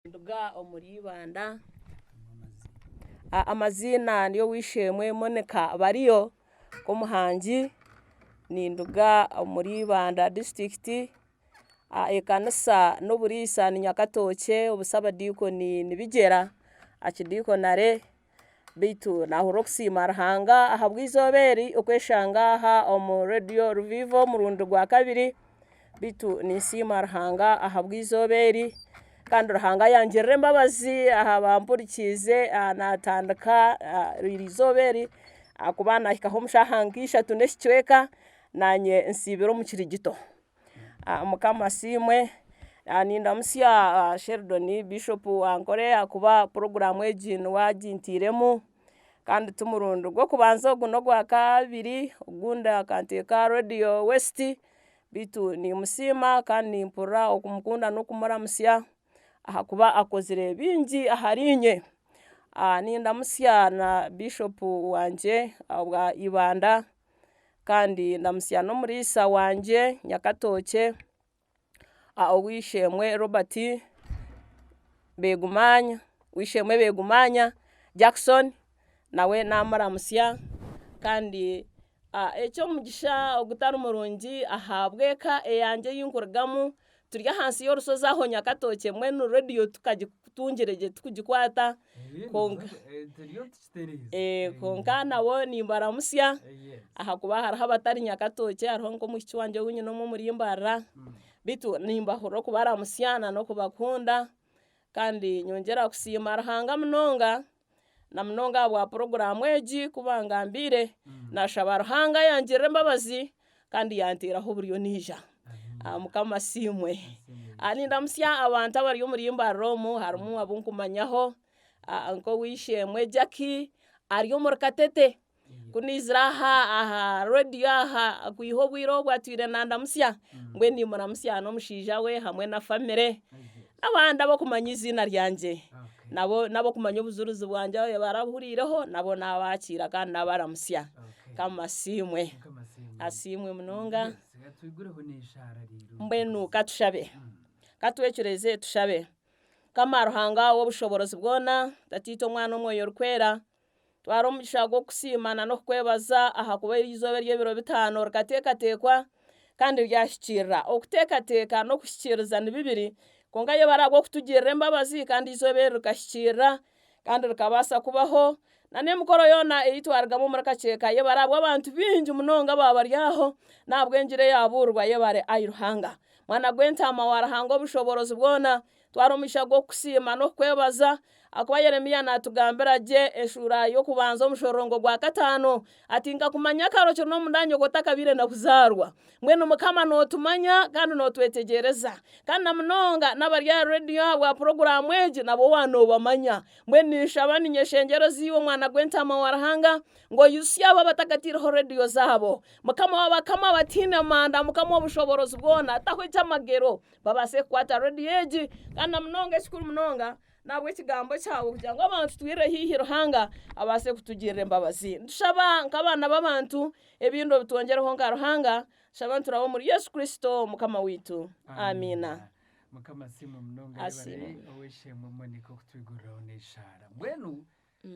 Ninduga omuri Ibanda. Amaziina ni ow'eishe-emwe Monica Bariyo Komuhangi ninduga omuri Ibanda disiturikiti, ekanisa n'oburiisa ni Nyakatookye obusabadiikoni ni Bigyera Akidiikonare beitu naahurira okusiima Ruhanga ahabw'eizooba eri okweshanga aha omu reediyo Revival omurundi gwakabiri. Beitu ninsiima Ruhanga ahabw'eizooba eri, kandi Ruhanga yangirira embabazi aha bampurikiize natandika eriizooba eri ahakuba nahikaho omu shaaha nka ishatu n'ekicweka naanye nsiibire omu kirigito. Mukama asiimwe, nindamutsya Sheldon Bishop wa Ankole ahakuba puroguraamu egi niwe aginteiremu. Kandi ti murundi gw'okubanza ogu n'ogwakabiri, ogundi akanteeka aha Radio West, beitu nimusiima kandi nimpurira okumukunda n'okumuramutsya ahakuba akozire bingi ahariinye. Nindamutsya na Bishop wangye owa Ibanda kandi ndamutsya n'omuriisa wangye Nyakatookye. Ow'eishe-emwe Robert Begumanya, ow'eishe-emwe Begumanya Jackson nawe naamuramutsya kandi eky'omugisha ogutari murungi ahabw'eka eyangye ei nkurugamu turi ahansi y'orushozi aho Nyakatookye mbwenu rediyo tukagitungire gye tukugikwata kwonka kwonka nabo nimbaramutsya ahakuba hariho abatari Nyakatookye hariho nk'omwishiki wangye ou nyine omwe omuri Mbarara beitu nimbahurira okubaramutsya na n'okubakunda kandi nyongyera kusiima Ruhanga munonga na munonga ahabwa puroguraamu egi ku bangambiire nashaba Ruhanga yangirira embabazi kandi yanteeraho oburyo naija. Mukama asiimwe. Nindamutsya abantu abari omuri Mbarara omu harimu abu nkumanyaho. Nk'ow'eishe-emwe Jackie ari omuri Katete, ku naizire aha aha rediyo aha kwiha obwire obu atwire nandamutsya, mbwenu nimuramutsya n'omushaija we hamwe na famire n'abandi ab'okumanya eiziina ryangye, nabo n'ab'okumanya obujurizi bwangye abarahuriireho nabo naabakiira kandi naabaramutsya. Mukama asiimwe, asiimwe munonga. Mbwenu ka tushabe, ka twecureeze tushabe. Mukama Ruhanga ow'obushoboorozi bwona, Tataitwe, Omwana, Omwoyo Orikwera, twara omugisha gw'okukusiima na n'okukwebaza ahakuba eri izooba ery'ebiro bitaano rikateekateekwa kandi ryahikiirira. Okuteekateeka n'okuhikiiriza ni bibiri, kwonka yebare ahabw'okutugirira embabazi kandi eizooba eri rikahikiirira kandi rikabaasa kubaho na n'emikoro yoona ei twarugamu omuri kakyeka yebare ahabw'abantu baingi munonga abaaba bari aho n'ahabw'engiri eyaabuurirwa yebare ai Ruhanga. Mwana gw'entaama wa Ruhanga obushoboorozi bwona, twara omugisha gw'okukusiima n'okukwebaza, ahakuba Yeremia naatugambira gye eshuura y'okubanza omushororongo gwa kataano ati, Nkakumanya kare okiri n'omunda ya nyoko otakabaire na kuzaarwa. Mbwenu Mukama nootumanya kandi nootwetegyereza. Kandi na munonga n'abari aha rediyo ahabwa puroguraamu egi nabo waanoobamanya. Mbwenu ninshaba niinyeshengyereza iwe Omwana gw'entaama wa Ruhanga ngu oijutsye abo abatakataireho rediyo zaabo. Mukama w'abakama abataine manda, Mukama ow'obushoboorozi bwona, ataho eky'amagero, babaase kukwata rediyo egi. Kandi na munonga ekikuru munonga, n'ahabw'ekigambo kyawe kugira ngu abantu twirire haihi Ruhanga abaase kutugirira embabazi. Nitushaba nk'abaana b'abantu, ebindi obitwongyereho nka Ruhanga, tushaba nituraba omuri Yesu Kristo Mukama waitu. Amiina. Mukama asiimwe munonga Asiimwe. yebare ow'eishe-emwe Monica okutwiguriraho n'eshaara. Mbwenu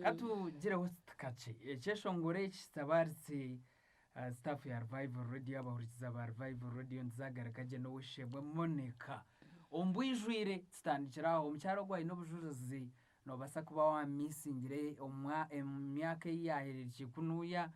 katugireho kakye ekyeshongoro eki kitabaritse staff ya Revival Radio abahurikiza ba Revival Radio nituzagaruka gye n'ow'eishe-emwe Monica omu bwijwire tutandikire aho omukyara ogu aine obujurizi noobaasa kuba waamisingire omu myaka ei yaahereerukire kunuuya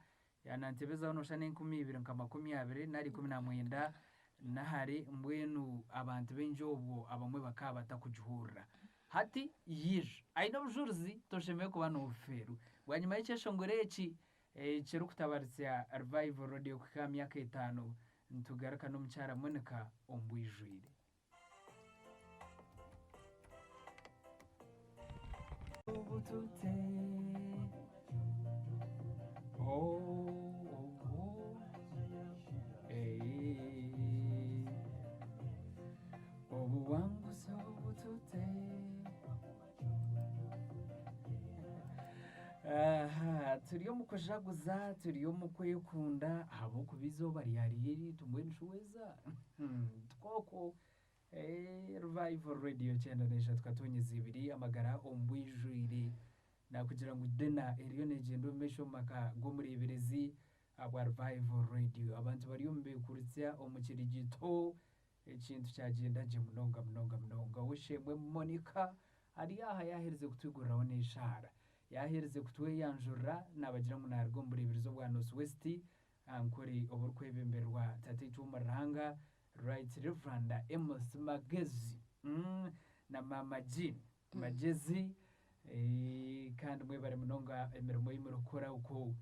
Yaanantebezaho nooshusha n'enkumi ibiri nka makumi abiri nari ikumi na mwenda n'ahare mbwenu abantu baingi obwo abamwe bakaba batakugihurira. Hati yaija aine obujurizi toshemereire kuba noofeerwa. Bwanyima y'ekyeshongoro eki ekirikutabaritsya Revival Radio kuhika aha myaka etaano, nitugaruka n'omukyara Monica omu bwijwire. Obuwanguzi obutute Aha, turi omu kujaguza turi omu kwekunda ahabw'okuba eizooba ryariyo eriitu mbwenu shi weeza tikwo okwo. Revival Radio 93.2 amagara omu bwijwire nakugira ngu dina eriyo negyenda omu maisho omu maka g'omureeberezi abwa Revival Radio. Abantu bari omu beekurutsya omu kirigito ekintu kyagyenda gye munonga munonga munonga. Ow'eishe-emwe Monica ari aha yaaherize kutwiguriraho n'eshaara. Yaaherize kutweyanjurira naabagira ngu naaruga omu bureeberezi obwa North West Ankole oburikwebemberwa Tataitwe omuri Ruhanga Right Reverend Amos Magezi na Maama Jean Magyezi kandi mwebare munonga emirimo ei murikukora okwo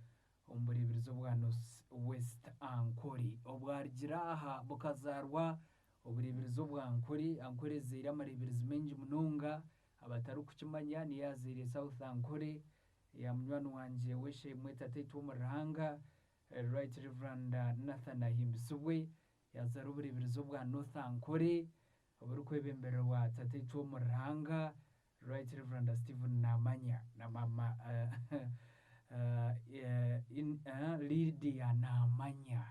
omu bureeberezi obwa North West Ankole. Obwarugire aha bukazaarwa obureeberezi obwa Ankole, Ankole ezaire amareeberezi maingi munonga, abatarikukimanya niyo yaazaire South Ankole eya munywani wangye w'eishe-emwe tataitwe omuri Ruhanga, Right Reverend Nathan Ahimbisibwe, yaazaara obureeberezi obwa North Ankole oburikwebembererwa tataitwe omuri Ruhanga, Right Reverend Stephen Namanya na mama Lydia Namanya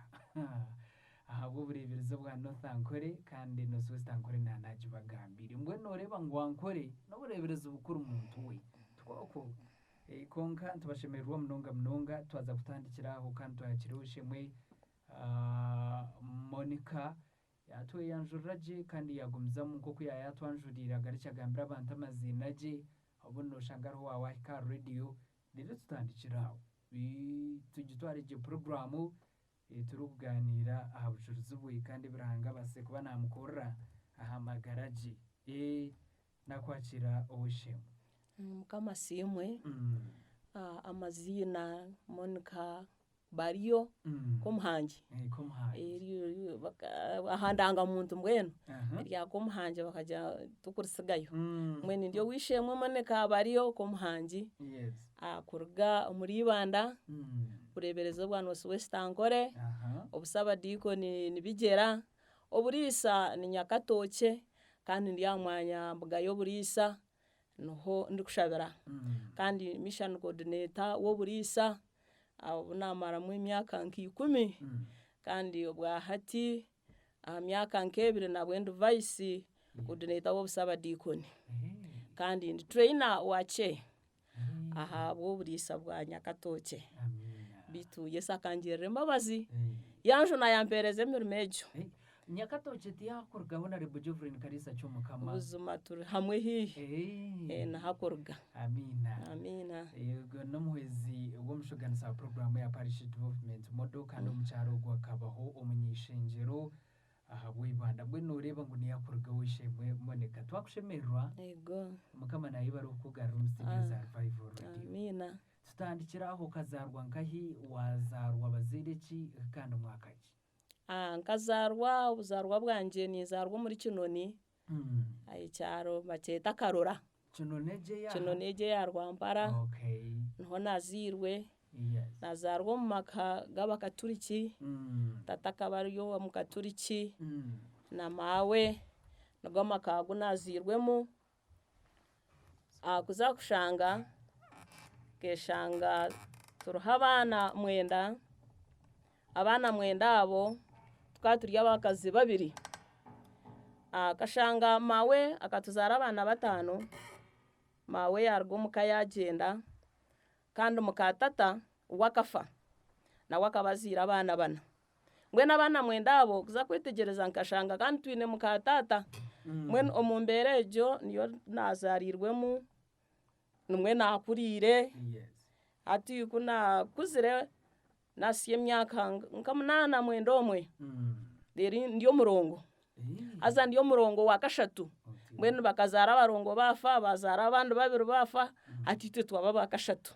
ahabw'obureeberezi obwa North Ankole kandi North West Ankole naanagibagambiire. Mbwenu nooreeba ngu Ankole n'obureeberezi bukuru muntu we. Tikwo? Kwonka nitubashemererwa munonga munonga twaza kutandikira aho kandi twayakira ow'eishe-emwe Monica Yaatweyanjurira gye kandi yaagumizamu nk'oku yaayatwanjuriire agarukye agambire abantu amaziina gye, obundi nooshanga hariho owaahika aha reediyo reero tutandikire aho. Tugitware gye puroguraamu turikugaaniira aha bujurizi bwe kandi ebi Ruhanga abaasize kuba naamukorera aha magara gye. Naakwakiira ow'eishe-emwe. Mukama asiimwe. Amaziina Monica bariyo Komuhangi aha ndangamuntu mbwenu erya Komuhangi bakagira tikurisigayo mbwenu ndi ow'eishe-emwe Monica bariyo Komuhangi kuruga omuri Ibanda bureeberezi obwa North West Ankole, obusabadiikoni ni Bigyera, oburiisa ni Nyakatookye kandi ndi aha mwanya mbuga y'oburiisa niho ndikushabira kandi mission coordinator w'oburiisa obu naamaramu emyaka nka ikumi kandi obwa hati aha myaka nk'ebiri nabwe ndi vice coordinator w'obusabadiikoni kandi ndi trainer wa chair ahabw'oburiisa bwa Nyakatookye beitu Yesu akangirira embabazi yanjuna yampeereza emirimo egyo. Nyakatookye tiyakurugaho na Rebo Jovrine Kariisa Kyomukama. Buzima turi hamwe haihi. Eh, niho akuruga. Amiina. Amiina. Yego n'omuhwezi w'omushoganisa wa puroguraamu ya Parish Development Model kandi omu kyaro ogwo akabaho omuny'eishengyero ahabw'eibanda. Mbwenu nooreeba ngu niyo akuruga ow'eishe-emwe Monica. Twakushemererwa. Yego. Mukama naayebare okukugarura omu studio za Revival Radio. Amiina. Tutandikire aho okazaarwa nkahi, waazaarwa bazaire ki kandi mwaka ki? Nkazaarwa obuzaarwa bwangye ninzaarwa omuri Kinoni, ekyaro nibakyeta Karora. Kinoni egyo eya? Kinoni egyo eya Rwampara, niho naazairwe. Naazaarwa omu maka g'abakaturiki, tata akaba ari omukaturiki na maawe, nigo maka agu naazairwemu. Kuza kushanga nkeshanga turiho abaana mwenda, abaana mwenda abo tukaba turi abakazi babiri, nkashanga maawe akatuzaara abaana bataano, maawe yaaruga omuka yaagyenda kandi muka tata we akafa, nawe akaba azaire abaana bana. Mbwenu abaana mwenda abo kuza kwetegyereza nkashanga kandi twine muka taata, mbwenu omu mbeera egyo niyo naazaariirwemu, nimwo naakuriire, hati ku naakuzire naahitsya emyaka nka munaana mwenda omwe, reero ndi omurongo, haza ndi omurongo wa kashatu, mbwenu bakazaara abarongo baafa, baazaara abandi babiri baafa, hati itwe twaba aba kashatu,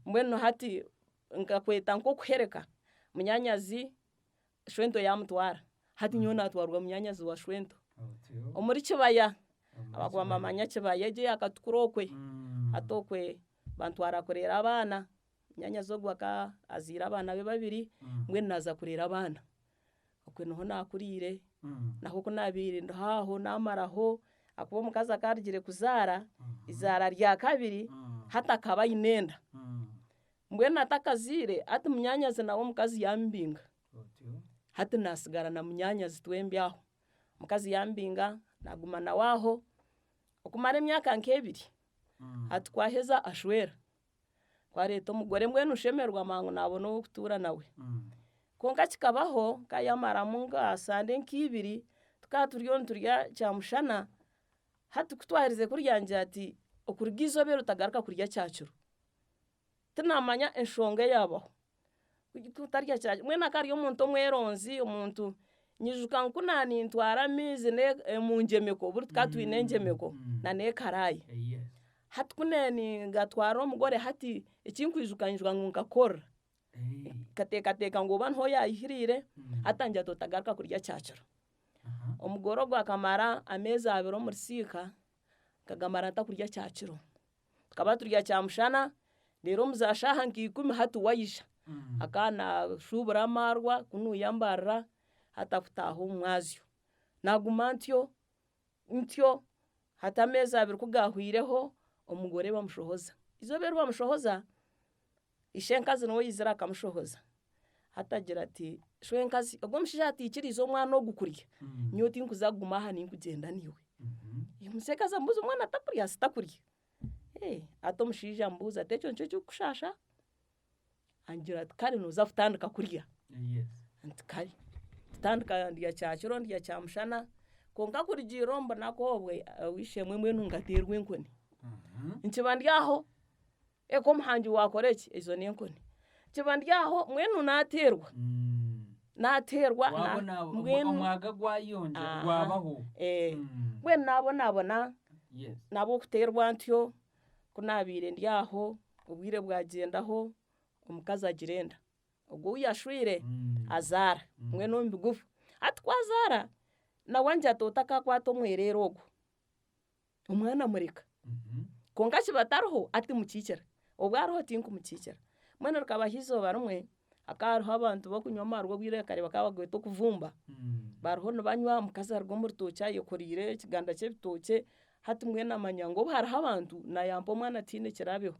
mbwenu hati Nkakweta nk'okuhereka munyaanyazi shwento yaamutwara. Hati nyowe naatwarwa munyaanyazi wa shwento omuri Kibaya. Abakuba nibamanya Kibaya egyo eya Katukura okwe. Hati okwe bantwara kureera abaana. Munyaanyazi ogwo akaba azaire abaana be babiri, mbwenu naaza kureera abaana. Okwe niho naakuriire, naho ku naabaire ndiho aho naamaraho ahakuba omukazi akaba arugire kuzaara, eizaara rya kabiri hati akaba aine enda. Mbwenu atakazaire hati munyaanyazi nawe omukazi yaamubinga, hati naasigara na munyaanyazi twembi aho. Omukazi yambinga naaguma nawe aho okumara emyaka nk'ebiri. Hati ku aheza ashwera. Ku areeta omugore mbwenu nshemererwa mangu naabona ow'okutuura nawe. Kwonka kikabaho nka yamaramu nka sande nk'ibiri tukaba turiyo niturya kyamushana, hati ku twaherize kurya angira ati okuruga eizooba eri otagaruka kurya kyakiro. Tinamanya enshonga eyaabaho kutarya kyakiro mbwenu akaba ari omuntu omweronzi, omuntu nyijuka ngu ku naanintwara amaizi omu ngyemeko buri tukaba twine engyemeko na n'ekaraayi. Hati ku naaningatwara omugore hati ekinkwijuka nyijuka ngu nkakorora, nkateekateeka ngu oba niho yaayihiriire hati angira ati otagaruka kurya kyakiro. Omugore ogwo akamara ameezi abiri omuri siika, nkagamara ntakurya kyakiro. Tukaba turya kyamushana, reero omu za shaaha nka ikumi hati waija. Akaba naashuubura amaarwa kunu yambarira hati akutaaha omu mwazyo. Naaguma ntyo, ntyo, hati ameezi abiri ku gaahwireho, omugore bamushohoza. Eizooba eri bamushohoza, Ishenkazi niwe yaizire akamushohoza. Hati agira ati, Shwenkazi, ogu omushaija ataikiriize omwana ogu kurya, nyowe tinkuza kuguma aha ninkugyenda naiwe. Omushaija amubuuza omwana takurya? Ati takurya. Hati omushaija amubuuza ati ekyo nikyo kirikukushaasha? Angira ati kare nooza kutandika kurya. Nti kare. Kutandika ndya kyakiro ndya kyamushana, kwonka kurugiirira omu bunaku obwe, ow'eishe-emwe mbwenu nkateerwa enkoni. Nkiba ndi aho. Eka omuhangi waakora eki, ezo n'enkoni. Kiba ndi aho mbwenu naateerwa, naateerwa Wabona mbwenu omwaga gwayongyera Aha. gwabaho. Mbwenu naabonabona Yes. n'ab'okuteerwa ntyo, ku naabaire ndi aho, obwire bwagyendaho, omukazi agira enda. Ogwo ou yaashwire azaara, mbwenu omu bigufu. Hati ku azaara, nawe angira ati otakaakwata omwereere ogwo. Omwana amureka. Kwonka kiba atariho ati mukiikira, obu ariho tinkumukiikira. Mbwenu rikabaho eizooba rimwe, hakaba hariho abantu bakunywa amaarwa obwire kare bakaba bagweta okuvumba, bariho nibanywa omukazi aruga omu rutookye ayekoreire ekiganda ky'ebitookye, hati mbwenu amanya ngu obu hariho abantu nayampa omwana tihaine ekiraabeho,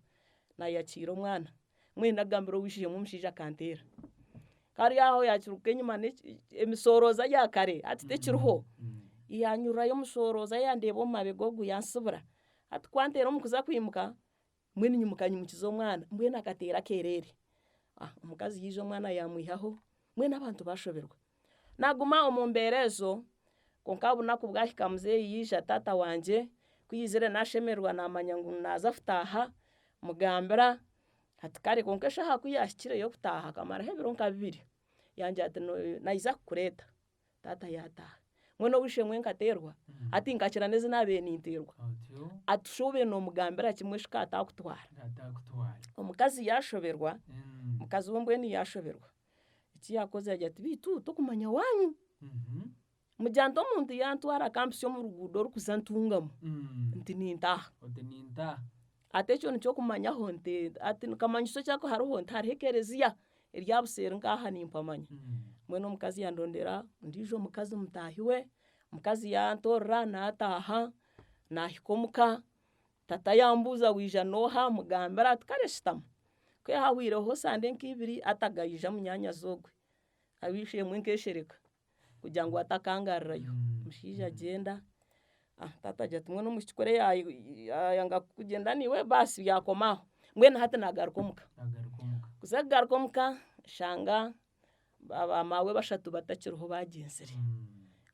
nayakiira omwana. Mbwenu agambira ow'eishe-emwe omushaija akanteera. Ku ari aho yaakiruka enyima emisooroza ya kare hati tekiriho, yaanyururayo omusooroza yandeeba omu mabega ogu yansibura. Hati ku anteera omu kuza kwimuka, mbwenu nyimuka nyimukize omwana, mbwenu akateera akeereere. Omukazi yaija omwana yaamwihaho, mbwenu abantu baashoberwa. Naaguma omu mbeera ezo, kwonka obunaku bwahika muzeeyi yaija taata wangye, ku yaizire naashemererwa naamanya ngu naaza kutaaha, mugambira Ati kare kwonka eshaaha ku yaahikire y'okutaaha akamaraho ebiro nka bibiri, yangira ati naija kukureeta, taata yaataaha. Mbwenu ow'eishe-emwe nkateerwa, hati nkakira n'ezi naabaire ninteerwa. Ati shi obaire noomugambira kimwe shi ka ataakutwara. Omukazi yaashoberwa, omukazi we mbwenu yaashoberwa, eki yaakozire yaagira ati beitu tokumanya waanyu? Mugira nti omuntu yantwara akampitsya omu ruguudo orikuza Ntungamo, nti nintaaha. Oti nintaaha. Ati ekyo nikyo okumanyaho nti ati kamanyiso ki aku hariho nti hariho ekereziya eri aha buseeri nk'aha nimpamanya. Mbwenu omukazi yandondera ondiijo mukazi mutaahi we, omukazi yantoorera naataaha, naahika omuka, tata yambuuza waija n'oha mugambira ati kare shutama. Ku haahwireho sande nk'ibiri atagaija munyaanyazi ogwe, ab'eishe-emwe nkeshereka. Kugira ngu atakangarirayo. Omushaija agyenda, taata agira ati mbwenu omwishiki kuri yayanga kugyenda naiwe baasi byakoma aho. Mbwenu hati naagaruka omuka. Kuza kugaruka omuka nshanga ba maawe bashatu batakiriho baagyenzire.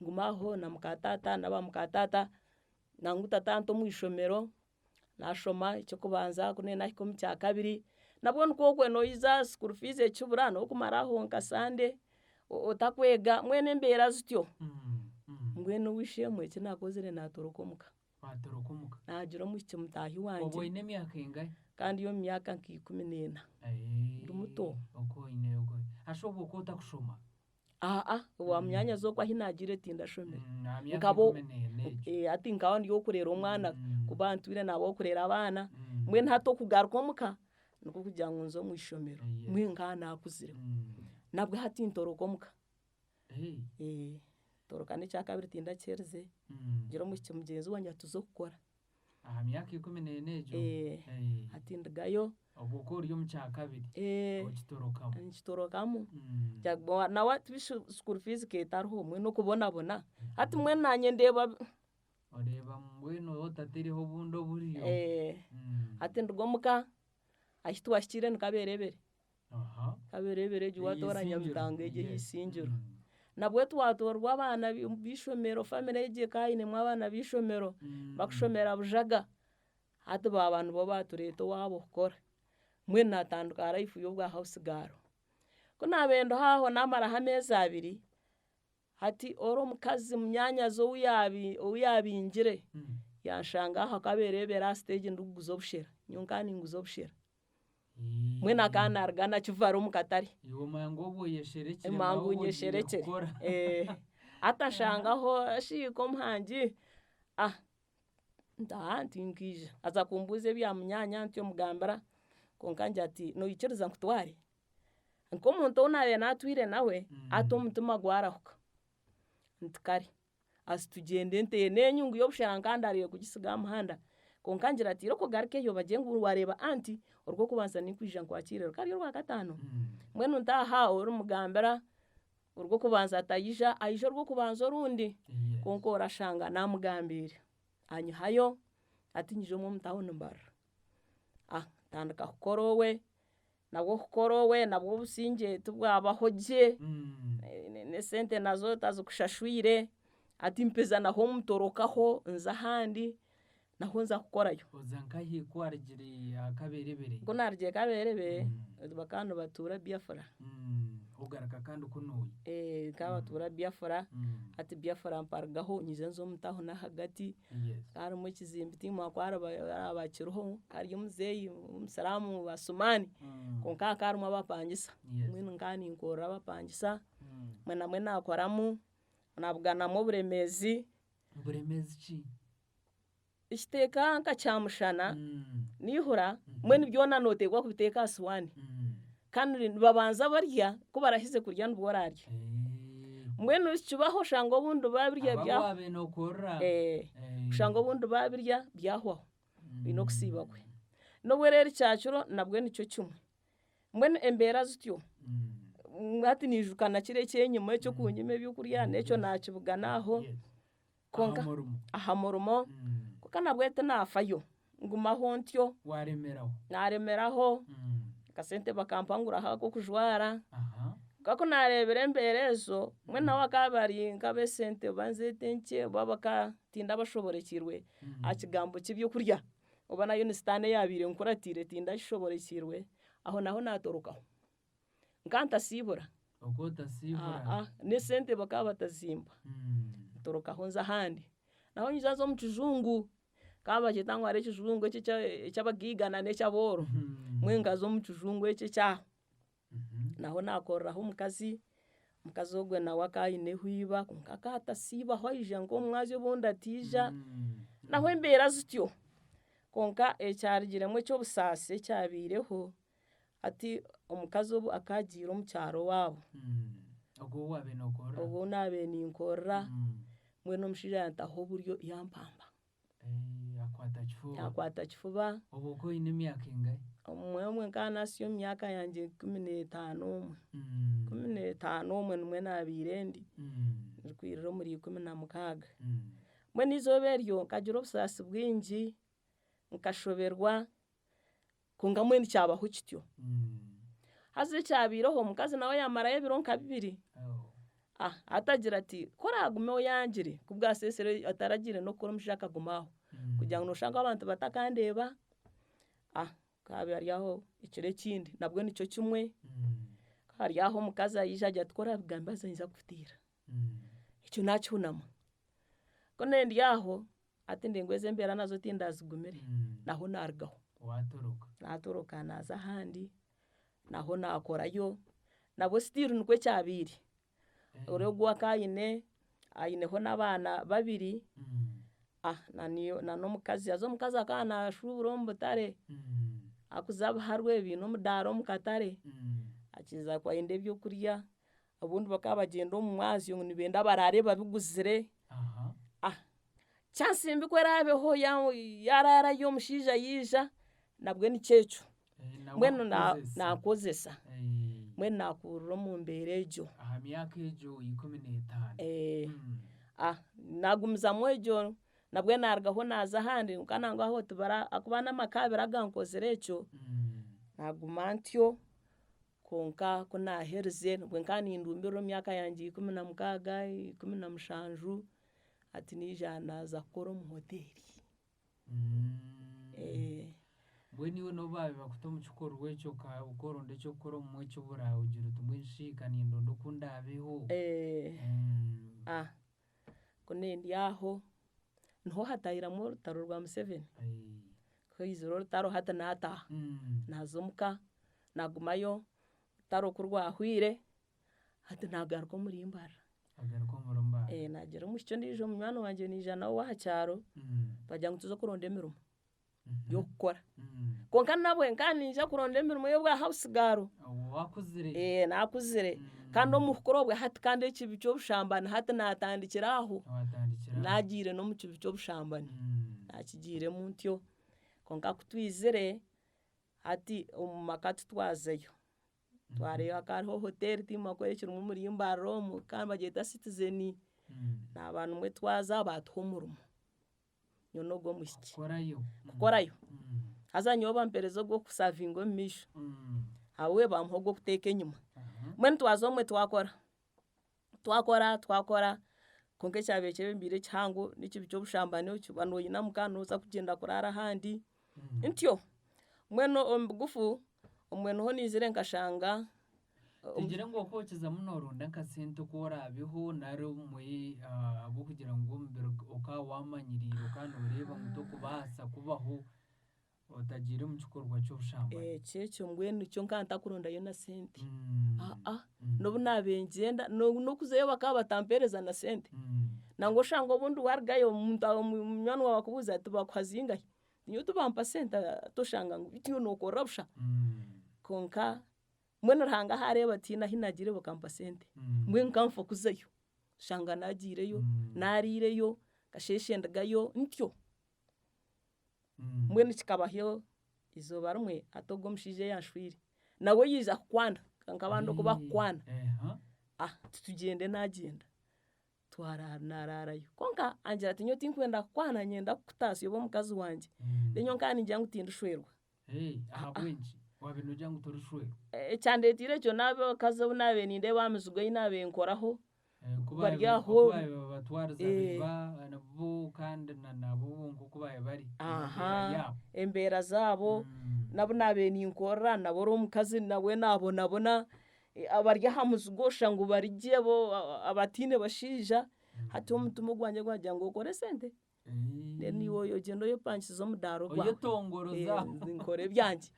Nguma aho na muka taata n'aba muka taata, nangwa tata anta omu ishomero. Naashoma eky'okubanza ku naahika omu kyakabiri, nabwo nikwo okwe noija school fees ekibura n'okumara aho nka Sunday otakwega mbwenu embeera zityo. Mbwenu ow'eishe-emwe eki naakozire naatoroka omuka. Waatoroka omuka. Naagira omwishiki mutaahi wangye. Obwo oine emyaka engahi? Kandi ndi omu myaka nka 14. Ndi muto. Okwo oine okwo. Hashi obwo okaba otakushoma? Aa owa munyaanyazi okwo ahi naagiire tindashomire. Aha myaka Nkaba 14 egyo. hati nkaba ndi ow'okureera omwana kuba ntwire naaba ow'okureera abaana, mbwenu hati okugaruka omuka nikwo kugira ngu nze omu ishomero, mbwenu nkaba naakuzire. Nabwe hati ntoroka omuka. Ntoroka n'ekyakabiri tindakyerize, ngira omwishiki mugyenzi wangye ati tuze kukora. Aha myaka 14 egyo? Eh. Eh. Hati ndugayo. Obwo okaba ori omu kyakabiri Eh. okitorokamu. Nkitorokamu. Nawe ati school fees ketariho mbwenu okubonabona. Hati mbwenu naanye ndeeba. Oreeba mbwenu waaba otataireho obundi oburyo. Eh. Hati nduga omuka, ahi twahikire ni Kaberebere. Kaberebere egyo waatoora Nyamitanga egyo ey'eisingiro. Nabwe twatoorwa abaana b'eishomero family egyo ekaba einemu abaana b'eishomero bakushomera Bujaga. Hati baaba nibo baatureeta owaabo kukora. Mbwenu naatandika life y'obwa house girl. Ku naabaire ndiho aho naamaraho ameezi abiri, hati ori omukazi munyaanyazi ou yaabi ou yaabingire yanshanga aha Kaberebere aha stage ndikuguza obushera. Nyowe nkaba ninguza obushera. Mbwenu akaba naaruga Nakivale omu katare. Iwe mangu obwo oyesherekire Mangu nawe ogiire nyesherekire. kukora. Eh, hati ashangaho ashiika omuhangi, ah nti aa nti nkaija. Aza kumbuuza ebya munyaanya ntyo mugambira, kwonka angira ati noikiriza nkutware? Nk'omuntu ou naabaire naatwire nawe, hati omutima gwarahuka, nti kare. Haza tugyende nteine n'enyungu y'obushera nkandariire kugisiga aha muhanda. Kwonka angira ati irooko ogarukeyo bagire ngu waareeba anti, orw'okubanza ninkwija nkwakiire rukaba ruri orwakataano. Mbwenu ntaaha orimugambira orw'okubanza ataija, aija orw'okubanza orundi kwonka orashanga naamugambiire. Anyihayo hati nyija omu omu tawuni Mbarara. Ntandika kukora owe, nabwo kukora owe nabwo obusingye tibwabaho gye, n'esente nazo tazikushashwire, hati mpeza naho mutorokaho nza ahandi naho nza kukorayo. Oza nkahi ku warugire aha Kaberebere? Ku naarugire Kaberebere, bakaba nibatuura Biafra. Ogaruka kandi kunuuya? Bakaba nibatuura Biafra, hati Biafra mparugaho nyija nza omu tawuni ahagati. Harimu ekizimbe tiimanya ku hariba kiriho hariyo omuzeeyi w'omusiraamu Asumaani kwonka hakaba harimu abapangisa mbwenu nkaba ninkorera abapangisa mbwenu nabwe naakoramu naabuganamu oburemeezi. Buremeezi ki? Ekiteeka nka kyamushana niihura mbwenu byona nooteekwa kubiteeka aha suwaani kandi nibabanza barya ku baraheze kurya nibwo oraarye. Mbwenu nikibaho oshanga obundi baabirya Aba bya waabaire nookorera. Eh, oshanga obundi baabirya byahwaho, oine okusiiba kwe. N'obu eri kyakiro nabwe nikyo kimwe. Mbwenu embeera zityo, hati niijuka na kiri eky'enyima eky'okunyima ebyokurya n'ekyo naakibugana aho. Kwonka Aha murimo. aha murimo, kwonka nabwe tinaafayo, ngumaho ntyo. Waaremeraho. Naaremeraho. Akasente bakampa nguraho ak'okujwara. Kwonka ku naareebire embeera ezo, mbwenu nabo bakaba bari nk'ab'esente oba nzeete nkye oba baka tindabashoborekiirwe aha kigambo ky'ebyokurya. Oba nayo ni sitaane eyaabaire enkuratiire tindakishoborekiirwe, aho naho naatorokaho. Nka ntasiibura. Okaba otasiibura. Aa, n'esente bakaba batazimpa. Ntorokaho nza ahandi. Naho nyija nza omu kijungu. Bakaba nibakyeta ngu hariho ekijungu eki eky'abagaiga na n'eky'abooro. Mbwenu nkaza omu kijungu eki eky'aho. Naho naakoreraho omukazi, omukazi ogwe nawe akaba aineho iba kwonka akaba atasiibaho aija nk'omu mwazyo obundi ataija. Naho embeera zityo. Kwonka ekyarugiremu eky'obusaasi ekyabaireho, hati omukazi ogu akaba agiire omu kyaro owaabo. Ogwo ou waabaire nookorera? Ogwo ou naabaire ninkorera, mbwenu omushaija yantaho oburyo yampamba. Yakwata kifuba. Yakwata kifuba. Obwo okaba oine emyaka engahi? Obumwe obumwe nkaba naasya omu myaka yangye 15 omwe. 15 omwe nimwo naabaire ndi, ndikwirira omuri 16. Mbwenu eizooba eryo nkagira obusaasi bwingi, nkashoberwa, kwonka mbwenu kyabaho kityo. Haza ekyabaireho omukazi nawe yaamarayo ebiro nka bibiri, hati agira ati ku oraagume oyangire, ku bwaseesire ataragiire n'okukora omushaija akaguma aho, kugira ngu nooshusha nk'abantu batakandeeba, hakaba hari aho ekiro ekindi nabwo nikyo kimwe, hari aho omukazi aija agira ati ku oraabigambe haza niinyija kukuteera. Ekyo naakihunama. Ku ndi aho, hati ndi ngu ezi embeera nazo tindazigumire, naho naarugaho. Waatoroka. Naatoroka naaza ahandi, naho naakorayo, nabwo still nikwo kyabaire. Ori ogu akaba aine, aineho n'abaana babiri, na n'omukazi, haza omukazi akaba naashuubura omu butare, akuza abiharwe biine omudaara omu katare, akiza kwenda ebyokurya, obundi bakaba bagyenda omu mwazyo ngu nibenda baraare babiguzire. Chance mbi ku eraabeho yaaraarayo omushaija yaija, nabwe nikyo ekyo. Nawe Mbwenu akukozesa. nankozesa. Mbwenu naakurira omu mbeera egyo. Aha myaka egyo 15. Naagumizamu egyo nabwe naarugaho naaza ahandi kwonka nangwa aho tibara ahakuba n'amaka abiri agankozire ekyo, naaguma ntyo kwonka ku naaherize nibwe nkaba nindumbirira omu myaka yangye 16, 17 hati naija naaza kukora omu hoteeri. Mbwenu iwe n'obu baabaire bakuta omu kikorwa ekyo okaronda eky'okukora obumwe ekibura ogira oti mbwenu shi ka nindonda oku ndaabeho. Ku ndi aho, niho hataahiramu orutaro rwa Museveni. Ku haizire orutaro hati naataaha, naaza omuka, naagumayo, orutaro ku rwahweire, hati naagaruka omuri Mbarara. Wagaruka omuri Mbarara. Naagira omwishiki ondiijo munywani wangye naija nawe ow'aha kyaro, twagira ngu tuze kuronda emirimo y'okukora. Kwonka nabwe nkaba niinyija kuronda emirimo y'obwa house girl. Waakuzire. Naakuzire. Kandi omu kukura obwe hati kandi ekibi ky'obushambani hati naatandikira aho. Waatandikira aho. Naagiire n'omu kibi ky'obushambani. Naakigiiremu ntyo. Kwonka ku twizire, hati omu maka titwazayo. Twareeba hakaba hariho hoteeri tiimanya ku ekirimu omuri Mbarara omu, bakaba nibagyeta Citizen. Naaba nimwo twaza baatuha omurimo. Nyowe n'ogwo omwishiki. Kukorayo. Kukorayo. Haza nyowe bampereza ogw'okusavinga omu maisho. We bamuha ogw'okuteeka enyima. Mbwenu twaza omwe twakora. Twakora twakora kwonka ekyabaire kyebembeire ekihango n'ekibi ky'obushambani okiba noinamuka nooza kugyenda kuraara ahandi. Ntyo. Mbwenu omu bugufu, omwe niho naizire nkashanga Tugire ngu okwokizamu nooronda nka sente oku oraabeho nari obumwe ahabw'okugira ngu omubiri okaba waamanyiriire okaba nooreeba ngu tokubaasa kubaho otagiire omu kikorwa ky'obushambani. Ekyo ekyo mbwenu nikyo nkaba ntakurondayo na sente. N'obu naabaire ngyenda n'okuzayo bakaba batampeereza na sente. Nangwa oshanga obundi waarugayo omuntu munywani waawe akubuuza ati bakuha zingahi? Nyowe tibampa sente toshanga ngu beitu iwe nookorera busha. Kwonka mbwenu Ruhanga ahu areeba tihaine ahu naagiire bakampa sente. Mbwenu nkanfa kuzayo, oshanga naagiireyo, naariireyo, kasheeshe ndugayo ntyo. Mbwenu kikabaho eizooba rimwe hati ogwo omushaija eyanshwire nawe yaija kukwana nk'abandi oku bakukwana, tugyende naagyenda. Twaraara naaraarayo. Kwonka angira ati nyowe tinkwenda kukwana niinyenda kukutaasya obe omukazi wangye. Reero nyowe nkaba ningira ngu tindishwerwa. Ahabw'enki waabaire noogira ngu torishwerwa? Ekyandeeteire ekyo n'abakazi obu naabaire nindeeba aha mizigo ei naabaire nkoraho bari aho. Oku baabaire babatwariza bo kandi nabo bonka oku baabaire bari embeera yaabo. Embeera zaabo n'abu naabaire ninkorera nabo ori omukazi nawe naabonabona. Abari aha muzigo oshusha ngu bari gye bo abataine bashaija, hati omutima ogwangye gwagira ngu okore esente, then iwe ogyende oyepangisize omudaara ogwawe. Oyetongoroza. Nkore ebyangye.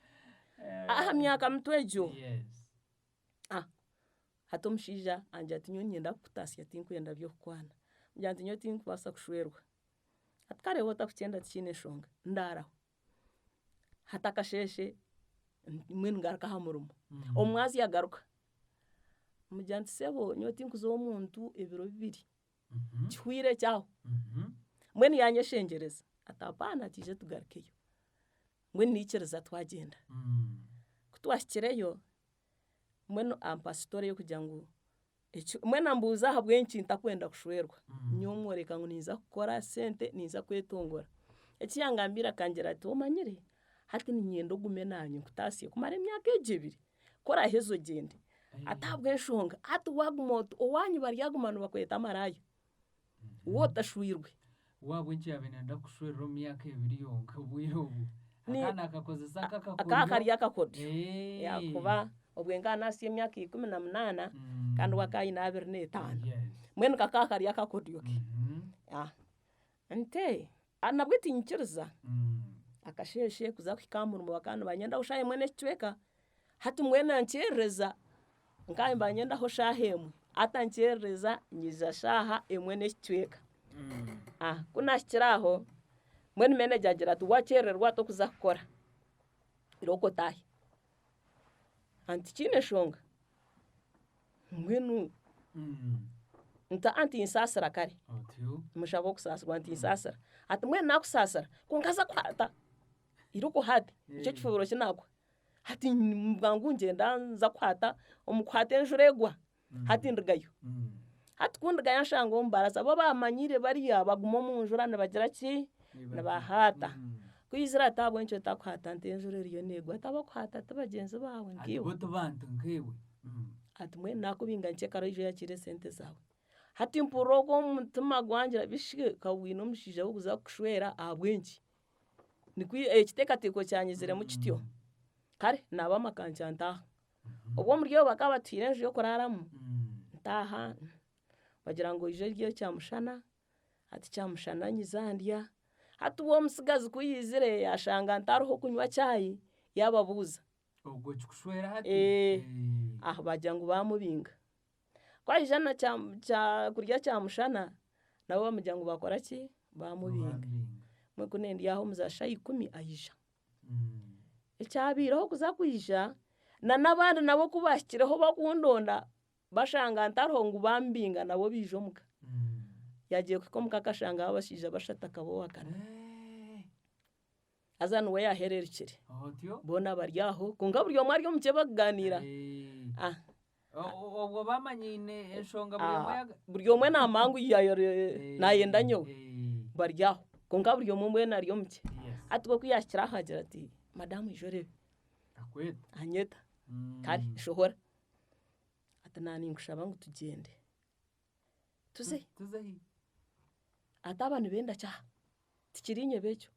Aha myaka mito egyo, hati omushaija angira ati nyowe niinyenda kukutaasya tinkwenda by'okukwana. Ngira nti nyowe tinkubaasa kushwerwa. Hati kare waaba otakukyenda tikiine nshonga, ndaaraho. Hati akasheeshe mbwenu ngaruka aha murimo. Omwazyo agaruka, mugira nti sebo nyowe tinkuza ow'omuntu ebiro bibiri, kihweire ekyo aho. Mbwenu yanyeshengyereza ati apaana twije tugarukeyo. Mbwenu naikiriza twagyenda. Ku twahikireyo, mbwenu ampa story y'okugira ngu Mbwenu ambuuza ahabw'enki ntakwenda kushwerwa. Nyowe mworeka ngu ninza kukora sente, ninza kwetongora. Eki yangambiire akangira ati omanyire, hati niinyenda ogume naanye nkutaasye kumara emyaka egi ebiri, ku oraaheze ogyende. Ati ahabw'enshonga hati waaguma oti owaanyu baryaguma nibakweta maraaya, waaba otashwirwe. We ahabw'enki yaabaire naayenda kukushwerera omu myaka ebiri yonka obwire obwo? Akaba naakakozesa nk'akakoryo. Akaba kari akakoryo. Ahakuba obwe nkaba naahitsya emyaka 18 kandi we akaba aine 25. Mbwenu kakaba kari akakoryo ke. Nte nabwe tinyikiriza. Akasheeshe kuza kuhika aha murimo bakaba nibanyendaho shaaha emwe n'ekicweka, hati mbwenu ankyerereza nkaba nibanyendaho shaaha emwe, hati ankyerereza nyija shaaha emwe n'ekicweka. Ku naahikire aho, mbwenu manager agira ati waakyerererwa tokuza kukora, irooko otaahe. Nti tikiine nshonga, mbwenu. Nti anti nsaasira kare. Otyo. Mushaba okusaasirwa nti nsaasira. Ati mbwenu naakusaasira kwonka haza kuhata, irooko ohate, nikyo kifubiro ki naakuha. Hati bwangu ngyenda nza kuhata, omu kuhata enjura egwa, hati ndugayo. Hati ku ndugayo nshanga omu baraza bo baamanyire bariya baguma omu njura nibagira ki, nibahaata. Ku aizire ati ahabw'enki otakuhaata nti enjura eriyo neegwa, ati abakuhaata ti bagyenzi baawe Ati nkaiwe. bo ti bantu nkaiwe. Ati mbwenu naakubinga nkyekare oije oyakiire esente zaawe. Hati mpurira oku omutima gwangira bishi ka wine omushaija w'okuza kukushwera ahabw'enki? Nikwo ekiteekateeko kyanyiziremu kityo. Kare naaba amakankya ntaaha. Obwo omuri obwo bakaba batuhaire enju y'okuraaramu, ntaaha bagira ngu oije orye kyamushana, hati kyamushana nyiza ndya. Hati we omutsigazi ku yaizire yaashanga ntariho kunywa chai, yaababuuza. Ogwo okikushwera hati? Ee. Aho bagira ngu baamubinga. Ku aija na kurya kyamushana, nabo bamugira ngu baakora ki? Baamubinga. Mbwenu ku ndi aho omu za shaaha ikumi aija. Ekyabaireho kuza kwija, na n'abandi nabo ku baahikireho bakundonda, bashanga ntariho ngu bambinga nabo baija omuka. Yaagiire kuhika omuka akashangaho abashaija bashatu akaba owaakana. Haza niwe yaahererukire. Otyo? Boona bari aho kwonka buri omwe ari omu kye barikugaaniira. Ah. Obwo bamanyaine enshonga buri omwe yaga. Buri omwe naamanya ngu naayenda nyowe. Bari aho kwonka buri omwe mbwenu ari omu kye. Hati we ku yaahikire aho agira ati madaamu ija oreebe. Akweta. Anyeta. Kare shohora. Ati naaba ninkushaba ngu tugyende. Tuze. Tuze hi? Ati aba nibenda ki aha? Tikiri inyebo ekyo.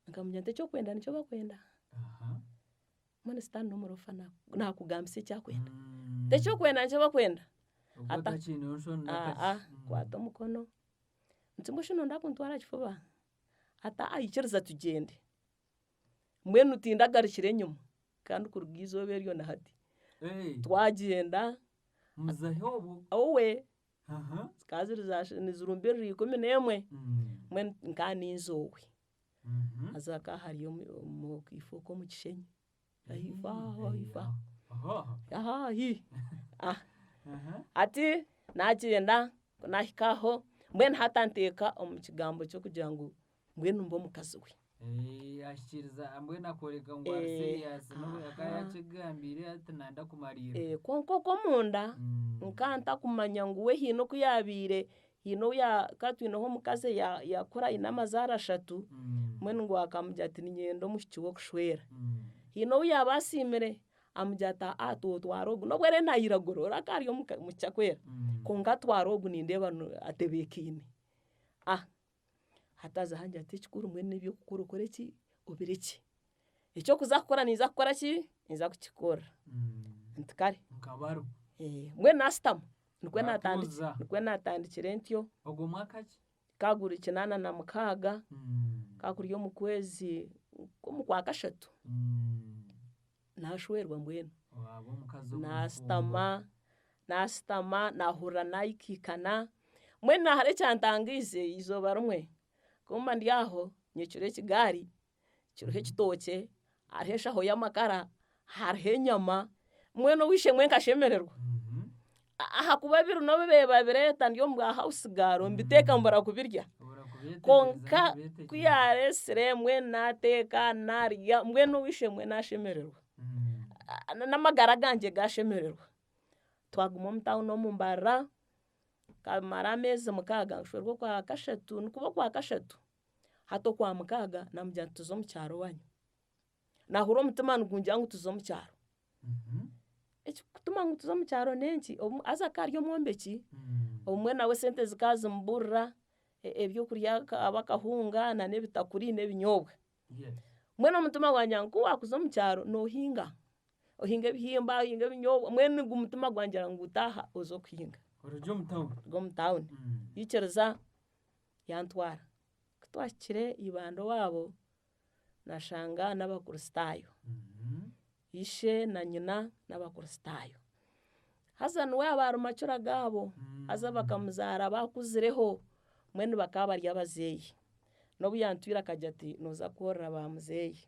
Nkamugira nti ekyokwenda nikyo bakwenda. Mbwenu sitaane n'omurofa naakugambisa eki akwenda. Ti ekyokwenda nikyo bakwenda. Obwo otakiineho nshoni n'akakye. Aa kwata omukono, nti mbwenu shi noyenda kuntwara aha kifuba? Ati aa ikiriza tugyende. Mbwenu tindagarukire enyima kandi kuruga eizooba eryo na hati. Twagyenda. Muzahe obwo? Owe. Zikaba ziri za nizirumbirira 11. Mbwenu nkaba ninza owe. Haza hakaba hari omu kaifo k'omu kishenyi. Ahaifo aho ahaifo aho. Ahaahi. Hati naagyenda ku naahika aho, mbwenu hati anteeka omu kigambo ky'okugira ngu mbwenu mbe omukazi we. Ahikiriza mbwenu akooreka ngu ari serious n'obu akaba yaakyegambiire ati nanda kumariirira. Kwonka okwo omunda nka ntakumanya ngu we haine oku yaabaire haine ou ka twineho omukazi yaakura aine amazaara ashatu, mbwenu ngu akamugira ati niinyenda omwishiki w'okushwera. Haine ou yaaba asiimire amugira ati aa twotwara ogu nobu araabe naayiragura ori akaba ari omu kyakwera kwonka twara ogu nindeeba atebeekaine. Hati aza ahangira ati ekikuru mbwenu n'eby'okukora okore ki, obirekye. Eky'okuza kukora ninza kukora ki, ninza kukikora. Nti kare. Nkabarwa. Mbwenu naashutama nikwo Watuuza. nikwo naatandikire ntyo. Ogwo mwaka ki? Kaguri 86, kakuri omu kwezi nk'omu kwakashatu. Naashwerwa mbwenu. Waaba omukazi omufumbo. Naashutama, naashutama naahurira naaikaikana. Mbwenu hariho ekyantangiize eizooba rimwe, ku mba ndi aho nyekire ekigaari kiriho ekitookye, hariho enshaho y'amakara, hariho enyama, mbwenu ow'eishe-emwe nkashemererwa. Ahakuba biri n'obu babireeta ndi omu bwa house girl mbiteeka mbura kubirya. Obura kubeetegereza Kwonka ku n'okubeetegyereza. yaareetsire mbwenu naateeka naarya mbwenu ow'eishe-emwe naashemererwa. N'amagara gangye gaashemererwa. Twaguma omu tawuni omu Mbarara, nkamara ameezi 6 nshwerwa okwakashatu nikuba okwakashatu, hati okwamukaaga naamugira nti tuze omu kyaro owaanyu. Naahurira omutima nigungira ngu tuze omu kyaro. Ekikutuma ngu tuze omu kyaro n'enki? Haza akaba ari omwombeki, obumwe nawe esente zikaba zimuburira, ebyokurya akaba akahunga n'ebitakuri n'ebinyoobwa. Mbwenu omutima gwangira ngu ku waakuza omu kyaro noohinga, ohinga ebihimba, ohinga ebinyoobwa, mbwenu ogu mutima gwangira ngu taaha oze okuhinga. Orugi omu tawuni? Oruge omu tawuni. Yaikiriza yantwara. Ku twahikire Ibanda owaabo, nashanga n'Abakristaayo. Ishe na nyina n'Abakristaayo. Haza niwe yaaba ari makira gaabo, haza bakamuzaara baakuzireho, mbwenu bakaba bari abazeeyi. N'obu yantwire akagira ati nooza kworora ba muzeeyi,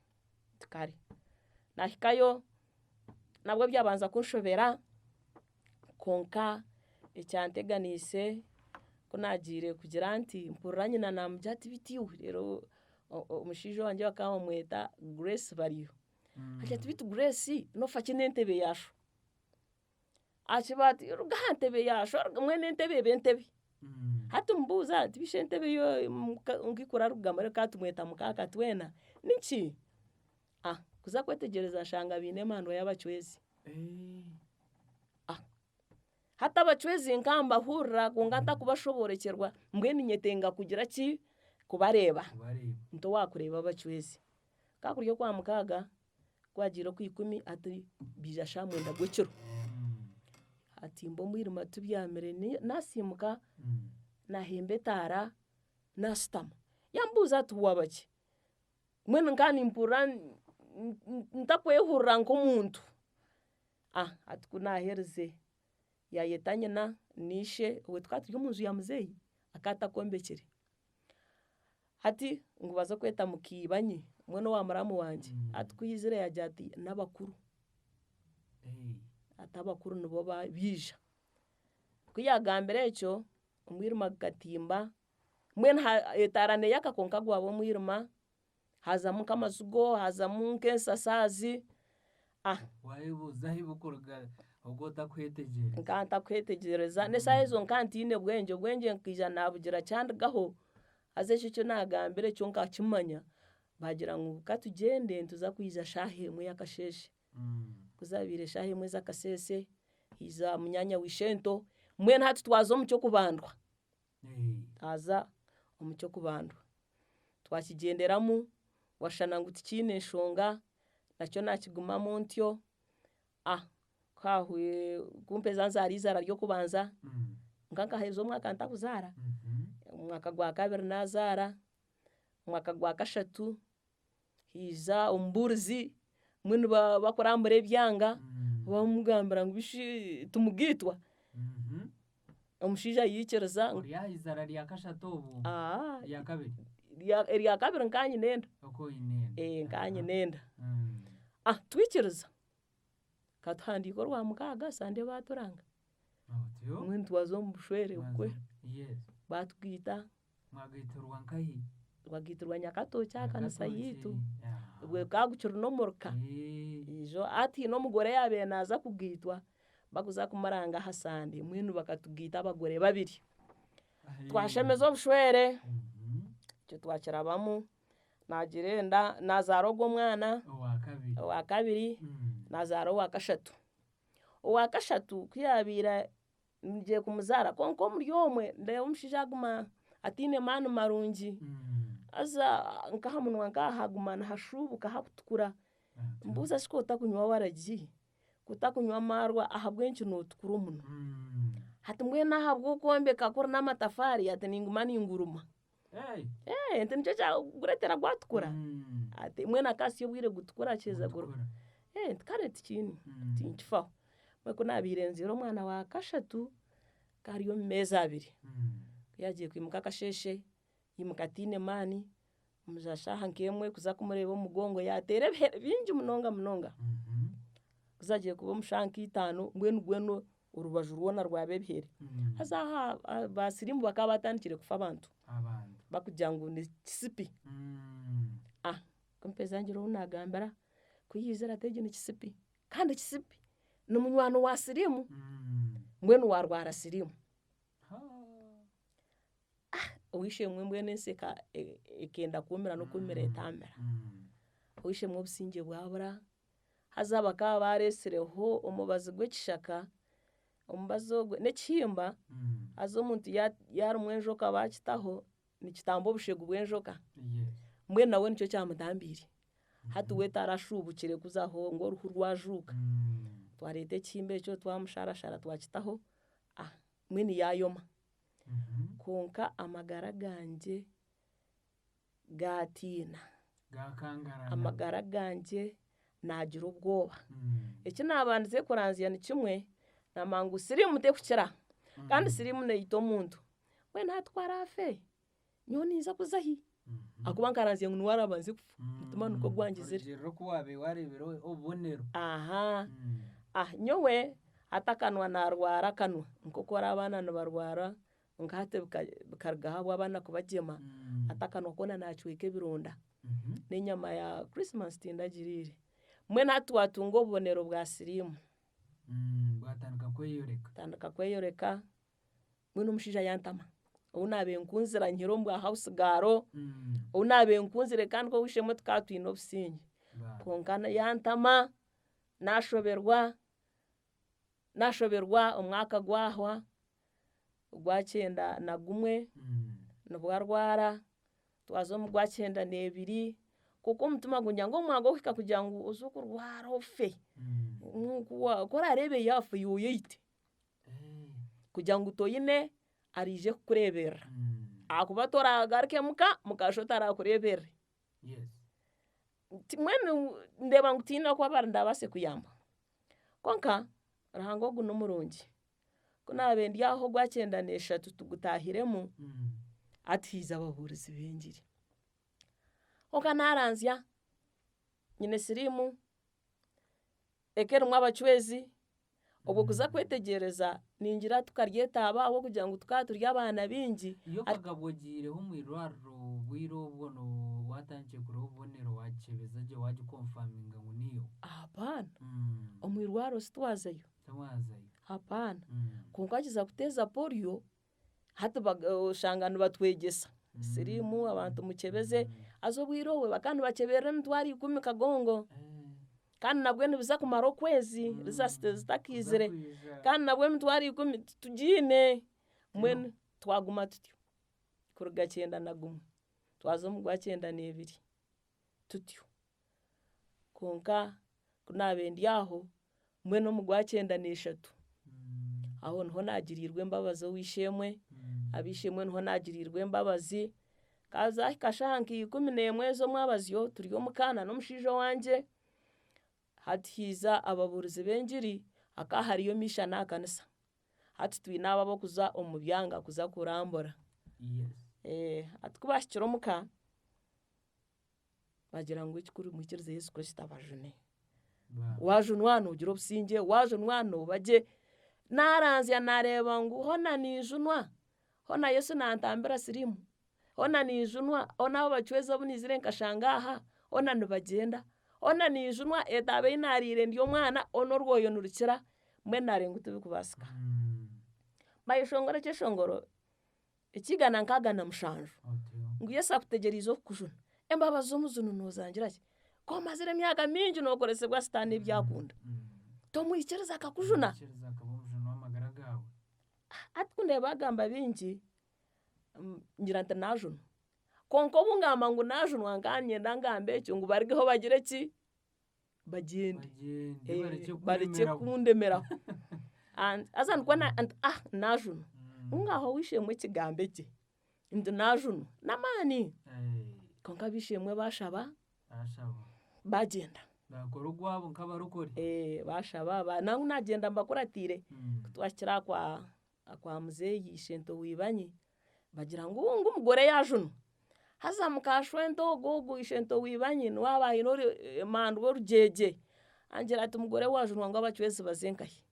nti kare. Naahikayo nabwo byabanza kunshobera kwonka ekyanteganiise. Ku naagiire kugira nti, mpurira nyina naamugira ati beitu iwe, reero omushaija owangye bakaba bamweta Grace Bariyo. Agira ati beitu Grace noofa ki n'entebe ya sho? Akiba ati ruga aha ntebe ya sho mbwenu entebe eba entebe. Hati mubuuza nti bishi entebe yo nkaikuru arikugamba reka tumweta mukaaka twena niki? Kuza kwetegyereza nshanga baine emandwa y'abacwezi. Hati abacwezi nka mbahurira kwonka ntakubashoboorokyerwa mbwenu nyetenga kugira ki? Kubareeba. Nti owaakureeba abacwezi. Ka kuri okwamukaaga, ku agiire okwikumi ati baija shaaha mwenda gw'ekiro. Hatimba omwirima tubyamire naasiimuka naahemba etaara naashutama. Yambuuza ati waaba ki? Mbwenu nka nimpurira ntakwehurira nk'omuntu. Hati ku naaherize yaayeta nyina na ishe, obwe tukaba turi omu nju ya muzeeyi akaba atakombekire. Hati ngu baze kweta mukiibanyi mbwenu owa muramu wangye, hati ku yaizire yaagira ati n'abakuru, ati abakuru nibo baija. Ku yaagambire ekyo, omwirima gukatimba, mbwenu etaara neeyaka kwonka gwaba omwirima, haazamu nk'amazigo, haazamu nk'ensasaazi. Waayebuuza ahu burikuruga oku otakwetegyereza. Nkaba ntakwetegyereza, n'eshaaha ezo nkaba ntiine bwengye, obwengye nkaija naabugira kyandigaho, haza ekyo eki naagambire kyo nkakimanya, baagira ngu ka tugyende nituza kwija shaaha emwe y'akasheeshe. Ku zaabaire shaaha emwe z'akasheeshe, haija munyaanya wa ishento, mbwenu hati twaza omu ky'okubandwa. Twaza omu ky'okubandwa, twakigyenderamu washana ngu tikiine nshonga, nakyo naakigumamu ntyo, ku haahwire ku mpeza nzaara eizaara ry'okubanza, nka nkaheza omwaka ntakuzaara, omwaka gwa kabiri naazaara, omwaka gwa kashatu haija omubuurizi mbwenu bakurambura ebyanga bamugambira ngu bishi timugaitwa, omushaija yaikiriza. Ori aha izaara rya kashatu obwo? Erya kabiri? Erya kabiri nka nyine enda. Okaba oine enda. Nka nyine enda. Twikiriza, katuhandiike orwamukaaga sande baaturanga. Otyo? Mbwenu twaza omu bushwere bukwe, baatugaita. Mwagaitirwa nkahi? Twagaitirwa Nyakatookye aha kanisa yaitu. Obwe gukaba gukiri n'omuruka. Ijo hati haine omugore yaabaire naaza kugaitwa, bakuza kumuranga aha sande mbwenu bakatugaita abagore babiri. Twashemeza obushwere, ekyo twakirabamu, naagira enda, naazaara ogwo omwana owa kabiri, naazaara owa kashatu. Owa kashatu ku yaabaire ngiye kumuzaara kwonka omuri omwe ndeeba omushaija aguma ataine maani marungi haza nk'aha munwa nk'aha haguma nihashuubuka hakutukura, mbuuza shi ku otakunywa waragi, ku otakunywa amaarwa ahabw'enki nootukura omunwa? Hati mbwenu ahabw'okwombeka kuri n'amatafaari ati ninguma ninguruma. Nti nikyo kyagureetera gwatukura? Ati mbwenu akahitsya obwire gutukura kiheza guruma. Nti kare tikiine, tinkifaho. Mbwenu ku naabaire nzaire omwana wa kashatu, akaba ari omu meezi abiri, ku yaagiire kwimuka akasheeshe, yaimuka ataine maani, omu za shaaha nk'emwe kuza kumureeba omu mugongo yaateera ebihere bingi munonga munonga. Ku zaagiire kuba omu shaaha nk'itaano mbwenu gwena orubaju rwona rwaba ebihere. Haza aha ba siriimu bakaba batandikire kufa abantu, bakugira ngu ni kisipi. Ku mpeza ngira ou naagambira, ku yaizire ati egi ni kisipi, kandi kisipi ni munywani wa siriimu, mbwenu waarwara siriimu. Ow'eishe-emwe mbwenu ensi ekenda kumira n'okumira etaamira. Ow'eishe-emwe obusingye bwabura, haza bakaba baareetsireho omubazi gw'ekishaka, omubazi ogwo n'ekihimba, haza omuntu yaarumwa enjoka baakitaho, nikitamba obushegu bw'enjoka. Mbwenu nawe nikyo kyamutambiire. Hati we tarashuubukire kuzaho ngu oruhu rwajuuka. Twareeta ekihimba ekyo twamusharashara twakitaho, mbwenu yaayoma. Kwonka amagara gangye gaatiina. Amagara gangye naagira obwoba. Eki naabandize kuranzya ni kimwe, naamanya ngu siriimu terikukira kandi siriimu neita omuntu. Mbwenu hati ku araafe, nyowe ninza kuza hi? Ahakuba nkaranzya ngu niwe araabanze kufa, omutima nikwo gwangizire. Kurugiirira oku waabaire waareebire obubonero. Aha, nyowe hati akanwa naarwara akanwa nk'oku ori abaana nibarwara. Kwonka hati bikarugaho ahabw'abaana kubagyema, hati akanwa koona naacweka ebironda. N'enyama ya Christmas tindagiriire. Mbwenu hati twatunga obubonero bwa siriimu. Bwatandika kweyoreka. Bwatandika kweyoreka, mbwenu omushaija yantama. Ou naabiire nkunzire nyine omu bwa house girl, ou naabiire nkunzire kandi nk'ow'eishe-emwe tukaba twine obusingye. Kwonka yantama, naashoberwa, naashoberwa omwaka gwahwa, ogwakyenda na gumwe nibwo arwara, twaza omu gwakyenda n'ebiri, kwonka omutima gungira ngu omwaka gw'okuhika kugira ngu oze kurwara ofe, ku oraareebe yaafa iwe oyeyite kugira ngu toine araije kukureeberera ahakuba toragaruke muka, mukasho tarakureeberere. Mbwenu ndeeba ngu tihaine oku ndabaase kuyamba. Kwonka Ruhanga ogu nimurungi, ku naabiire ndi aho ogwakyenda n'eshatu tugutaahiremu, hati haija ababuurizi b'engiri. Kwonka naaranzya, nyine siriimu, eka erimu abacwezi, obwo kuza kwetegyereza ningira tukaryetaaba ahabw'okugira ngu tukaba turi abaana baingi. Iyo okagabwa ogiireho omu irwariro obwire obwo watandikire kureeba obubonero wagikyebeza gye wagikonfaminga ngu niyo? Apaana, omu irwariro sitwazayo, Timwazayo? Apaana. Kwonka wakiza kuteeza polio, hati oshanga nibatwegyesa siriimu abantu mukyebeze, haza obwire obwo bakaba nibakyeberera emitwaro ikumi kagongo. Kandi nabwe nibiza kumara okwezi results zitakaizire kandi nabwe emitwaro ikumi titugiine mbwenu twaguma tutyo kuruga kyenda na gumwe twaza omu gwakyenda n'ebiri tutyo. Kwonka ku naabiire ndi aho mbwenu omu gwakyenda n'eshatu aho niho naagiriirwe embabazi ow'eishe-emwe, ab'eishe-emwe niho naagiriirwe embabazi, ka zaahika shaaha nka ikumi n'emwe z'omwabazyo turi omuka n'omushaija owangye, hati haija ababuurizi b'engiri hakaba hariyo mission aha kanisa. Hati twine abo ab'okuza omu byanga kuza kurambura. Hati ku baahikire omuka, bagira ngu ekikuru mwikirize Yesu Kristo abajune. Waajunwa noogira obusingye, waajunwa nooba gye. Naaranzya naareeba ngu hoona ninjunwa, hoona Yesu nantambira siriimu, hoona ninjunwa, hoona aba bacwezi abu naizire nkashanga aha, hoona nibagyenda, hoona ninjunwa etaabe ei naariire ndi omwana, hoona orwoyo nirukira, mbwenu naareeba ngu tibikubaasika. Baayeshongora ekyeshongoro eky'eigana nkaaga na mushanju ngu Yesu akutegyereize okukujuna, embabazi z'omujuni noozangira ki? Ku omazire emyaka mingi nookoresibwa sitaane ebi akunda, tomwikiriza akakujuna? Omwikiriza akaba omujuni w'amagara gaawe. Hati ku ndeeba bagamba bingi, ngira nti naajunwa. Kwonka obu ngamba ngu naajunwa nkaba niinyenda ngambe ekyo ngu barugeho bagire ki? Bagyende. Bagyende barekye Barekye kukuremeraho. kundemeraho. Haza nikwo nti ah naajunwa. Ngaho ow'eishe-emwe ekigambo ekye nti naajunwa n'amaani. Kwonka ab'eishe-emwe baashaba Baashaba. bagyenda. Baakora ogwabo nk'abarokore. Baashaba nangwa naagyenda mbakuratiire. Ku twahikire aha kwa muzeeyi ishento w'ibanyi, bagira ngu ngu omugore yaajunwa. Haza muka shwento ogwo ogwo ishento w'ibanyi niwe aba aine emandwa orugyegye. Angira ati mugore waajunwa ngu abacwezi baze nkahi?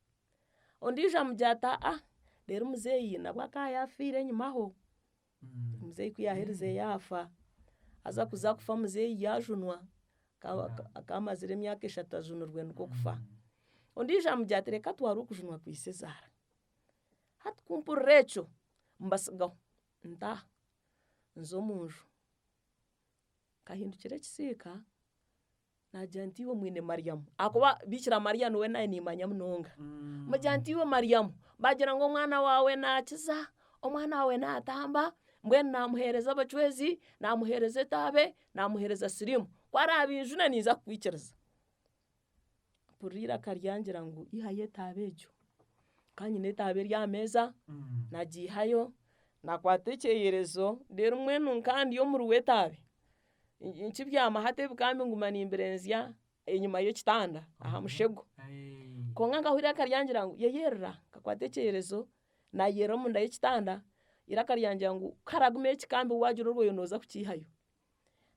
Ondiijo amugira ati aa, reero muzeeyi nabwe akaba yaafiire enyimaho. Muzeeyi ku yaaherize yaafa, haza kuza kufa muzeeyi yaajunwa, akaba amazire emyaka eshatu ajunirwe nikwo kufa. Ondiijo amugira ati reka atware okujunwa kwa isezaara. Hati ku mpurira ekyo, mbasigaho, ntaaha, nza omu nju, nkahindukira ekisiika, naagira nti iwe mwine Mariamu, ahakuba Biikira Mariya niwe naabiire niimanya munonga. Mugira nti iwe Mariamu, baagira ngu omwana waawe naakiza, omwana waawe naatamba, mbwenu naamuheereza abacwezi, naamuheereza etaabe, naamuheereza siriimu, ku araabinjune ninza kukwikiriza. Mpurira eiraka ryangira ngu ihayo etaabe egyo. Nkaba nyine etaabe eri aha meeza, naagiihayo, naakwata ekyeyerezo, reero mbwenu nka ndi omuri w'etaabe, nkibyama hati ebikambi nguma nimbirenzya enyima y'ekitanda aha mushego. Kwonka nkahurira eiraka ryangira ngu yeyerera, nkakwata ekyeyerezo naayeyerera omunda y'ekitanda, eiraka ryangira ngu ku haraagumeyo ekikambi waagira orwoyo nooza kukiihayo.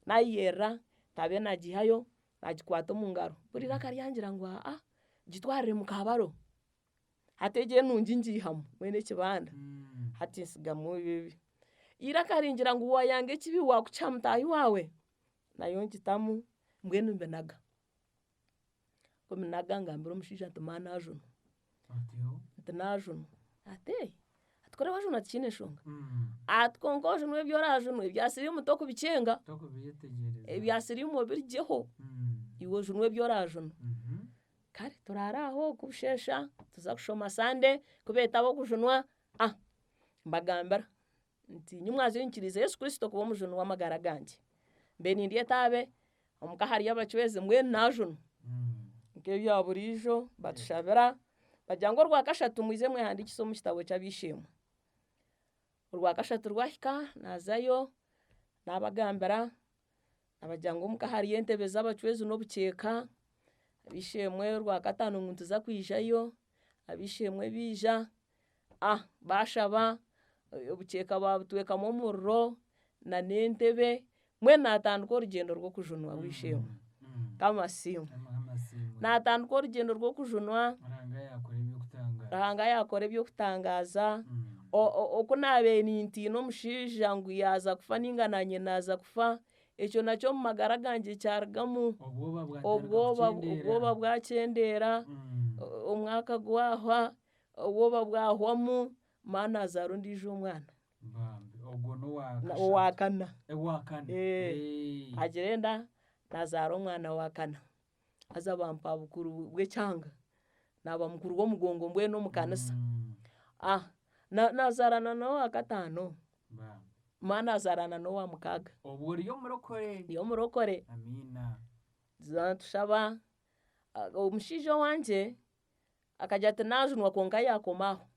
Naayeyerera, etaabe naagiihayo, naagikwata omu ngaro, mpurira eiraka ryangira ngu aa gitwarire mukaabaro. Hati egyo enungi ngiihamu mbwenu ekibanda. Hati nsigamu ebibi. Eiraka ringira ngu waayanga ekibi waakukiha mutaahi waawe, nayo ngitamu mbwenu mbinaga. Ku mbinaga ngambira omushaija nti ma naajunwa, nti naajunwa. Ati ee, ati kuri waajunwa tikiine nshonga. Ati kwonka ojunwe ebi oraajunwe ebya siriimu tokubikyenga, ebya siriimu obirugyeho, iwe ojunwe ebi oraajunwe. Kare turaara aho ku busheesha tuza kushoma Sande, ku beeta ab'okujunwa, mbagambira nti nyimwazyo nyikiriize Yesu Kristo kuba omujuni w'amagara gangye. Mbe nindya etaabe, omuka hariyo abacwezi mbwenu naajunwa. Nk'ebya buriijo batushabira, bagira ngu orwakashatu mwije mwehandiikise omu kitabo ky'ab'eishe-emwe. Orwakashatu rwahika naazayo, naabagambira, nabagira ngu omuka hariyo entebe z'abacwezi n'obukyeka, ab'eishe-emwe orwakataano ngu nituza kwijayo, ab'eishe-emwe biija, baashaba, obukyeka baabutwekamu omuriro na n'entebe, mbwenu naatandika orugyendo rw'okujunwa w'eishe-emwe. Mukama asiimwe. Naatandika orugyendo rw'okujunwa, Ruhanga yaakora eby'okutangaaza, oku naabaire nintiina omushaija ngu yaaza kufa nainga naanye naaza kufa, ekyo nakyo omu magara gangye kyarugamu, obwoba obwoba bwakyendeera, omwaka gwahwa, obwoba bwahwamu, ma naazaara ondiijo omwana. Owaakana. Agira enda, naazaara omwana wa kana, haza bampa bukuru bw'ekyanga, naaba mukuru w'omugongo mbwenu omu kanisa. Naazaara na n'owa kataano, ma naazaara na n'owa mukaaga. Obwo ori omurokore? Ndi omurokore. Amiina. Tuza nitushaba, omushaija owangye akagira ati naajunwa kwonka yaakoma aho.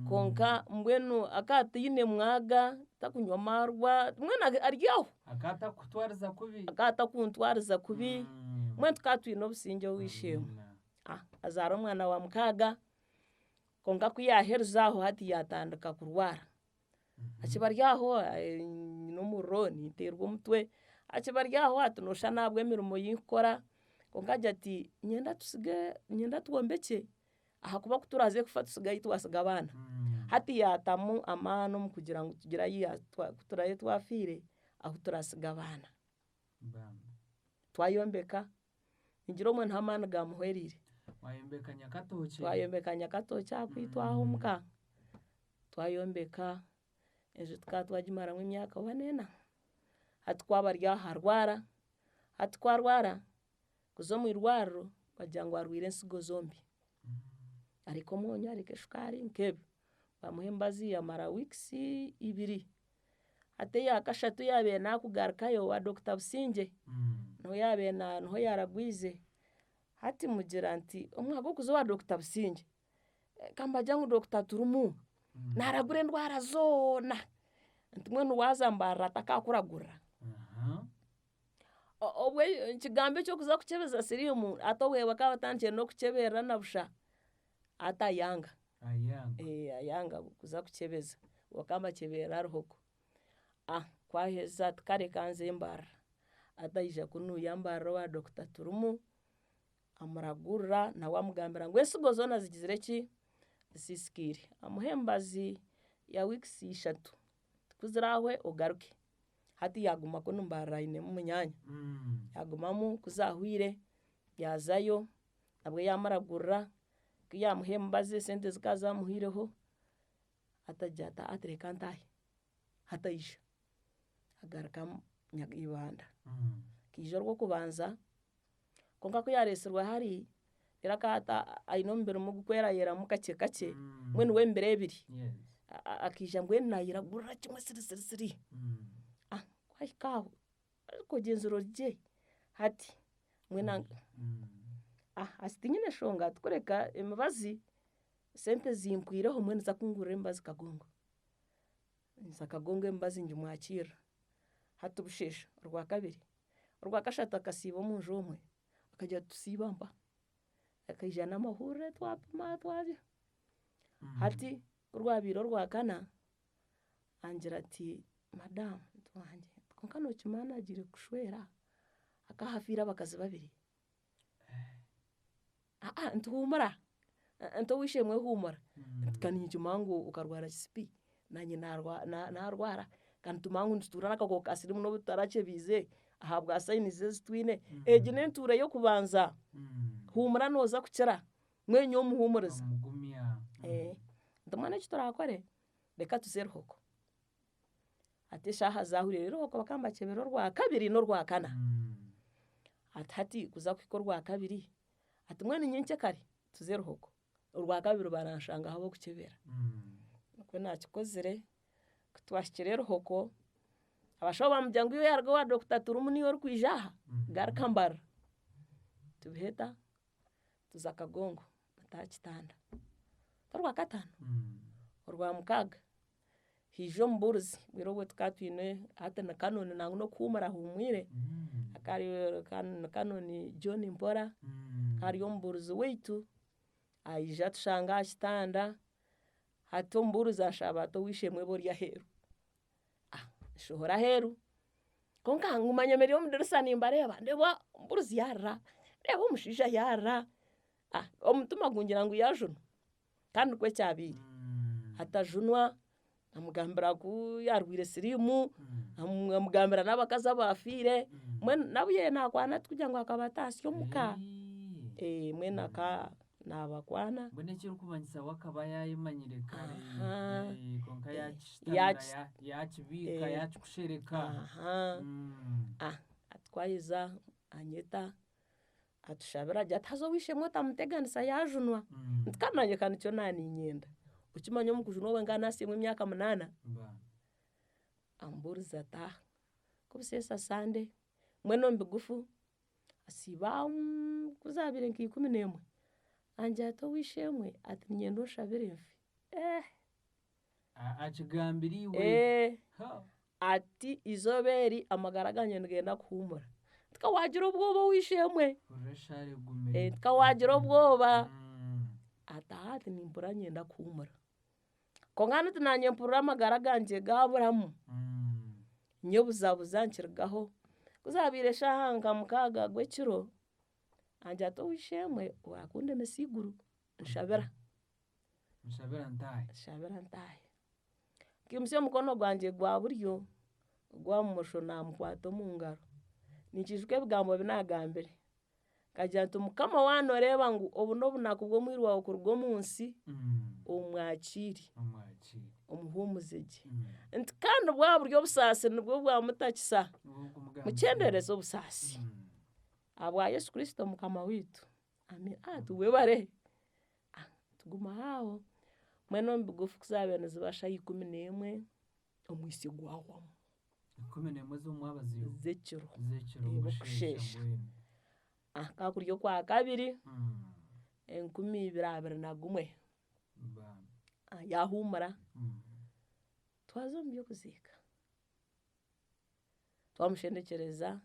Kwonka mbwenu akaba ataine mwaga, takunywa amaarwa, mbwenu ari aho. Akaba atakukutwariza kubi? Akaba atakuntwariza kubi, mbwenu tukaba twine obusingye ow'eishe-emwe. Azaara omwana wa mukaaga, kwonka ku yaaherize aho hati yaatandika kurwara. Akiba ari aho nyine omuriro ninteerwa omutwe, akiba ari aho ati nooshusha n'ahabw'emirimo ei nkukora, kwonka agira ati niinyenda tusige, niinyenda twombekye ahakuba ku turaaze kufa tusige ahi twasiga abaana. Hati yaatamu amaani omu kugira ngu tugire ahi ku turaabe twafiire ahu turaasige abaana. Twayombeka, ningira obumwe niho amaani gaamuhwereire. Mwayombeka Nyakatookye? Twayombeka Nyakatookye aha kwitwa aho omuka, twayombeka, enju tukaba twagimaramu emyaka oba n'ena. Hati ku aba ari aho arwara, hati ku arwara, kuza omu irwariro bagira ngu arwaire ensigo zombi, areke omwonyo, areke shukaari nk'ebyo. Bamuha emibazi yamara weeks ibiri. Hati eya kashatu yaabaire naakugarukayo owa Dokita Busingye, niho yaabaire niho yaaragwize, hati mugira nti omwaka gw'okuza owa Dokita Busingye, ka nibagire ngu Dokita Turimu naaragura endwara zoona, nti mbwenu waaza Mbarara takaakuragurira. Obwe ekigambo eky'okuza kukyebeza siriimu hati obwe bakaba batandikire n'okukyeberera na busha, hati ayanga. Ayanga. Ayanga kuza kukyebeza, bakaba nibakyeberera Ruhogo. Ku aheza ati kare ka nze Mbarara, hati aija kunuya Mbarara owa Dokita Turimu, amuragurira nawe amugambira ngu ensigo zoona zigizire ki, zisiisikaire. Amuha emibazi ya weeks ishatu, ku ziraahwe ogaruke. Hati yaaguma kunu Mbarara ainemu munyaanya, yaagumamu ku zaahwire yaazayo, nabwe yaamuragurira, ku yaamuha emibazi esente zikaba zaamuhwireho, hati agira ati ati reka ntaahe, hati aija agarukamu Ibanda. Akaija orw'okubanza, kwonka ku yaareetsirwe hari, reero akaba aine omubiri gurikwerayeeramu kakye kakye, mbwenu we emibiri ebiri, akaija mbwenu naayiragurira kimwe siri siri siri, ku ahika aho, ariko ogyenzire origye, hati mbwenu ati tiinyine nshonga ati kureka emibazi sente zimpwireho mbwenu za kungurira emibazi Kagongo. Nza Kagongo emibazi ngimwakiirira, hati busheesha orwakabiri, orwakashatu akasiiba omunju omwe, akagira ati tusiibe mpa, akaija n'amahurire twapima twagira, hati ku rwabiire orwakana, angira ati madam nti wangye, kwonka nookimanya naagiire kukushwera, hakaba hafiire abakazi babiri, nti huumura, nti ow'eishe-emwe huumura, nti ka ninkimanya ngu okarwara kisipi. Naanye naarwara kandi nitumanya ngu nitutuura n'akakooko ka siriimu n'obu tutarakyebiize ahabwa signs ezi twine. Egi n'entuura y'okubanza, huumura nooza kukira, mbwenu nyowe muhuumuriza. Nti mbwenu eki turaakore, reka tuze Ruhoko. Hati eshaaha zaahurire Ruhoko bakaba nibakyebera orwakabiri n'orwakana. Hati hati kuza kuhika orwakabiri, hati mbwenu nyencekare tuze Ruhoko. Orwakabiri baranshangaho ab'okukyebera. Nikwo naakikozire, ku twahikire Ruhoko, abashaho baamugira ngu iwe yaaruga owa Dokita Turimu niiwe orikwija aha, garuka Mbarara. Tubiheeta tuza Kagongo aha kitanda. Orwakataano, orwamukaaga haija omubuurizi, obwire obwo tukaba twine hati ni Canon nangwa n'okuhuumura ahuumwire, akaba ari Canon John Mpora, akaba ari omubuurizi waitu. Aija atushanga aha kitanda, hati omubuurizi anshaba ati ow'eishe-emwe eba ori aheeru. Nshohora aheeru, kwonka nguma nyemereire omu dirisa nimbareeba, ndeeba omubuurizi yaarira, ndeeba omushaija yaarira, omutima gungira ngu yaajunwa kandi nikwo kyabaire. Hati ajunwa, amugambira ku yaarwaire siriimu, amugambira n'abakazi abaafiire, mbwenu n'abu yaabaire naakwana tikugira ngu akabataasya omuka, mbwenu aka naabakwana. Mbwenu ekirikumanyisa we akaba yaayemanyire kare kwonka yaakishitamira yaakibiika yaakikushereka. Twaheza anyeta atushabira agira ati haza ow'eishe-emwe otamuteganisa yaajunwa. Nti kandi naanye ka nikyo naaniinyenda. Okimanya omu kujunwa obwe nkaba naasiimwe emyaka munaana. Ambuuriza ataaha. Ku buseesa Sande, mbwenu omu bigufu, asiiba aho ku zaabaire nka 11, angira ati ow'eishe-emwe ati niinyenda onshabire nfe. Akigambire iwe? Ati eizooba eri amagara gangye nigenda kuhuumura. Nti ka waagira obwoba ow'eishe-emwe. Hurira eshaara egumire. Nti ka waagira obwoba. Ati aha ati nimpurira niinyenda kuhuumura. Kwonka hati naanye mpurira amagara gangye gaaburamu. Nyebuzabuza nkirugaho. Ku zaabaire eshaaha nka mukaaga gw'ekiro, angira ati ow'eishe-emwe waakundemesa eiguru, nshabira. Nshabira ntaahe. Nshabira ntaahe. Nkimutsya omukono gwangye gwa buryo, ogwa bumosho naamukwata omu ngaro. Ninkiijuka ebigambo bi naagambire. Nkagira nti Mukama waaba nooreeba ngu obu n'obunaku bw'omwiru waawe kuruga omu nsi, omwakiire, omuhuumuze gye. Nti kandi bwaba buri obusaasi nibwo bwamutakisa, mukyendeereze obusaasi. Ahabwa Yesu Kristo Mukama waitu. Amiina. Ati webare. Tuguma aho. Mbwenu omu bigufu ku zaabaire niziba shaaha 11, omwitsyo gwahwamu. 11 z'omwabazyo? Z'ekiro. Z'ekiro busheesha. Hakaba kuri okwakabiri, 2021. Yaahuumura, twaza omu by'okuziika. Twamushendekyereza,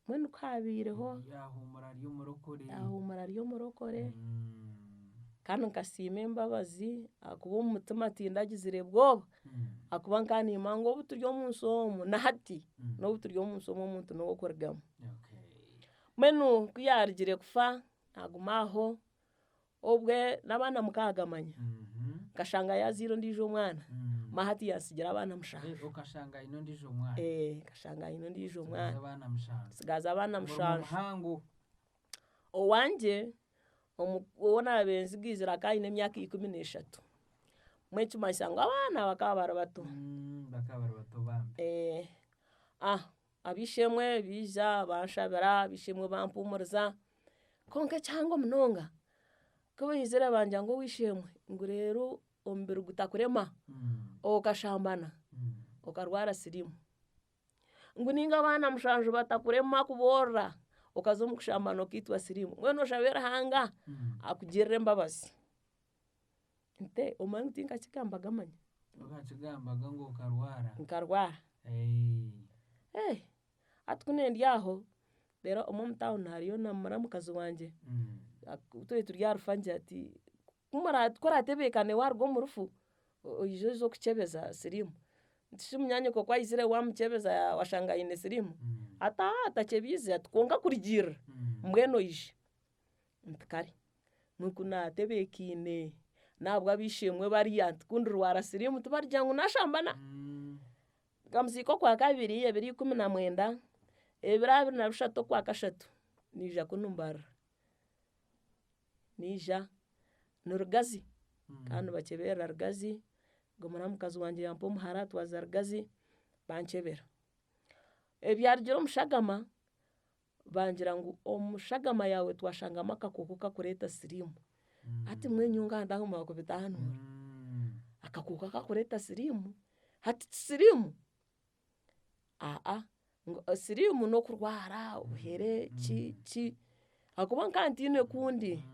mbwenu ku haabaireho. Yaahuumura ari omurokore. Yaahuumura ari omurokore. Kandi nkasiima embabazi ahakuba omu mutima tindagizire bwoba ahakuba nkaba niimanya ngu obu turi omu nsi omu na hati n'obu turi omu nsi omu omuntu n'ow'okurugamu. Mbwenu ku yaarugire kufa naaguma aho, obwe n'abaana mukaaga manya, nkashanga yaazaire ondiijo omwana, manya hati yantsigira abaana mushanju. Okashanga aine ondiijo mwana? Nkashanga aine ondiijo mwana. Otsigaze abaana mushanju. Ntsigaze abaana Omurimo mushanju. muhango. Owangye ou naabaire nzigaizire akaba aine emyaka 13. Mbwenu ekimanyisa ngu abaana bakaba bari bato. Bakaba bari bato bambi. Ab'eishe-emwe baija banshabira, ab'eishe-emwe bampuumuriza, kwonka ekihango munonga, ku baizire bangira ngu ow'eishe-emwe ngu reero omubiri gutakurema, okashambana, okarwara siriimu. Ngu ninga abaana mushanju batakurema kuboorora, okaza omu kushambana okaitwa siriimu. Mbwenu oshabe Ruhanga akugirire embabazi. Nte omanye ngu tinkakigambaga manya. Tokakigambaga ngu okarwara? Nkarwara. Hati ku ndi aho, reero omwe omu tawuni hariyo na muramukazi wangye, ku twaba turi aha rufu angira ati ku oratebeekane waaruga omu rufu, oije oze kukyebeza siriimu. Nti shi munyaanyoko ku aizire waamukyebeza washanga aine siriimu? Ati aa takyebiize ati kwonka kurugiirira mbwenu oije. Nti kare, nikwo naatebeekaine. N'ahabw'ab'eishe-emwe bariya nti ku ndirwara siriimu tibarigira ngu naashambana. Nkamuziika Okwakabiri ebiro 19, ebiro 23 Okwakashatu naija kunu mbarira. Naija ni Rugazi kandi nibakyeberera Rugazi, ogwo muramukazi wangye yampa omuhara twaza Rugazi bankyebera. Ebyarugire omu shagama bangira ngu omu shagama yaawe twashangamu akakooko kakureeta siriimu. Hati mbwenu nyowe nkaba ntahumura kubitaanuura. Akakooko akakureeta siriimu, hati ti siriimu? Aa ngu siriimu n'okurwara obuhere ki ki ahakuba nkaba ntiine kundi.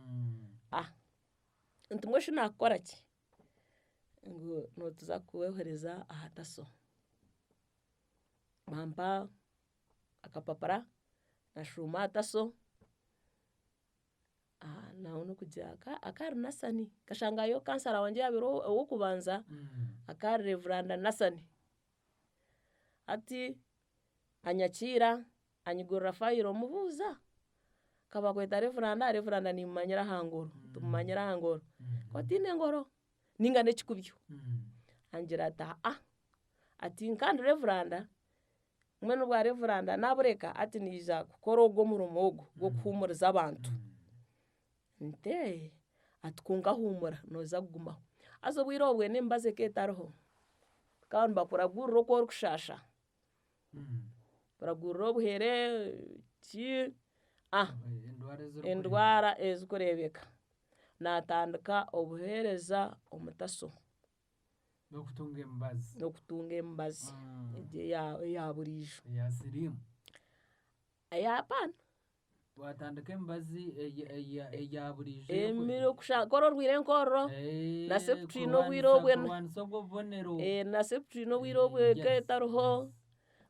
Nti mbwenu shi naakukora ki? Ngu nituza kukwohereza aha Taso. Bampa akapapura nashuuma aha Taso, nawe n'okugira akari Nasani nkashangayo kansara wangye owabaire ow'okubanza akari Reverand Nasani. Hati anyakiira anyigurira fayiro mubuuza, ka bakweta Reverand, Reverand nimumanyira aha ngoro, tumumanyira aha ngoro, otiine ngoro ninga n'ekikubyo? Angira ati aa, ati nka ndi Reverand Mbwenu obwa revuranda naabureka hati naija kukora ogwo omurimo ogwo gw'okuhuumuriza abantu. Nti ee, ati kwonka huumura nooza kugumaho. Haza obwire obwe n'emibazi ekaba etariho, bakaba nibakuragurira oku orikushaasha, kuragurira obuhere ki, endwara ezirikureebeka. Naatandika obuheereza omu Taso. N'okutunga emibazi. N'okutunga emibazi egyo eya buriijo. Eya siriimu. Eya apaana. Watandika emibazi eya buriijo. Ku orwaire enkororo na septrin obwire obwe. Kurwanisa obwo bubonero. Na septrin obwire obwe ekaba etariho,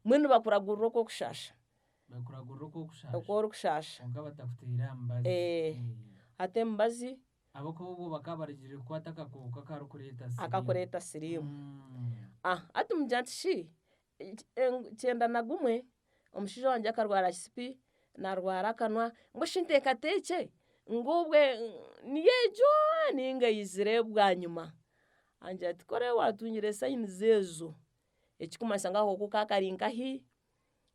mbwenu nibakuragurira oku orikushaasha. Bakuragurira oku orikushaasha. Oku orikushaasha. Kwonka batakuteire aha mibazi. Hati emibazi. Ahabw'okuba obwo bakaba barugire kukwata akakooko akarikureeta siriimu. Akakureeta siriimu. Hati mugira nti shi 91 omushaija wangye akarwara kisipi, naarwara akanwa, mbwenu shi nteekateekye ngu obwe niyo egyo ninga eyizire bwanyima? Angira ati ku oraabe waatungire sayinizi ezo, ekirikumanyisa ngu akakooko ka kari nkahi?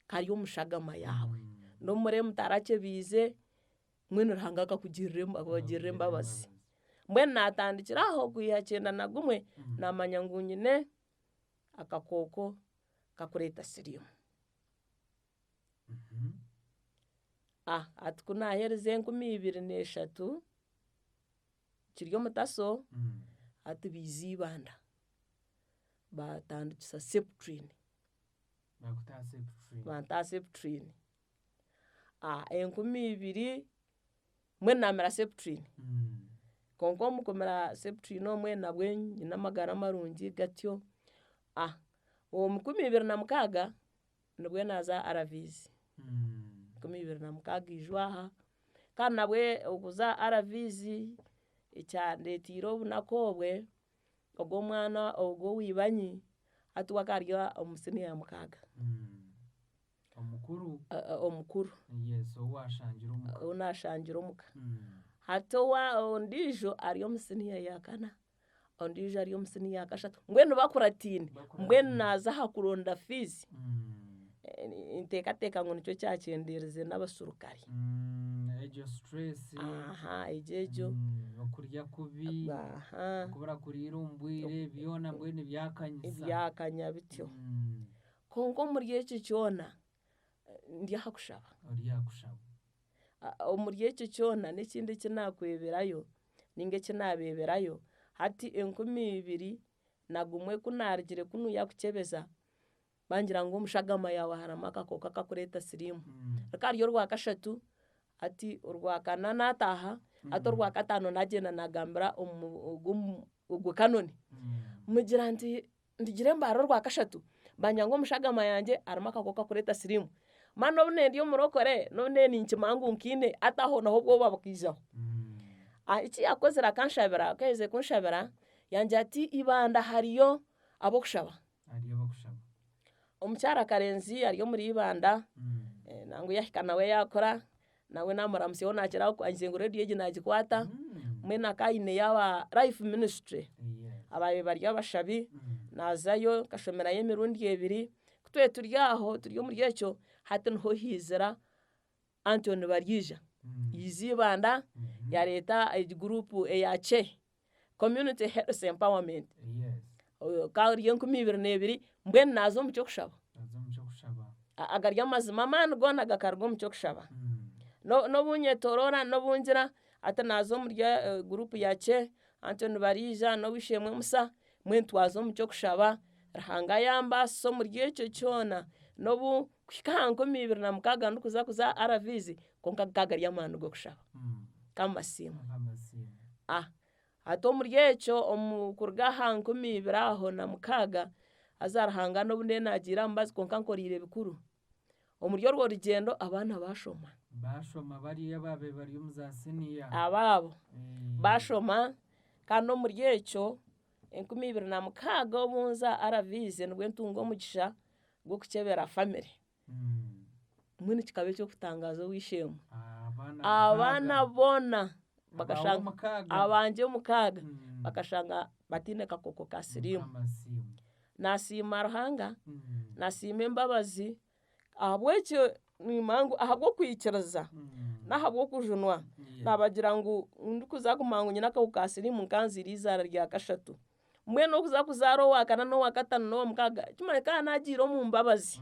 Kari omu shagama yaawe. N'omurema tarakyebiize. Mbwenu Ruhanga akakugirira embabazi. Mbwenu naatandikira aho kwiha 91 naamanya ngu nyine akakooko kakureeta siriimu. Hati ku naaherize 2003 kiri omu Taso, hati baija Ibanda baatandikisa Septrin. Bantaha Septrin. 2000 mbwenu naamira Septrin, kwonka omu kumira Septrin omwe nabwe nyine amagara marungi gatyo, omu 2006 nibwe naaza ARVs, 2006 ijo aha, kandi nabwe okuza ARVs ekyandeetiire obunaku obwe, ogwo omwana ogwo owa ibanyi hati we akaba ari omu siniya ya mukaaga. Omukuru? Omukuru. Yes, ou waashangire omuka. Ou naashangire omuka. Hati owa ondiijo ari omu siniya ya kana, ondiijo ari omu siniya ya kashatu, mbwenu bakuratiine, mbwenu naaza aha kuronda fiizi, ninteekateeka ngu nikyo kyakyendeerize n'abaserukare. Egyo stress. Aha, egyo egyo. Okurya kubi, okubura kuriira omu bwire, byona mbwenu byakanyisa. Byakanya bityo. Kwonka omuri ekyo kyona ndi aha kushaba. Ori aha kushaba. Omuri ekyo kyona n'ekindi eki naakweberayo nainga eki naabeeberayo, hati 2001 ku naarugire kunuya kukyebeza, bangira ngu omu shagama yaawe harimu akakooko akakureeta siriimu. Rukaba ruri orwakashatu, hati orwakana naataaha, hati orwakataano naagyenda naagambira ogwo kanoni, mugira nti Ndigire mbaare orwakashatu, banyanga omu shagama yangye harimu akakooko kakureeta siriimu. Mani n'obu nari ndi omurokore, n'obu nari ninkimanya ngu nkiine, hati ahonaho obwoba bukaijaho. Eki yaakozire akanshabira, ku yaaherize kunshabira, yangira ati Ibanda hariyo ab'okushaba. Omukyara Karenzi ari omuri Ibanda, nangwa yaahika nawe yaakura, nawe naamuramutsyaho naakira angiire ngu rediyo egi naagikwata. Mbwenu akaba aineyo aba Life Ministry abaabaire bari abashabi, naazayo nkashomerayo emirundi ebiri. Ku twabaire turi aho turi omuri ekyo, hati niho haizira Anthony Baryaija, yaija Ibanda yaareeta egi guruupu eya CHE, Community Health Empowerment, ekaba eri 2002, mbwenu naaza omu ky'okushaba. Agari amazima amaani goona gakaruga omu ky'okushaba. N'obu nyetoroora n'obu ngira, hati naaza omuri guruupu ya CHE, Anthony Baryaija n'ow'eishe-emwe Musa, mbwenu twaza omu ky'okushaba, Ruhanga yambaasisa omuri ekyo kyona, n'obu kuhika aha 2006 ndikuza kuza ARVs, kwonka gakaba gari amaani g'okushaba. Kamasiimwe. Hati omuri ekyo omu kuruga aha 2000 aho na mukaaga, haza Ruhanga n'obu ndiyo naagiira aha mubazi kwonka ankoreire bikuru. Omuri orwo rugyendo abaana baashoma. Baashoma bariya abaabaire bari omu za siniya. Abaabo baashoma kandi omuri ekyo 2006 obu nza ARVs nibwo ntunga omugisha gw'okukyebera famire. Mbwenu kikaba eky'okutangaaza ow'eishe-emwe. Abaana boona bakashanga abangye mukaaga bakashanga bataine kakooko ka siriimu. Naasiima Ruhanga, naasiima embabazi ahabw'ekyo niimanya ngu ahabw'okwikiriza n'ahabw'okujunwa naabagira ngu ndikuza kumanya ngu nyine akahuka ka siriimu nkanziire eizaara rya kashatu. Mbwenu okuza kuzaara owa kana n'owa kataano n'owa mukaaga kimanye ka naagiire omu mbabazi.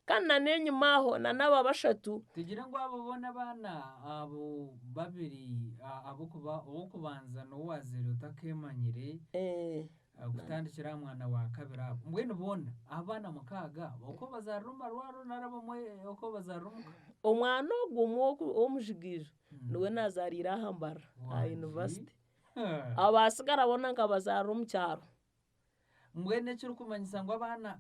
Kandi na n'enyima aho na n'aba bashatu. Tugire ngu abo boona abaana abo babiri ab'okuba ow'okubanza n'ou waazaire otakeemanyire kutandikira aha mwana wa kabiri abo. Mbwenu boona abaana mukaaga ok'obazaarira omu marwariro nari abamwe ok'obazaarira omuka? Omwana ogwo omwe ow'omujigaijo niwe naazaariire aha Mbarara aha yunivasite. Abaatsigara boona nkabazaarira omu kyaro. Mbwenu ekirikumanyisa ngu abaana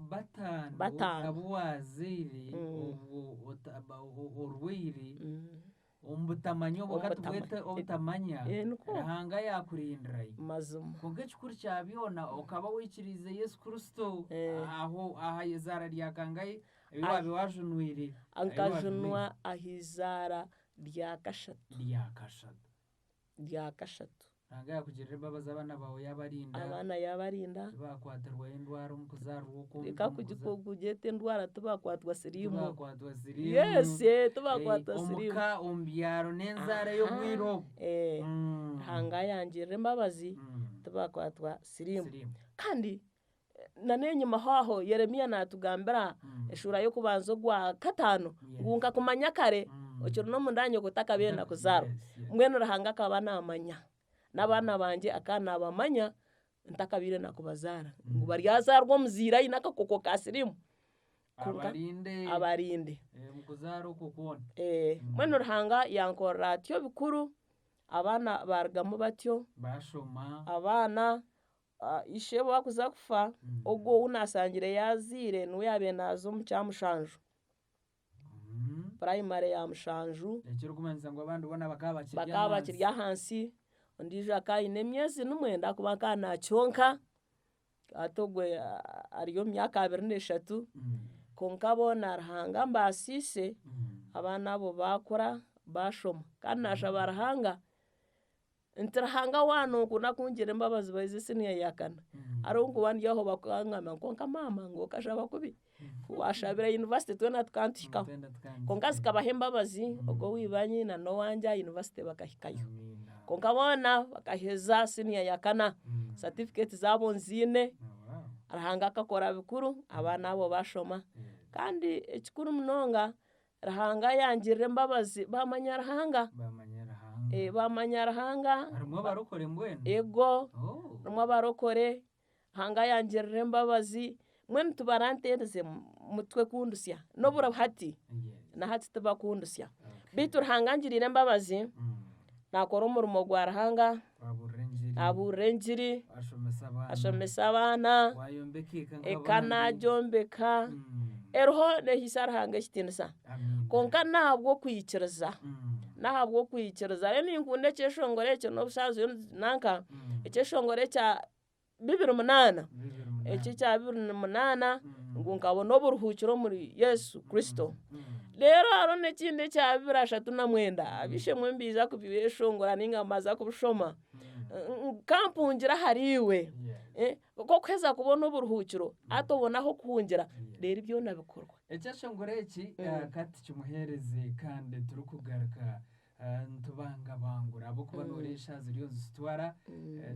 bataano Bataano. abu waazaire obwo orwaire omu butamanya obwo Omu ka tubwete butamanya. obutamanya Eh, nikwo. Ruhanga yaakurindirayo. Mazima. Kwonka ekikuru kya byona okaba waikiriize Yesu Kristo Eh. aho aha izaara rya kangahi ebi Ai- waabaire waajunwire? Ebi waajunwire. Nkajunwa aha izaara rya kashatu. Rya kashatu. Rya kashatu. Ruhanga yaakugirira embabazi abaana baawe yaabarinda. Abaana yaabarinda. Tibakwatirwaho endwara omu kuzaarwa okwo. Reka kugyeta endwara tibakwatwa siriimu. Tibakwatwa siriimu. Yes, tibakwatwa siriimu. Omuka, omu byaro n'enzaara y'obwire obu. Ruhanga yangirira embabazi tibakwatwa siriimu. Kandi na n'enyimaho aho Yeremia naatugambira eshuura y'okubanza ogwa kataano ngu nkakumanya kare okiri n'omunda ya nyoko otakabaire nakuzaarwa. Mbwenu Ruhanga akaba naamanya n'abaana bangye akaba naabamanya ntakabaire nakubazaara ngu baryazaarwa omuzaire aine akakooko ka siriimu kwonka Abarinde abarinde. omu kuzaara okwo kwona. Mbwenu Ruhanga yankorera atyo bikuru, abaana baarugamu batyo, Baashoma. abaana Ishebo akuza kufa, ogwo ou naashangire yaazaire niwe yaabaire naaza omu kyamushanju, purayimare ya mushanju. Ekirikumanyisa ngu abandi boona bakaba bakiri ahansi. Bakaba bakiri ahansi, ondiijo akaba aine emyezi nimwenda ahakuba akaba naakyonka, hati ogwe ari omu myaka 23, kwonka boona Ruhanga ambaasiise, abaana abo baakura baashoma. Kandi naashaba Ruhanga Nti Ruhanga waaba nookunda kungirira embabazi baheza siniya ya kana, hariho nkuba ndi aho bakangamba ngu kwonka maama ngu okashaba kubi, ku waashabire yunivasite twena tukaba nituhikaho. Kwonka zikabaha embabazi ogwo owa ibanyi na n'owangye aha yunivasite bakahikayo. Kwonka boona bakaheza siniya ya kana, satifiketi zaabo nziine, Ruhanga akakora bikuru, abaana abo baashoma. Kandi ekikuru munonga Ruhanga yangirira embabazi baamanya Ruhanga. Baamanya Ruhanga. Eh, baamanya Ruhanga. Harimu abarokore mbwenu? Ego, Oh. harimu abarokore. Ruhanga yangirira embabazi. Mbwenu tibaranteerize mutwe kundusya. N'oburo hati, Yes. na hati tibakundusya. Okay. Beitu Ruhanga angiriire embabazi, naakora omurimo gwa Ruhanga, Wabuurira engiri. naabuurira engiri, Washomesa abaana. ashomesa abaana, Wayombeka eka eka nk'abandi. naagyombeka. Eriho neehaisa Ruhanga ekitiinisa. Amiina. Kwonka n'ahabw'okwikiriza, n'ahabw'okwikiriza. Reero ninkunda ekyeshongoro ekyo n'obushaazi nanka, ekyeshongoro ekya 2008, 2008. eki ekya 2008 ngu nkabona oburuhuukiro omuri Yesu Kristo. Reero hariho n'ekindi ekya 2039, ab'eishe-emwe mbaija kubyeshongora nainga mbaza kubishoma, nkampungire ahariiwe, nk'okuheza kubona oburuhuukiro, hati obone ah'okuhungira, reero byona bikorwa. Ekyeshongoro eki ka tukimuheereze kandi turikugaruka Nitubangabangura ahabw'okuba nooreeba eshaaha ziriyo nizitutwara,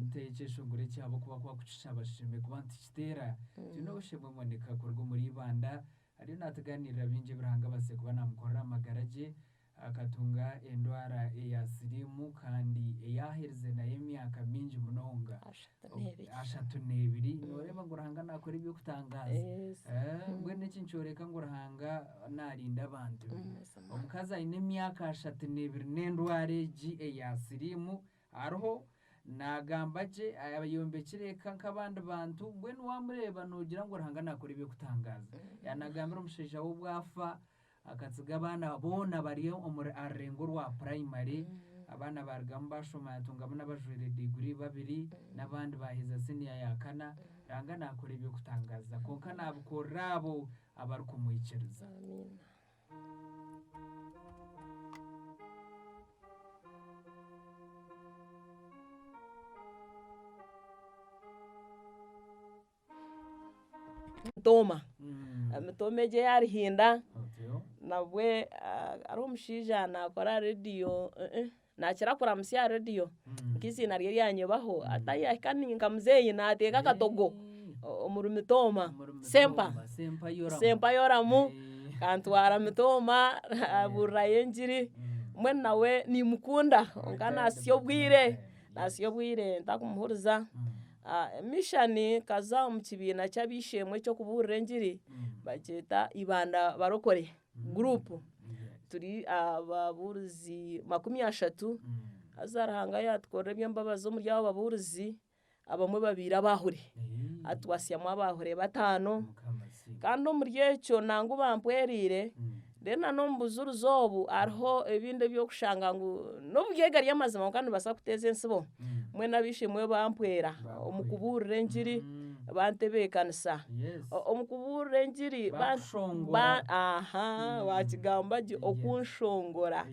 nta ekyeshongoro eki ahabw'okuba ku bakukishaba tushemereire kuba nitukiteera. Twine ow'eishe-emwe Monica kuruga omuri Ibanda ariyo naatugaaniirira bingi ebi Ruhanga abaasize kuba naamukorera aha magara gye. Akatunga endwara eya siriimu kandi ei aherize nayo emyaka mingi munonga, ashatu n'ebiri. Nooreeba ngu Ruhanga naakora eby'okutangaaza. Mbwenu eki nikyoreka ngu Ruhanga naarinda abantu be. Omukazi aine emyaka 32 n'endwara egi eya siriimu ariho naagamba gye, ayombekire eka nk'abandi bantu, mbwenu waamureeba noogira ngu Ruhanga naakora eby'okutangaaza. Yaanagambira omushaija we obu afa akatsiga abaana boona bari omu aha rurengo rwa purayimare, abaana baarugamu baashoma yaatungamu n'abajwaire diguri babiri n'abandi baaheza siniya ya kana. Ruhanga naakora eby'okutangaaza kwonka naabikorera abo abarikumwikiriza. Mitooma, emitooma egyo eya Ruhinda nabwe hariho omushaija naakora rediyo naakira kuramutsya aha rediyo nk'eiziina rye ryanyebaho hati ahu yaahika ni nka muzeeyi naateeka akatogo omuri mitooma Sempa, Sempa Yoramu akantwara mitooma abuurirayo engiri mbwenu nawe nimukunda kwonka naasya obwire, naasya obwire ntakumuhuriza. Mishani nkaza omu kibiina ky'ab'eishe-emwe eky'okubuurira engiri bakyeta Ibanda Barokore Group turi ababuurizi 30 haza Ruhanga yaatukorera eby'embabazi omuri abo babuurizi abamwe babaire abaahure hati twasyamu abaahure bataano kandi omuri ekyo nangwa bampwereire Reero na n'omu bujurizi obu hariho ebindi eby'okushanga ngu n'obu ryega ry'amazima kwonka nibabaasa kuteeza entsibo. Mbwenu ab'eishe-emwe bampwera omu kubuurira engiri, bantebeekanisa. Omu kubuurira engiri aha waakigamba gye okunshongora.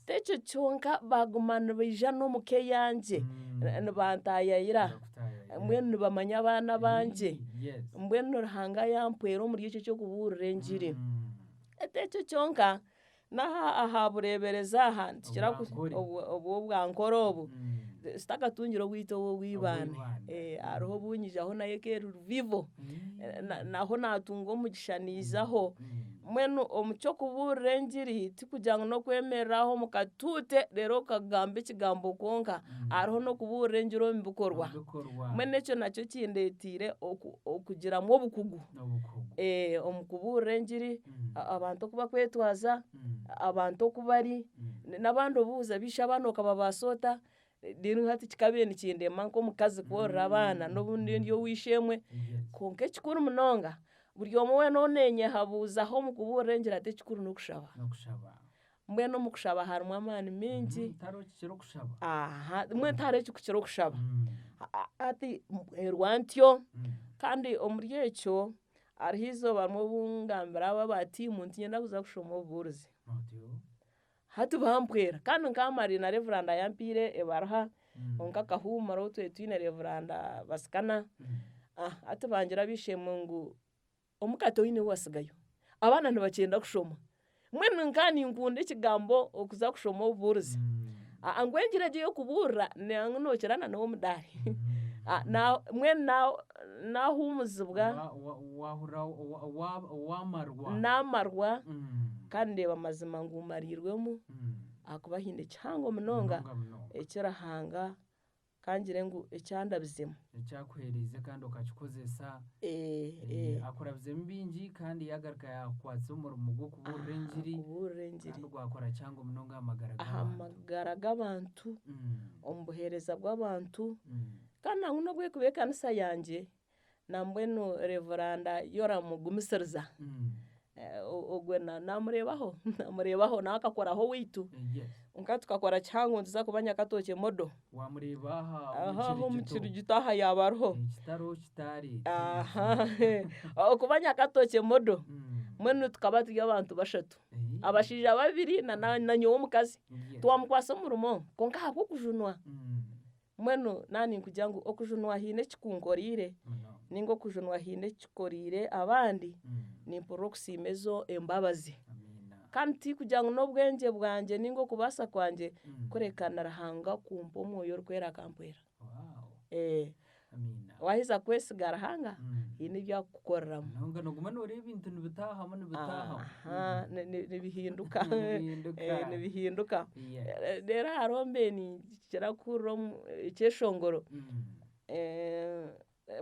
T'ekyo kyonka baaguma nibaija n'omu ka eyangye nibantaayaayira, mbwenu nibamanya abaana abangye, mbwenu Ruhanga yampwera omuri ekyo eky'okubuurira engiri. T'ekyo kyonka, n'aha aha bureeberezi aha nitukira obu obwankore obu, tutakatungire obwaitu obu obw'eibanda, hariho obu nyijaho nayo eka eri revival, naho naatunga omugisha naijaho, mbwenu omu ky'okubuurira engiri tikugira ngu n'okwemerera aho omu katuute reero okagamba ekigambo kwonka, hariho n'okubuurira engiri omu bikorwa, mbwenu ekyo nakyo kindeetiire okugiramu obukugu. Omu kubuurira engiri, abantu oku bakwetwaza, abantu oku bari, n'abandi obuuza biishe abaana okababaasa ota, reero hati kikabaire nikindema nk'omukazi kworora abaana n'obu ndi ndi ow'eishe-emwe, kwonka ekikuru munonga, buri omwe weena ou neenyehabuuzaho omu kubuurira engiri hati ekikuru n'okushaba. Mbwenu omu kushaba harimu amaani maingi. Tihariho ekikira okushaba. Aha, mbwenu tihariho ekikukira okushaba. Hati mpwerwa ntyo, kandi omuri ekyo hariho eizooba rimwe obu ngambira abo aba tiimu nti niinyenda kuza kushoma obubuurizi. Hati bampwera kandi nkaamariire na Revuranda yampaire ebaruha kwonka akahuumuro ou twbaire twine Revuranda Basikana, hati bangira ab'eishe-emwe ngu Omuka toine ou watsigayo, abaana nibakyenda kushoma. Mbwenu nka ninkunda ekigambo okuza kushoma obubuurizi. Ngu engiri egi ey'okubuurira nangwa nookira na n'ow'omudaari. Mbwenu naahuumuzibwa. Waahurira waamarwa. Naamarwa kandi ndeeba amazima ngu mariirwemu ahakuba haine kihango munonga eki Ruhanga Ka ngire ngu ekyandabizemu. Ekyakuheereize kandi okakikozesa. Akurabizemu bingi kandi yaagaruka yaakukwatsa omurimo gw'okubuurira engiri. Kubuurira engiri. Kandi gwakora kihango munonga aha magara g'abantu. Aha magara g'abantu, omu buheereza bw'abantu. Kandi nangwa n'obu erikuba ekanisa yangye, Nambwenu Revuranda Yoram Gumisiriza ogwe namureebaho namureebaho nawe akakoraho owaitu kwonka tukakora kihango nituza kuba Nyakatookye model Wamureeba aha aha omu kirigito aha yaaba ariho. Ekitaro kitari. Okuba Nyakatookye model mbwenu tukaba turi abantu bashatu. Abashaija babiri na na nyowe omukazi. Twamukwasa omurimo kwonka ahabw'okujunwa. Mbwenu naaba ninkugira ngu okujunwa haine eki kunkoreire nainga okujunwa haine eki kikoreire abandi, nimpurira okusiima ezo embabazi. Kandi tikugira ngu n'obwengye bwangye nainga okubaasa kwangye kureka ni Ruhanga kumpa Omwoyo Orikwera akampwera. Waaheza kwesiga Ruhanga, haine ebi arikukukoreramu. Munonga nooguma nooreeba ebintu nibitaahamu nibitaahamu. Aha, nibihinduka, nibihinduka. Reero hariho mbere ninkira kuhurira ekyeshongoro,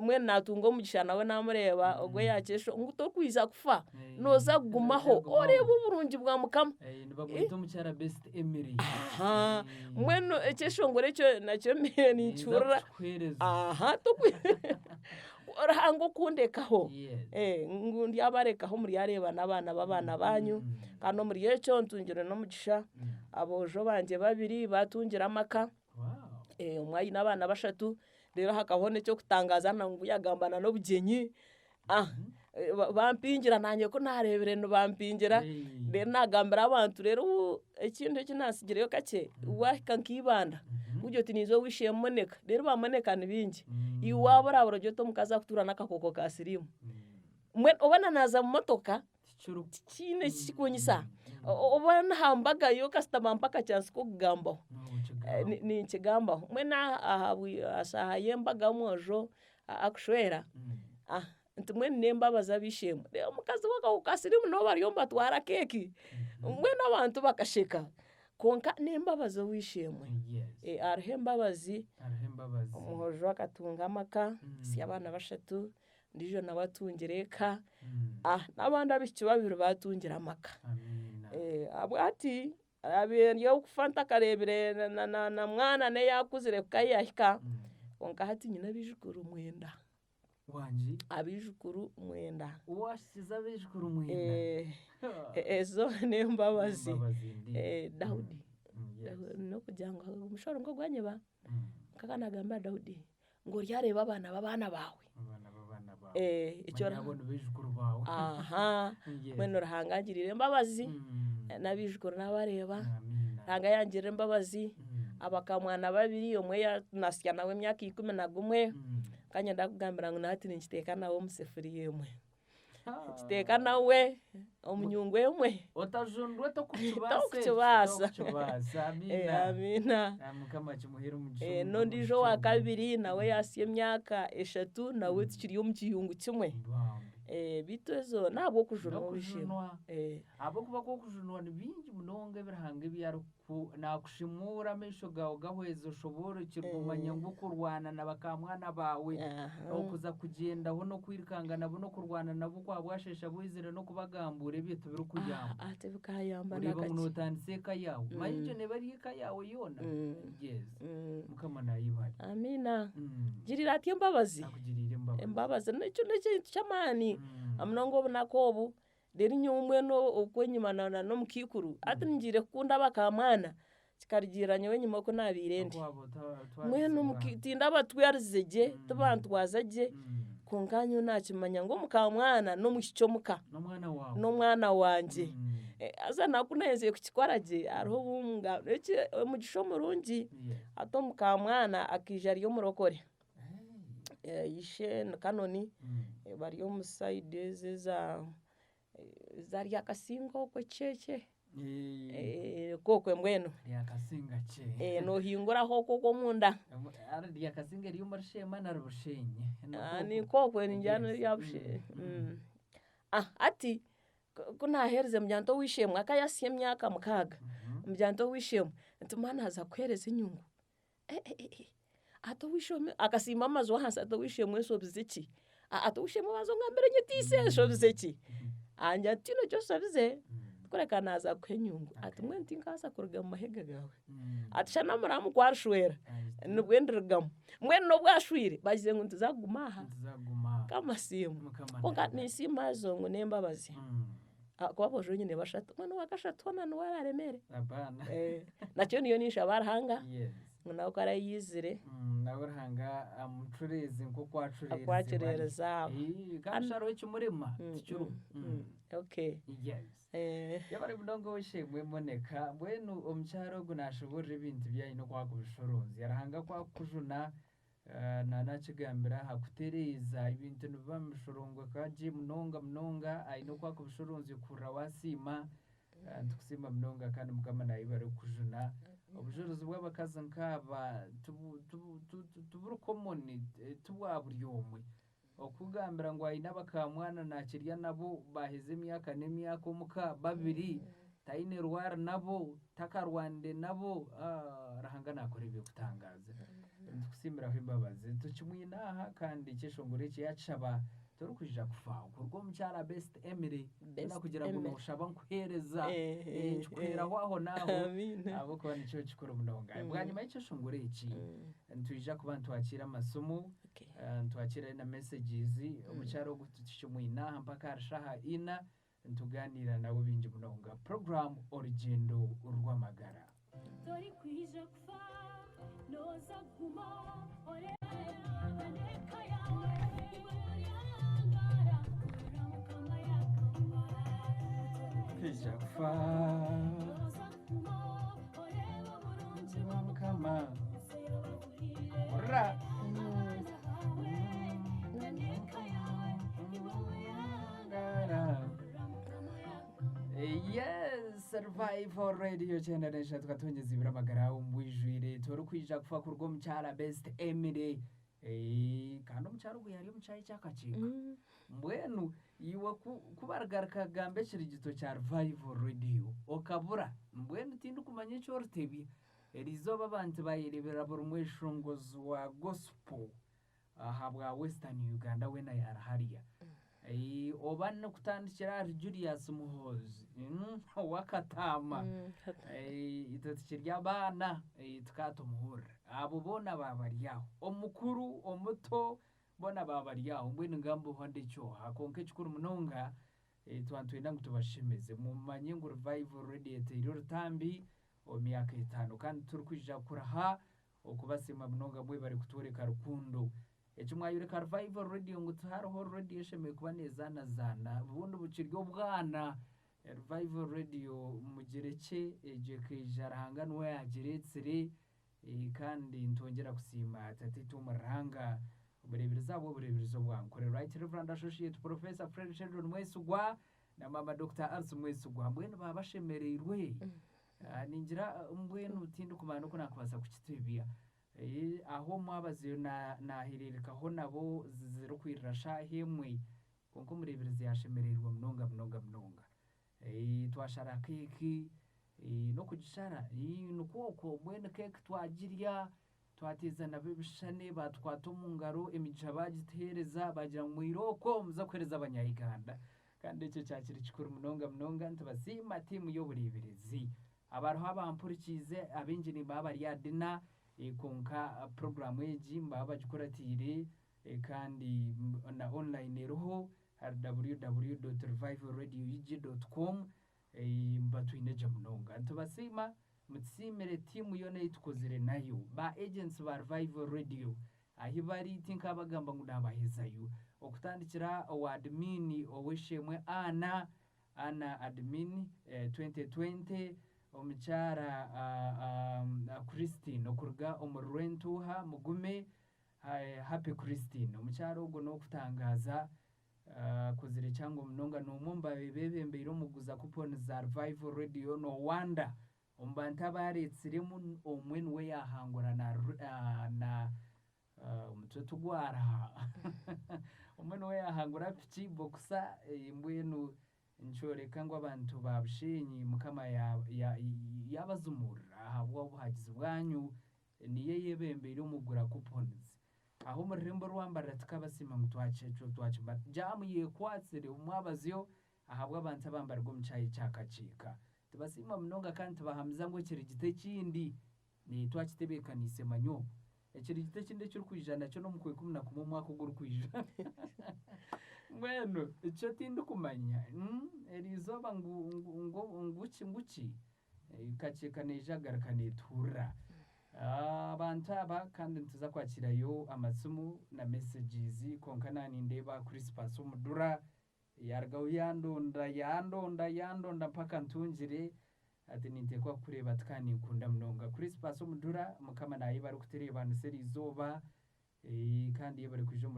mbwenu naatunga omugisha nawe naamureeba ogwo yaakyeshongora ngu torikwija kufa, nooza kugumaho oreebe oburungi bwa Mukama. Nibamweta omukyara Best Emily. Aha, mbwenu ekyeshongoro ekyo nakyo ninkihurira. Aha, Ruhanga okundekaho ngu ndyabarekaho muryareeba n'abaana b'abaana baanyu kandi omuri ekyo ntungire n'omugisha aboojo bangye babiri baatungire amaka, omwe aine abaana bashatu reero hakabaho n'eky'okutangaaza ngu yaagamba n'obugyenyi bampingira naanye ku naareebire nibampingira reero naagambira abantu reero ekindi eki naatsigireyo kakye waahika nka Ibanda ogira oti ninza owa Moneka reero ba Moneka ni baingi iwe waaba oraabura ogire oti omukazi arikutuura n'akakooko ka siriimu mbwenu oba na naaza omu motoka tikiine ekirikunyitsa oba n'aha mbaga yo kasita bampa akachansi k'okugambaho ninkigambaho mbwenu aha shaaha y'embaga y'omwojo akushwera nti mbwenu n'embabazi ab'eishe-emwe reero omukazi w'akahuuku ka siriimu nibo bariyo nibatwara keeki mbwenu abantu bakasheka kwonka n'embabazi ow'eishe-emwe hariho embabazi omwojo akatunga amaka asya abaana bashatu ondiijo nawe atungire eka n'abandi abaishiki babiri baatungire amaka ahabw'ati ndi ow'okufa ntakareebire na mwana n'eyaakuzire kuka yaahika kwonka hati nyine abaijukuru mwenda. Wangi. Abaijukuru mwenda. Waashikiza abaijukuru mwenda. Ezo n'embabazi. Daudi n'okugira ngu omushorongo gwanyeba nkaba naagambira Daudi ngu oryareeba abaana b'abaana baawe. Abaana b'abaana baawe. Manya abo ni baijukuru baawe. Aha, mbwenu Ruhanga angiriire embabazi n'abaijukuru naabareeba. Ruhanga yangirira embabazi abakamwana babiri omwe nasya nawe emyaka 11. Ka niinyenda kukugambira ngu nahati ninkiteeka nawe omu sefuriya emwe. Nikiteeka nawe omu nyungu emwe. Otajundwe tokukibaasa ekyo. Tokukibaasa. Tokukibaasa. Amiina. Amiina. Mukama akimuheere omugisha. N'ondiijo owa kabiri nawe yaasya emyaka 3 nawe tukiri omu kiyungu kimwe. Beitu ezo n'ahabw'okujunwa N'okujunwa. Ahabw'okuba ku okujunwa ni bingi munonga ebi Ruhanga ebi ariku naakushimuura amaisho gaawe gahweza oshoboorokirwe omanya ngu okurwana na bakaamwana baawe, okuza kugyendaho n'okwirukanga nabo n'okurwana nabo kwa bwasheesha bwizire n'okubagambuura ebyo tibirikuyamba. Tibikayamba Oreeba ngu nakakye. nootandisa eka yaawe. Manya egyo neeba eri eka yaawe yoona. Yes. Mukama naayebare. Amiina. Girira atyo embabazi. Akugiriire embabazi. Embabazi nekyo n'ekintu ky'amaani munonga obunaku obu. Reero nyowe mbwenu okw'enyima na n'omukaikuru hati ningiire kukunda abakamwana kikarugiirira nyowe enyima oku naabaire ndi. Mbwenu tindabatwarize gye, tibantwaza gye kwonka nyowe naakimanya ngu omukamwana n'omwishiki omuka, n'omwana wangye. Haza na ku naaherize kukikora gye hariho obu omugisha omurungi hati omukamwana akaija ari omurokore. Ishe ni Kanoni bari omu sayidi ezi eza eza Ryakasinga okwe Kyekye okwe mbwenu noohinguraho okwo okw'omunda. Nikwo ningira n'erya Bushenyi. Hati ku naaherize mugira nti ow'eishe-emwe akaba yaasya emyaka 6 mugira nti ow'eishe-emwe nti mbwenu naaza kukuheereza enyungu. Hati ow'eishe-emwe akasiimba amaju ahansi ati ow'eishe-emwe nshobize ki? Ati ow'eishe-emwe banza ongambire nyetiise nshobize ki? Angira ati tihaine eki oshobize kureka naaza kukuha enyungu. Ati mbwenu tinkabaasa kuruga mu mahega gaawe. Ati shana muramu ku arishwera nibwe ndirugamu. Mbwenu n'obu ashwire bagizire ngu nituza kuguma aha Mukama asiimwe. Kwonka ninsiima ezo ngu n'embabazi. Ahakuba aboojo nyine bashatu mbwenu owa kashatu hoona niwe araaremere. Nakyo niyo ninshaba Ruhanga ngu nawe ku araabe yaizire. Nawe Ruhanga amucureeze nk'oku acureerize Aku acureerize abo. Kandi shi hariho ekimurema tikiriho. Okay. Yes. Eh. Yabari munonga ow'eishe-emwe Monica, mbwenu omukyara ogu naashoboorora ebintu bi aine oku akubishoroozya. Ruhanga ku akukujuna, naanakigambira aha kutereeza ebintu nibiba nibishorongoka gye munonga munonga, aine oku akubishoronzya okuhurira waasiima. Nitukusiima munonga kandi Mukama naayebare kukujuna. Obujurizi bw'abakazi nk'aba tibu- tibu- ti- tiburi common, ti bwa buri omwe. Okukugambira ngu aine abakamwana naakirya nabo baaheza emyaka n'emyaka omuka babiri, taine rwari nabo, takarwanire nabo, Ruhanga naakora eby'okutangaaza. Nitukusiimiraho embabazi. Tukimwine aha kandi ekyeshongoro eki yaakishaba torikwija kufa. Kuruga omu kyaro Best Emily, Best kugira ngu Emily. nooshaba nkuheereza, nkikuheeraho aho n'aho Amiina. ahabw'okuba nikyo kikuru munonga. Bwanyima y'ekyeshongoro eki, nitwija kuba nitwakiira amasimu, Nitwakiira na messages, omukyara ogu tukimwine aha mpaka ahari shaaha ina, nitugaaniira nawe bingi munonga. Program Orugyendo Rw'amagara. Torikwija kufa, nooza kuguma oreebe n'eka yaawe. Iwe oryangara, kurora Mukama yaakamba. Kwija kufa. Nooza kuguma oreebe oburungi bwa Mukama. Ensi y'abahuriire. Hurira. Abaana baawe n'eka yaawe, iwe oyangara, kurora Mukama yaakamba. Yes, Survival Radio 93 katonyeza ibira amagara omu bwijwire torikwija kufa kuruga omu kyaro Best Emily. Kandi omukyara ogu yari omu kyayi kyakakiika. Mbwenu iwe ku ku barigaruka kugamba ekirigito kya Revival Radio okabura, mbwenu tindikumanya eki oritebya. Eriizooba abantu bayereebera buri mweshongozi wa gospel ahabwa Western Uganda weena yaari hariya. Oba n'okutandikira ahari Julius Muhoozi ow'akataama. Itwe tukiri abaana tukaba tumuhurira. Abo boona baaba bari aho. Omukuru, omuto, boona baaba bari aho. Mbwenu ngamba oha ndekye oha. Kwonka ekikuru munonga, twaba nitwenda ngu tubashemeze. Mumanye ngu Revival Radio eteire orutambi omu myaka etaano kandi titurikwija kuraha okubasiima munonga mwebare kutworeka rukundo. Eki mwayoreka Revival Radio ngu tihariho radio eshemereire kuba nezaanazaana obundi bukiri obwana. Revival Radio mugirekye egyo ekaija Ruhanga niwe yaagireetsire kandi nitwongyera kusiima Tataitwe omuri Ruhanga obureeberezi ahabw'obureeberezi obu Ankore Right Reverend Associate Professor Fred Sheldon Mwesigwa na Maama Dokita Alice Mwesigwa mbwenu baaba bashemereirwe. Ningira mbwenu tindikumanya n'oku naakubaasa kukitebya. Aho omwabaziyo naahereerekaho nabo zirikwirira shaaha emwe, kwonka omureeberezi yaashemererwa munonga munonga munonga. Twashara keeki, n'okugishara nikwo okwo mbwenu keeki twagirya, twateeza nabo ebishushani, baatukwata omu ngaro, emigisha baagituheereza, baagira ngu mwire okwo muze kuheereza Abanya-Uganda. Kandi ekyo kyakiri kikuru munonga munonga, nitubasiima tiimu y'obureeberezi. Abariho abampurikiize abaingi nibaba bari aha dina kwonka puroguraamu egi nibaba bagikuratiire kandi na online eriho ahari www.revivalradioug.com niba twine gye munonga. Nitubasiima mutusiimire tiimu yoona ei tukozire nayo, ba agents ba Revival Radio ahi bari tinkaabagamba ngu naabahezayo. Okutandikira owa admin ow'eishe-emwe Anna, Anna Admin 2020, Omukyara Christine okuruga omuri Rwentuuha, Mugume, Happy Christine. Omukyara ogwo n'ow'okutangaaza, akozire kihango munonga, n'omwe omu baabaire beebembeire omu kuguza kuponi za Revival Radio No Wonder. Omu bantu abaaretsiremu omwe niwe yaahangura na Omutwe tigwaraha. Omwe niwe yaahangura piki bokusa mbwenu nikyoreka ngu abantu ba Bushenyi Mukama yaabazumuurira ahabw'obuhagizi bwanyu. Niyo eyebembeire omu kugura coupons. Aho omu rurembo orwa Mbarara tukabasiima ngu twakimara. Jaamu yekwatsire omwabazyo ahabw'abantu abambarwa omu kyayi kya Kakiika. Tubasiima munonga kandi tubahamiza ngu ekirigito ekindi Twakitebeekaniise manya obu. Ekirigito ekindi ekirikwija nakyo n'omu Kwaikumi-na-kumwe omwaka ogurikwija. Mbwenu ekyo tindikumanya. Eriizooba ngu ngu ngu ki ngu ki, kakyeka neija kugaruka neetuhurira. Abantu aba kandi nituza kwakirayo amasimu na messages kwonka naanindeeba Crispus Omudura. Yaarugaho yandonda yandonda yandonda mpaka ntungire ati ninteekwa kukureeba ati kandi ninkunda munonga. Crispus Omudura Mukama naayebare kutureebanisa eriizooba kandi yebare kwija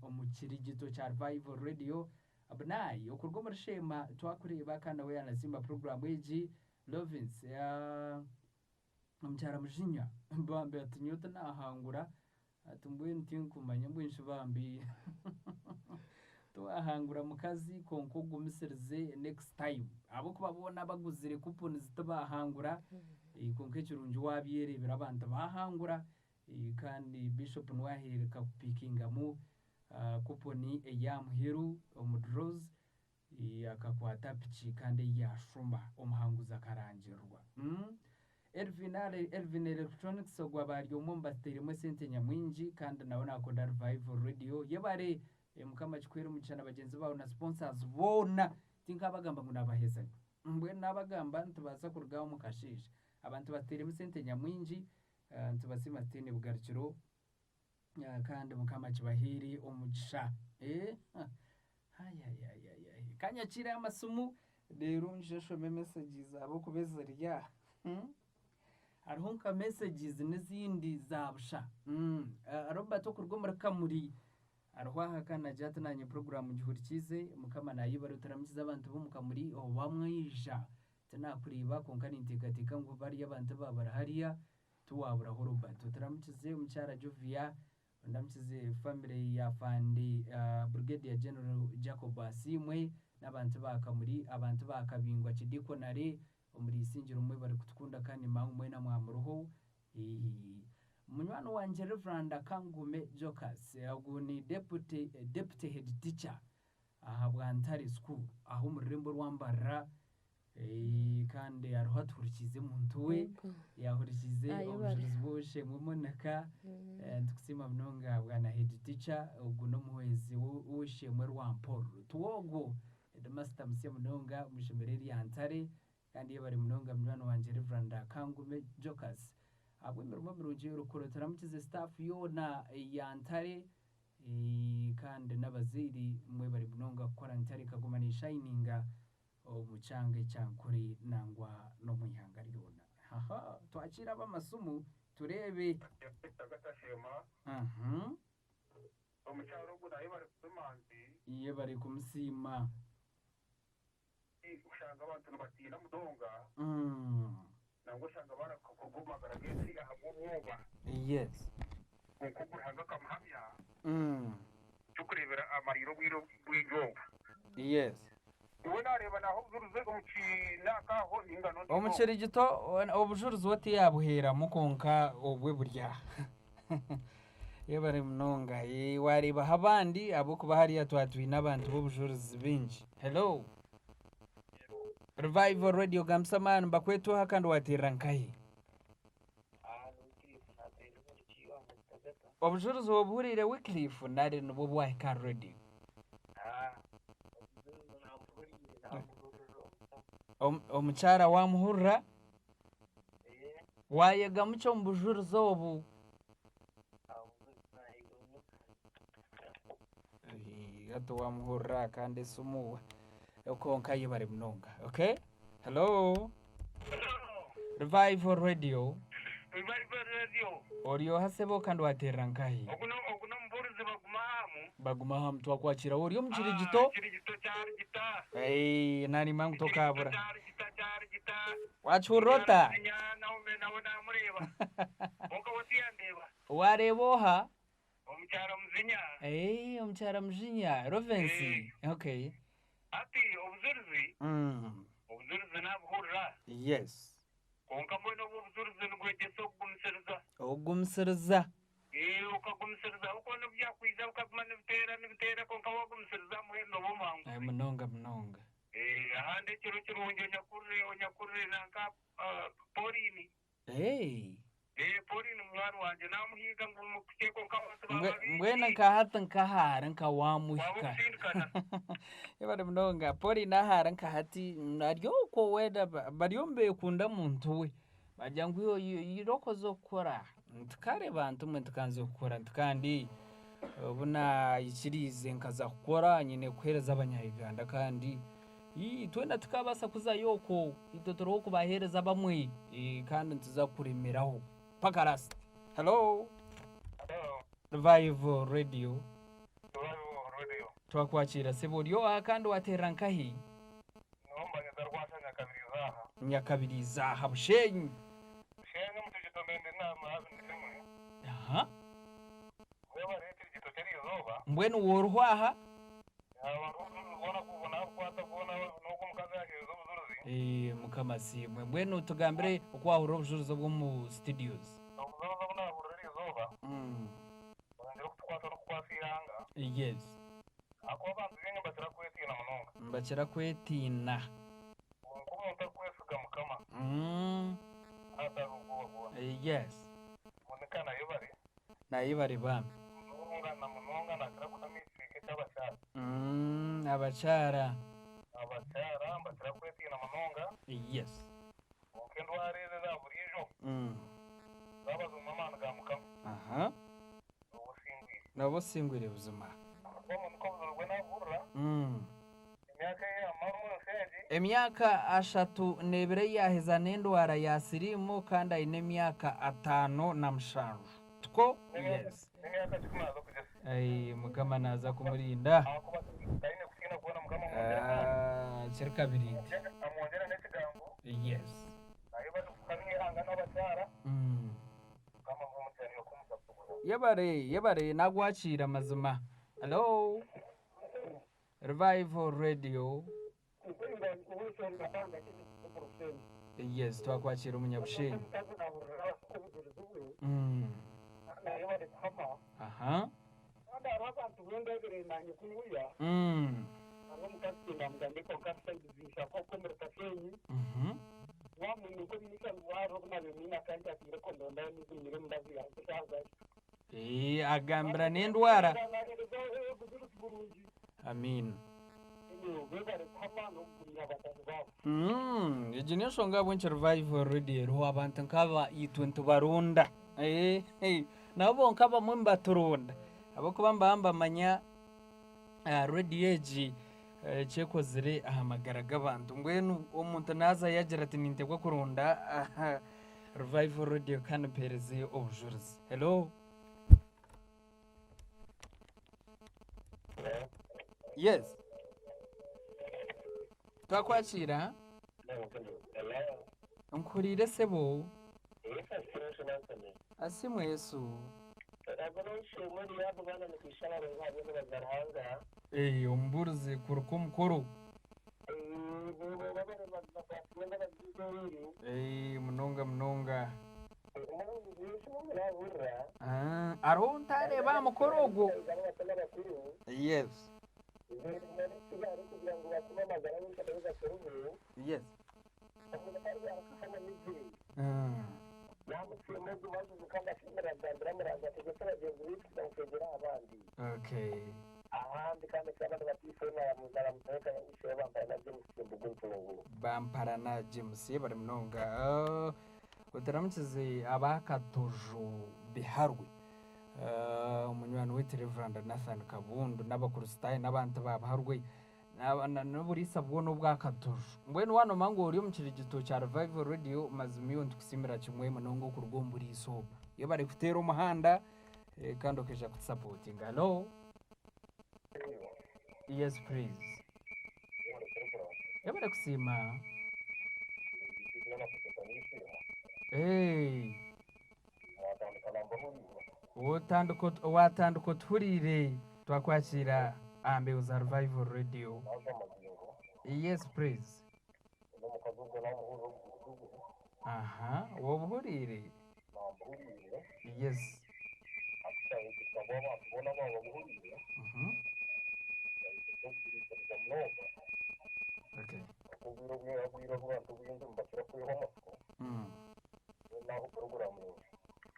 omu kirigito kya Revival Radio. Abunai okuruga omuri Sheema twakureeba kandi nawe yaanasiima puroguraamu egi. Lovins Omukyara Mujinya bambi ati nyowe tinaahangura Ati mbwenu tinkumanya mbwenu shi bambi tiwahangura mukazi kwonka ogumisirize next time ahabw'okuba boona abaguzire coupons tibahangura kwonka ekirungi wabyerebera abantu bahangura kandi Bishop niwe aheereka kupikingamu coupon eya muheru omu draws Akakwata piki kandi ei yaashoma, omuhanguzi akarangirirwa. Elvin Elvin Electronics ogwo aba ari omwe omu batutairemu esente nyamwingi kandi nawe naakunda Revival Radio. Yebare Mukama akikuheere omugisha na bagyenzi baawe na sponsors boona. Tinkaabagamba ngu naabahezayo. Mbwenu naabagamba nitubaasa kuruga aha omu kasheeshe. Abantu batutairemu esente nyamwingi, nitubasiima tutaine bugarukiro. Kandi Mukama akibahaire omugisha. Ka nyakiire amasimu reero nyije nshome messages ahabw'okuba eziri aha. Hariho nka messages n'ezindi za busha. Robert okuruga omuri Kamuri hariho aha kandi naagira ati naanye puroguraamu ngihurikiize, Mukama naayebare oturamukize abantu b'omu Kamuri owamwija. Tinakureeba kwonka ninteekateeka ngu bariya abantu abaaba bari hariya Tiwaburaho Robert. Oturamukize omukyara Jovia, ondamukize family ya Afande Brigadier General Jacob Asiimwe n'abantu ba Kamuri, abantu ba Kabingwa Kidikonare omuri Isingiro mwebare kutukunda kandi mangu mwena mwamuriho. Munywani wangye Rev Kangume Jocas ogu ni Deputy Deputy Head Teacher aha Bwantare School aho omu rurembo orwa Mbarara Kandi hariho atuhurikiize omuntu we, yaahurikiize obujurizi bw'ow'eishe-emwe Monica. Nitukusiima munonga bwana head teacher, ogu n'omuhwezi w'ow'eishe-emwe Rwamporo. Tuwe ogwo headmaster musya munonga omu ishomero erya Ntare kandi yebare munonga munywani wangye Rev. Kangume Jocas ahabw'emirimo mirungi ei orikukora. Turamukize staff yoona eya Ntare kandi n'abazaire mwebare munonga kukora Ntare ekaguma neshayininga. omu kyanga ekya Nkore nangwa n'omu ihanga ryona. Haha, twakiire ab'amasimu tureebe. Agatashema omukyara ogu naye bari kutumanzi. Iye bari kumusiima. Oshanga abantu nibatiina munonga nangwa oshanga barahuka kuruga omu magara g'ensi ahabw'obwoba. Yes. Kwonka ogu Ruhanga akamuhamya ky'okureebera amariire obwire bwingi obu. Yes. Iwe naareeba naaha obujurizi omu kinaaka aho nainga n'ondi Omu izooba. kirigito obujurizi we tiyaabuheeramu kwonka obwe buri aha. Yebare munonga. Waareebaho abandi ahabw'okuba hariya twaba twine abantu b'obujurizi baingi. Hello. Revival Radio gambisa amaani nibakweta oha kandi waateerera nkahi? Obujurizi obuhuriire Wycliffe nari nibwo bwahika aha radio? Omukyara wamuhurira? Wayegamu ki omu bujurizi obu? Hati wamuhurira kandi esimu kwonka yebare munonga. Okay? Hello? Revival Radio. Revival Radio. Ori oha sebo kandi waterera nkahi? Ogu no ogu n'omubuurizi Baguma Hamu. Baguma Hamu twakwakira ori omu kirigito. Ah, kirigito kya Rugita. Hey, nanima ngu tokabura. Kirigito kya Rugita kya Rugita. Wakihurira ota? Munyanya Naomi nawe namureeba. Kwonka we tiyandeeba. Wareeba oha? Omukyara Muzinya. Hey, omukyara Mujinya, Rovensi. Eh. Okay. Hati obujurizi, obujurizi naabuhurira. Yes. Kwonka mbwenu obwo obujurizi nibwegyesa okugumisiriza. Okugumisiriza. Ee, okagumisiriza ahabw'okuba n'obu byakwija bikaguma nibiteera nibiteera kwonka waagumisiriza aha muheru nooba omuhanguzi. Ee, munonga munonga. Ee, ahandi ekiro kirungi onyakurire onyakurire nanka Pauline. Hey. Ee, Pauline munywani wangye naamuhiga ngu mmuhikye kwonka abantu baaba baingi. Mbwenu nka hati nk'ahaari nka waamuhika. Waaba okusindikana. Yebare munonga. Pauline ahaari nka hati ari okwo weena bariyo nibeekunda muntu we. Bagira ngu iwe okoze okukora. Nti kare bantu mwe ntikanze kukora nti kandi. Obu naikiriize nkaza kukora nyine kuheereza abanya-Uganda kandi ii, twena tukabaasa kuzayo okwo itwe turiho kubaheereza bamwe eh, kandi nituza kuremeraho paka last. Hello, Hello, Revival Radio. Revival Radio. Twakwakiira sebo ori oha kandi wateerera nkahi? Niho Rwasa Nyakabiriza aha. Nyakabiriza aha Bushenyi. Bushenyi omu Tugito inama ndimwe. Aha. Webare ekirigito ky'eriizooba. Mbwenu woruho aha? Abantu boona kubona kukwata boona n'ogwo omukazi yaheereza obujurizi. Eh, Mukama asiimwe. Mbwenu tugambire oku wahurira obujurizi obw'omu studios. Obujurizi obu naahurira eriizooba bwongire okutukwata n'okukwasa eihanga. Yes. Ahakuba abantu baingi nibakira kwetiina munonga. Nibakira kwetiina. Kwonka omuntu arikwesiga Mukama atari obwoba bwona. Yes. Monica nayebare. Nayebare bambi. Munonga na munonga nakira kuhamya ekicweka eky'abakyara. Abakyara. Abakyara nibakira kwetiina munonga. Yes. Kwonka endwara ezi eza buriijo zaaba zirimu amaani ga Mukama. Aha. Nooba osingwire. Nooba osingwire buzima. Ahakuba Monica obuzire bwe naabuhurira. Emyaka ei yaamara omu nsi egi. Emyaka 32 ei yaaheza n'endwara ya siriimu kandi aine emyaka 57. Tikwo? Yes. N'emyaka kikumi naaza kugyeza. Ai, Mukama naaza kumurinda. Ahakuba taine kutiina kwona Mukama amwongyera amaani. Ah, kiri kabiriiti. Amwongyera n'ekigambo. Yes. Nayo bari kuhamya eihanga n'abakyara. Mukama amuhe omugisha niiwe kumusa kutuguza. Yebare, yebare, nagwakiira mazima. Hello? Revival Radio. Yes, twakwakira omunyabushenyi. Aha. Eh, agambira n'endwara. Amiina. Egi n'enshonga ahabw'enki Revival Radio eriho abantu nk'aba itwe nitubaronda. Eh, nabo bonka abamwe nibaturonda ahabw'okuba nibaba nibamanya rediyo egi eki ekozire aha magara g'abantu. Mbwenu omuntu naaza yaagira ati ninteekwa kuronda Revival Radio kandi mpeereze obujurizi. Hello? Yes. Twakwakiira. Nkuhuriire sebo. Asiimwe Yesu. Eh, omubuurizi kuruka omukuru. Eh, munonga munonga. Ah, hariho ou ntareeba aha mukoro ogwo. Yes. Yes. Okay. Bamparana James yebare munonga. Ah, Oturamukize aba Katojo Biharwe. Ah, omunywani waitu Reverend Nathan Kabundu n'abakristaayo n'abantu ba Biharwe n'oburiisa bwona obwa Katojo. Mbwenu waanoma ngu ori omu kirigito kya Revival Radio mazima iwe nitukusiimira kimwe munonga okuruga omu buriisa obu. Yebare kuteera omuhanda eh, kandi okaija kutusapotinga. Hello? Yes please. Yebare kusiima. Hey. Wotandika ot- watandika otuhuriire twakwakiira aha mbeho za Revival Radio. Yes please. Aha, wobuhuriire? Yes. Okay.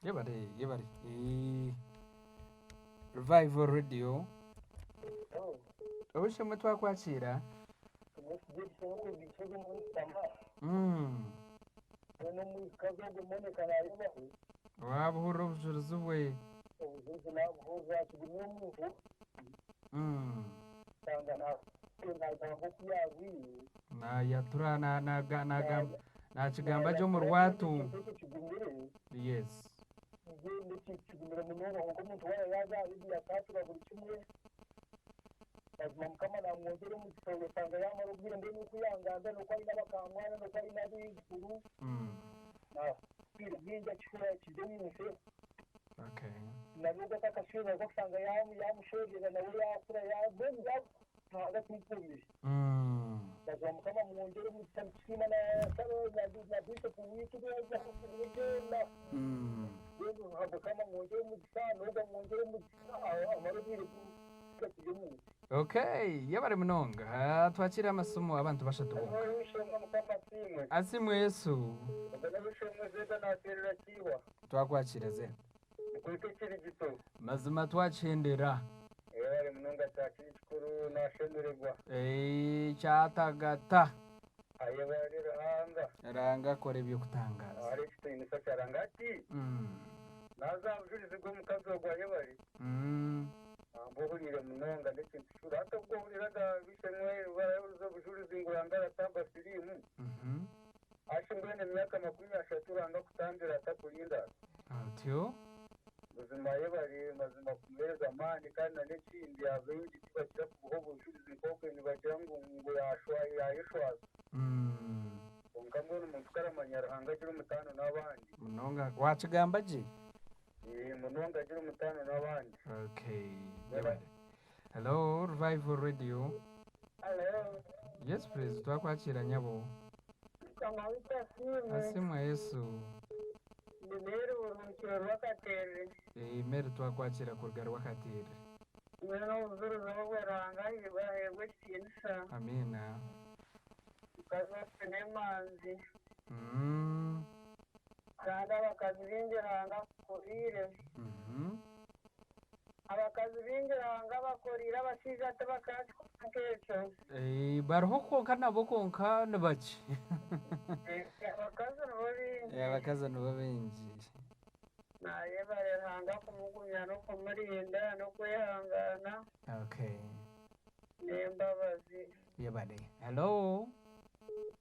Yebare, yebare. Eh, Revival Radio. Obushemwe twakwakiira. Wabuhurira obujurizi bwe. Obujurizi naabuhurira kigumya omuntu Osanga naagamba oku yaarwaire. Naayatura naagamba naakigamba gye omu rwatu. Ekintu ekyo kigumire. Yes. Mbwenu ekintu kigumire munonga kwonka omuntu waaba yaaza aha reediyo akaatura buri kimwe, mazima Mukama naamwongyera omugisha osanga yaamara obwire mbwenu oku yangambira n'oku aine abakamwana n'oku aine abaijukuru. Naabwire bwingi akihurira kiri omu nsi. Okay. Nabwo atakashwerwa aza kushanga yamushwererera nawe yakura mbwenu Ruhanga atunkuumire. Mazima Mukama amwongyere omugisha nitusiima na na Bishop waitu byona. Mbwenu Mukama amwongyere omugisha n'ogwo amwongyere omugisha amare obwire bwingi akiri omu nsi. Okay, yebare munonga. Twakire amasimu abantu bashatu bonka. Ow'eishe-emwe Mukama asiimwe. Asiimwe Yesu. Ogwo n'ow'eishe-emwe Zeda naateerera Kiihwa. Twakwakira Zeda. Nikwita ekirigito. Mazima twakihendera. Yebare munonga kyakiri kikuru nashemererwa. Eh, kyatagata. Ayebare Ruhanga. Ruhanga akora eby'okutangaza. Ahari ekitiinisa kya Ruhanga ati. Naaza aha bujurizi bw'omukazi ogwo ayebare. Namba ohuriire munonga n'ekintu kikuru. Hati obwo ohuriraga ab'eishe-emwe barahuriza obujurizi ngu Ruhanga aratamba siriimu. Ashi mbwenu emyaka 30 Ruhanga akutambire atakurinda. Otyo. Buzima yebare mazima kumuheereza amaani kandi na n'ekindi abaingi tibakira kubuha obujurizi nk'obwe nibagira ngu ngu yayeshwaza. Kwonka mbwenu omuntu ku aramanya Ruhanga agira omutaano n'abandi. Munonga wakigamba gye. Munonga agira omutaano n'abandi. Okay. Yebare. Hello, Revival Radio. Hello. Yes, please. Twakwakira nyabo. Mukama waitu asiimwe. Asiimwe Yesu. Ndi Mary oburuhukiro rw'Akateere. Eh, Mary twakwakira kuruga Rwakateere. Mbwenu obujurizi obwe Ruhanga aheebwe ekitiinisa. Amiina. Mukazi waffe n'emanzi. Kandi abakazi baingi Ruhanga abakoriire. Abakazi baingi Ruhanga abakoriire abashaija tibakakikora nk'ekyo. Eh, bariho kwonka nabo kwonka ni bakye. Abakazi nibo baingi. Eh, abakazi nibo baingi. Nayebare Ruhanga kumugumya n'okumurinda n'okwehangana. Okay. N'embabazi. Yebare. Hello.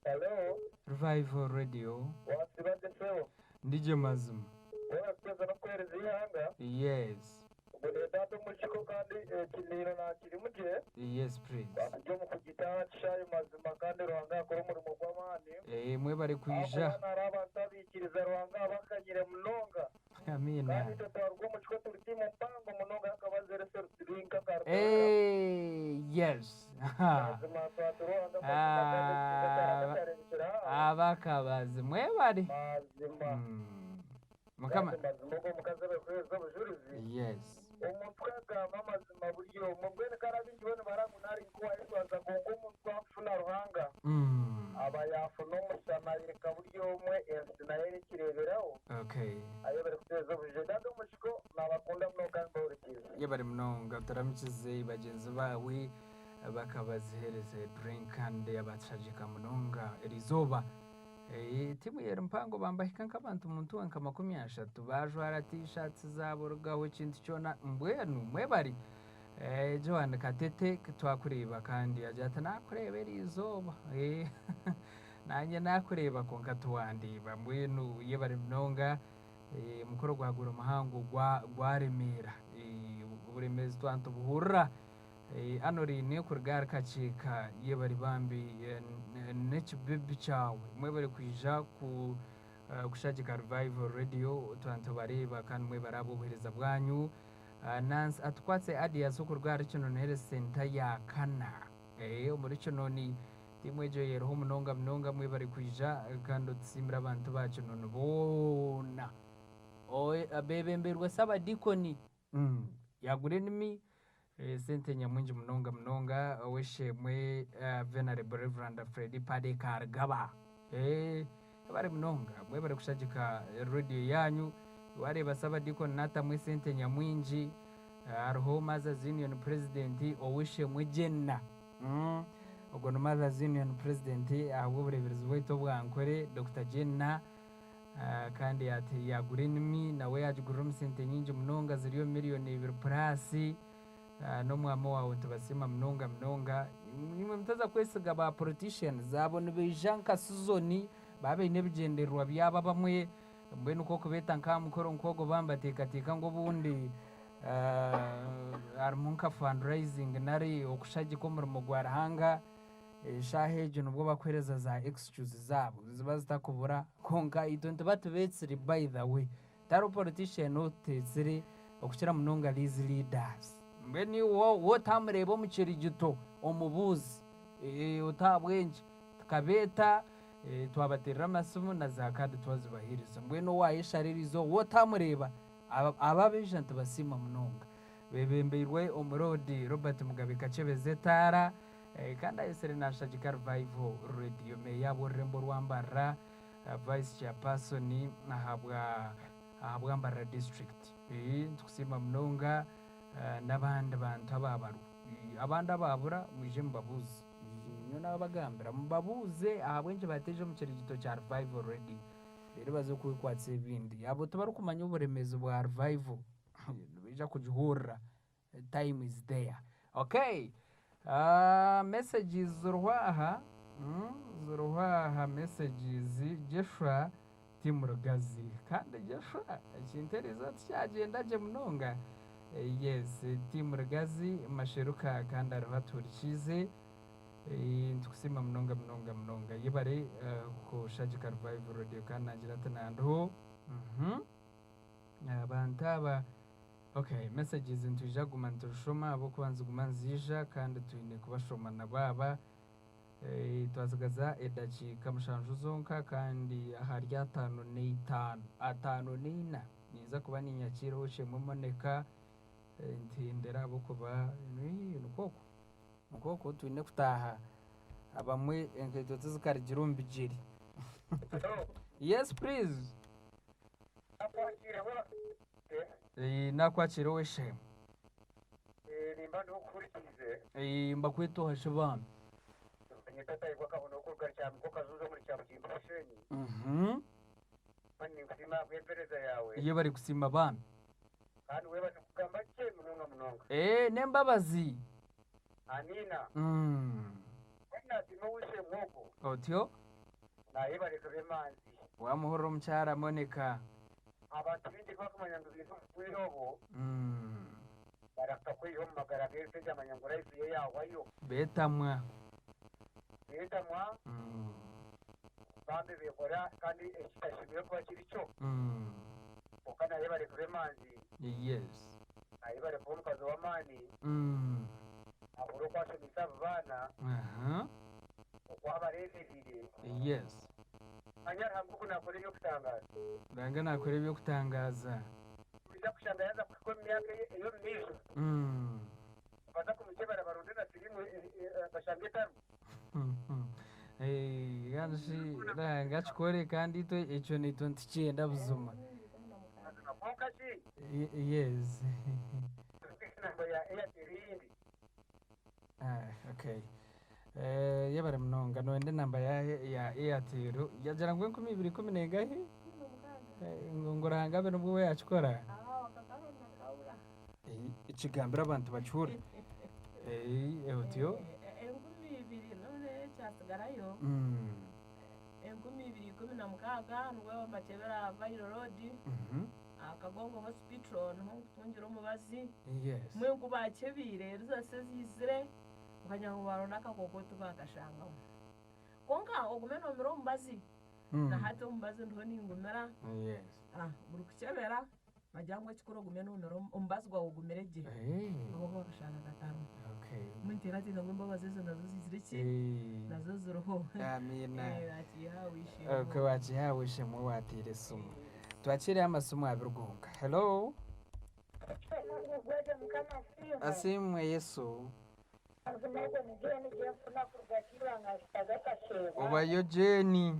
Hello. Revival Radio. Wasiba sebo. Ndigye mazima. Wabasiza n'okuheereza eihanga. Yes. Ubwo ni data omukiko kandi ekiniiro nakirimu gye. Yes, please. Turi omu kugita kishayi mazima kandi Ruhanga akora omurimo gw'amaani. Eh, mwebare kwija. Ahakuba hariho abantu abaikiriza Ruhanga abakanyire munonga. Amiina. Kandi itwe twaruga omu kiko turi tiimu mpango munonga y'akabazeeresa rutirinka akaruga. Eh, yes. Mazima twatura Ruhanga mazima kandi ekitiinisa kya Ruhanga kyareebekera aha. Abakabazi mwebare. Mazima. Mukama. Kandi mazima ogwo omukazi abarikuheereza obujurizi. Yes. Omuntu kagamba amazima buri omwe mbwenu kare abaingi bo nibara ngu nari nkuwayetwaza kwonka omuntu kwakufuna Ruhanga aba yafuna omushana ayereka buri omwe ensi nayo erikireeberaho. Okay. Ayo barikuteeza obujurizi dada omukiko nabakunda munonga kandi mbahurikiize. Yebare munonga turamukize bagyenzi baawe bakabazihereza drink kandi abashagika munonga erizooba. Eh, timu yeri mpango bambahika nk'abantu muntu nka 30 bajwara t-shirts zabo rugaho ekintu kyona mbwenu mwebare. Eh, Joan Katete twakureeba kandi agira ati nakureeba erizooba. Eh, nanye nakureeba kwonka tiwandeeba mbwenu yebare munonga. Eh, omukoro gwagura omuhango gwaremeera. Eh, oburemeezi twantubuhurira. Eh, ano riine kuruga ahari Kakyeka yebare bambi n'ekibibi kyawe mwebare kwija ku kushagika Revival Radio twantubareeba kandi mwebare ahabw'obuheereza bwanyu. Nancy atukwatse Adias okuruga ahari Kinoni Health Center ya kana. Eh, omuri Kinoni tiimu egyo yeriho munonga munonga mwebare kwija kandi otusiimire abantu ba Kinoni boona. Bebemberwe Sabadikoni. Yagura enimi sente nyamwingi munonga munonga ow'eishe-emwe Venerable Reverend Fred Pade Karugaba. Eh, bari munonga mwebare kushagika radio yanyu. Wareeba Sabadikoni natamu esente nyamwingi. Hariho Mothers Union President ow'eishe-emwe Jenna. Ogwo ni Mothers Union President ahabw'obureeberezi bwaitu obwa Nkore Dr. Jenna. Kandi yagura enimi nawe yagigurira omu sente nyingi munonga ziri omu miriyoni ibiri purasi. N'omwami waawe nitubasiima munonga munonga. Imwe mutaza kwesiga ba politicians abo nibaija nka sizoni baba baine ebigyendererwa byabo abamwe mbwenu nk'okubeeta nk'aha mukoro nk'ogwo baba nibateekateeka ngu obundi harimu nka fundraising nari okushagika omurimo gwa Ruhanga. Eshaaha egyo nibwo bakuheereza za excuse zaabo niziba zitakubura kwonka itwe nituba tubeetsire by the way. Tihariho politician otuteetsire okukira munonga these leaders. Mbwenu iwe waaba otamureeba omu kirigito omubuuze oti ahabw'enki tukabeeta twabateerera amasimu na za kaadi twazibaheereza. Mbwenu owaayeshara eriizooba waaba otamureeba abo abaija nitubasiima munonga. Beebembeirwe Omuroodi Robert Mugabe Kakyebezi Etaara kandi ayetsire naashagika Revival Radio. Meeya w'orurembo rwa Mbarara, Vice Chairperson ahabwa ahabwa Mbarara District. Nitukusiima munonga n'abandi bantu abaabarwa. Abandi abaabura mwije mubabuuze. Nyowe naabagambira mubabuuze ahabw'enki bateija omu kirigito kya Revival Radio reero baze kwekwatsa ebindi. Abo tibarikumanya oburemeezi bwa Revival nibaija kugihurira time is there. Okay, messages ziriho aha, ziriho aha messages Joshua Team Rugazi. Kandi Joshua ekintu eriizooba tikyagyenda gye munonga. Yes, Team Rugazi Masheruka kandi ariho atuhurikiize. Nitukusiima munonga munonga munonga. Yebare kushagika Revival Radio kandi naagira ati nandiho. Abantu aba okay, messages nitwija kuguma nituzishoma ahabw'okuba niziguma niziija kandi twine kubashoma nabo aba. Twatsigaza edakiika mushanju zonka kandi ahari ataano n'eitaano, ataano n'eina ninza kuba ninyakiira ow'eishe-emwe Monica ntendera ahabw'okuba nikwo okwo, nikwo okwo twine kutaaha abamwe enkaito tizikarugire omu bigyere. Yes please. Naakwakiira ow'eishe-emwe. Nimba ndiho nkuhurikiize. Mbakwete oha shi bambi? Nyeta Tayebwa Kabona okuruga Kyamiko Kazunza omuri Kyabugimba Bushenyi. Mani ninkusiima ahabw'empereza yaawe. Yebare kusiima bambi. Kandi webare kugamba gye munonga munonga. N'embabazi. Amiina. Mbwenu nasiima ow'eishe-emwe ogwo. Otyo? Nayebare kuba emanzi. Wamuhurira omukyara Monica. Abantu baingi tibakumanya ngu baine obugwire obu. Barafuka kweyiha omu magara g'ensi egi amanya ngu life ye yahwayo. Betamwa. Betamwa. Bambi bekora kandi ekitashemereire kuba kiri kyo. Kwonka nayebare kuba emanzi. Yes. Nayebare kuba omukazi w'amaani. Ahabura oku ashomeise abo baana. Oku abareeberire. Yes. Manya Ruhanga oku naakora eby'okutangaaza. Ruhanga naakora eby'okutangaaza. Noija kushanga yaaza kuhika omu myaka ey'omu maisho, baza kumukyebera baronde na siriimu bashange etarimu. Kandi shi Ruhanga akikore kandi itwe ekyo naitwe nitukyenda buzima. Mazima kwonka shi. Yes. Enamba ya Airtel eyindi. Okay. Yebare munonga noyenda enamba ya Airtel yagira ngu 2010 nengahi? Ngu Ruhanga abe nibwo we yakikora? Kigambire abantu bakihure. Otyo? 2000 none ekyasigarayo 2016 nibwo mbakyebera Viral Road aha Kagongo Hospital niho nkutungira omubazi. Mbwenu ku baakyebiire results eziizire nkagira ngu baaronda akakooko tibakashangamu. Kwonka ogume noomira omubazi na hati omubazi ndiho ningumira buri kukyebera bagira ngu ekikuru ogume noomira omubazi gwawe ogumire gye ahabw'okuba bakashanga gatarimu. Mbwenu nteekateeka ngu embabazi ezo nazo ziizire ki? Nazo ziriho. Amiina. Naakiiha aha w'eishe-emwe. Okay, waakiiha aha w'eishe-emwe waateera esimu. Twakiireho amasimu abiri gonka. Hello. Asiimwe Yesu. Obayo Jane.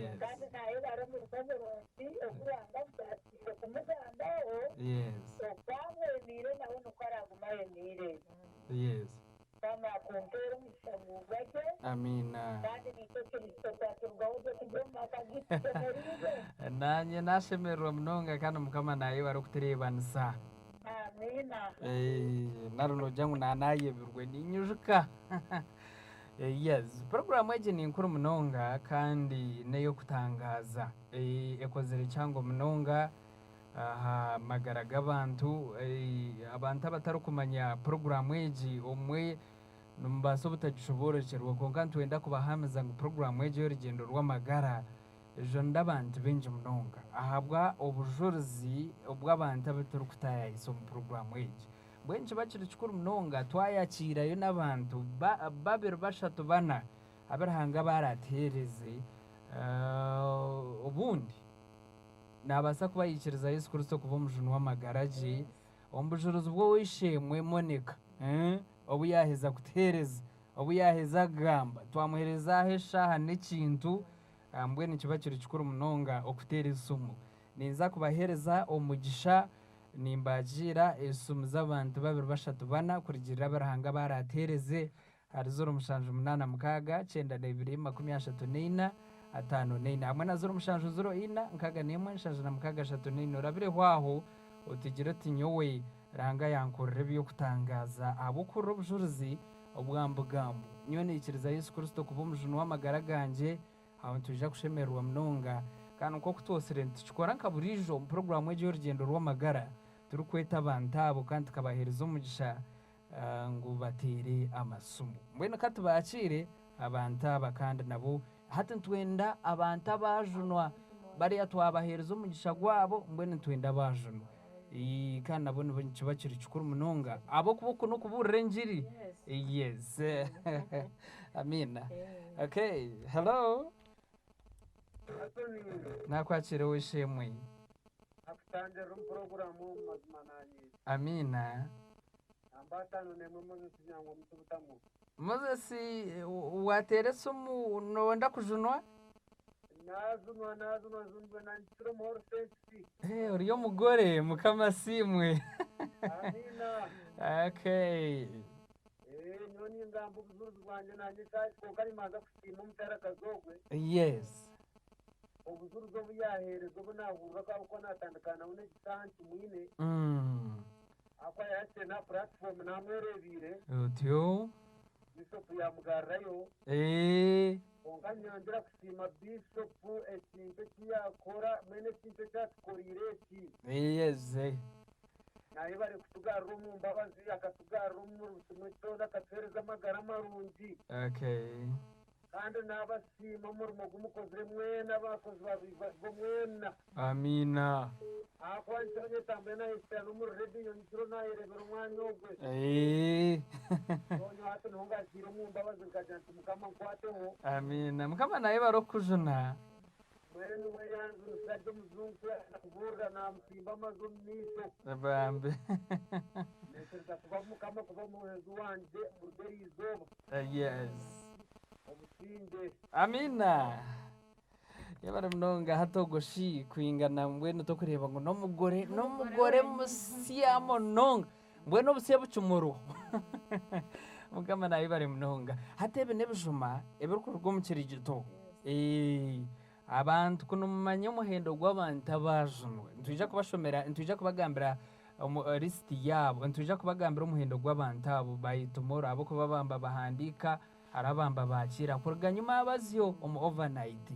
Yes. Kandi naayebara omurimo murungi ogu Ruhanga amubaasiise kumugambaho, Yes. oku amwemiire nawe nikwo aragume ayemiire. Yes. Mukama akumpeere omugisha guugwa gye, Amiina. kandi naitwe Kristo twaturugaho gye turi omu maka gaitu tushemereirwe. Naanye nashemererwa munonga kandi Mukama naayebare okutureebanisa. Amiina. Eh, nari noogira ngu naanayebirwe ninyijuka. Eh, yes, puroguraamu egi ni nkuru munonga kandi n'ey'okutangaaza. Eh, ekozire kihango munonga aha magara g'abantu. Eh, abantu abatarikumanya puroguraamu egi obumwe nimubaasa obutagishoboorokyerwa kwonka nitwenda kubahamiza ngu puroguraamu egi ey'orugyendo rw'amagara ejunire abantu baingi munonga ahabwa obujurizi obw'abantu abu turikutaayaayisa omu puroguraamu egi. Mbwenu nikiba kiri kikuru munonga twayakiirayo n'abantu babiri, bashatu, bana abu Ruhanga aba araatuheereze. Obundi naabaasa kuba yaikiriza Yesu Kristo kuba omujuni w'amagara gye omu bujurizi bw'ow'eishe-emwe Monica obu yaaheza kutuheereza, obu yaaheza kugamba, twamuheereza aho eshaaha n'ekintu, mbwenu nikiba kiri kikuru munonga okuteera esimu. Ninza kubaheereza omugisha nimbakiira esimu z'abantu babiri, bashatu, bana kurugiirira abu Ruhanga abu araatuheereze ahari ziro mushanju munaana mukaaga kyenda n'ebiri makumi ashatu n'eina ataano n'eina hamwe na ziro mushanju ziro ina nkaaga n'emwe nshanju na mukaaga ashatu n'eina. Orabireho aho otugire oti nyowe Ruhanga yankorera eby'okutangaaza ahabw'okuhurira obujurizi obwa mbugambu. Nyowe naikiriza Yesu Kristo kuba omujuni w'amagara gangye, aho nitwija kushemererwa munonga. Kandi nk'oku twosire nitukikora nka buriijo omu puroguraamu egi ey'orugyendo rw'amagara, turikweta abantu abo kandi tukabaheereza omugisha ngu bateere amasimu. Mbwenu ka tubakiire abantu aba kandi nabo hati nitwenda abantu abaajunwa bariya twabaheereza omugisha gwabo mbwenu nitwenda abaajunwa. Ii, kandi nabo nibo nikiba kiri kikuru munonga ahabw'okuba oku n'okubuurira engiri. Yes. Amiina. Okay, hello. Naakwakiira ow'eishe-emwe. Akutangirira omu puroguraamu omu mazima naanye. Amiina. Namba ataano n'emwe Moses Nyangwa omuti Butamu. Moses, waateera esimu nooyenda kujunwa? Naajunwa, naajunwa, njunirwe naanyikire omu All Saints. Eh, ori omugore, Mukama asiimwe. Amiina. Okay. Eh, nyowe ningamba obujurizi bwangye naanye kyahika kwonka nimbanza kusiima omukyarakazi ogwe. Yes. Obujurizi obu yaaheereza obu naahurira ku ahabw'okuba naatandika nawe n'ekisaaha nkimwine. Ahabw'okuba yaahikire n'aha puratifoomu naamwereebiire. Otyo. Biishopu yaamugarurayo. Eeh. Kwonka nyongyera kusiima biishopu ekintu eki yaakora, mbwenu ekintu eki atukoreire eki. Yes. Naayebare kutugarura omu mbabazi, akatugarura omuri buri kimwe kyona, akatuheereza amagara marungi. Okay. Kandi naabasiima omurimo gu mukozire mwena abakozi ba Revival mwena. Amiina. Ahakuba nkiro nyetambure naahikira n'omuri rediyo nkiro naayereebera omwanya ogwe. Eeh. So nyowe hati niho ngaziire omu mbabazi nkagira nti Mukama nkwateho. Amiina. Mukama naayebare okukujuna. Mbwenu we yanjunisa gye omujungu ku yaaza kubuurira naamutimba amaju omu maisho. Bambi. Naikiriza kuba Mukama kuba omuhwezi wangye kuruga eri izooba. Yes. Obusingye. Amiina. Yebare munonga hati ogwo shi kwingana mbwenu tokureeba ngu n'omugore n'omugore musya munonga mbwenu obusya bukimuriho Mukama nayebare munonga. Hati ebi n'ebijuma ebirikuruga omu kirigito. Eh, abantu ku nimumanya omuhendo gw'abantu abaajunwa nitwija kubashomera nitwija kubagambira omu lisiti yaabo nitwija kubagambira omuhendo gw'abantu abo by tomorrow ahabw'okuba bamba bahandiika Hariho abambi abaakiira kuruga nyima abazyo omu overnight.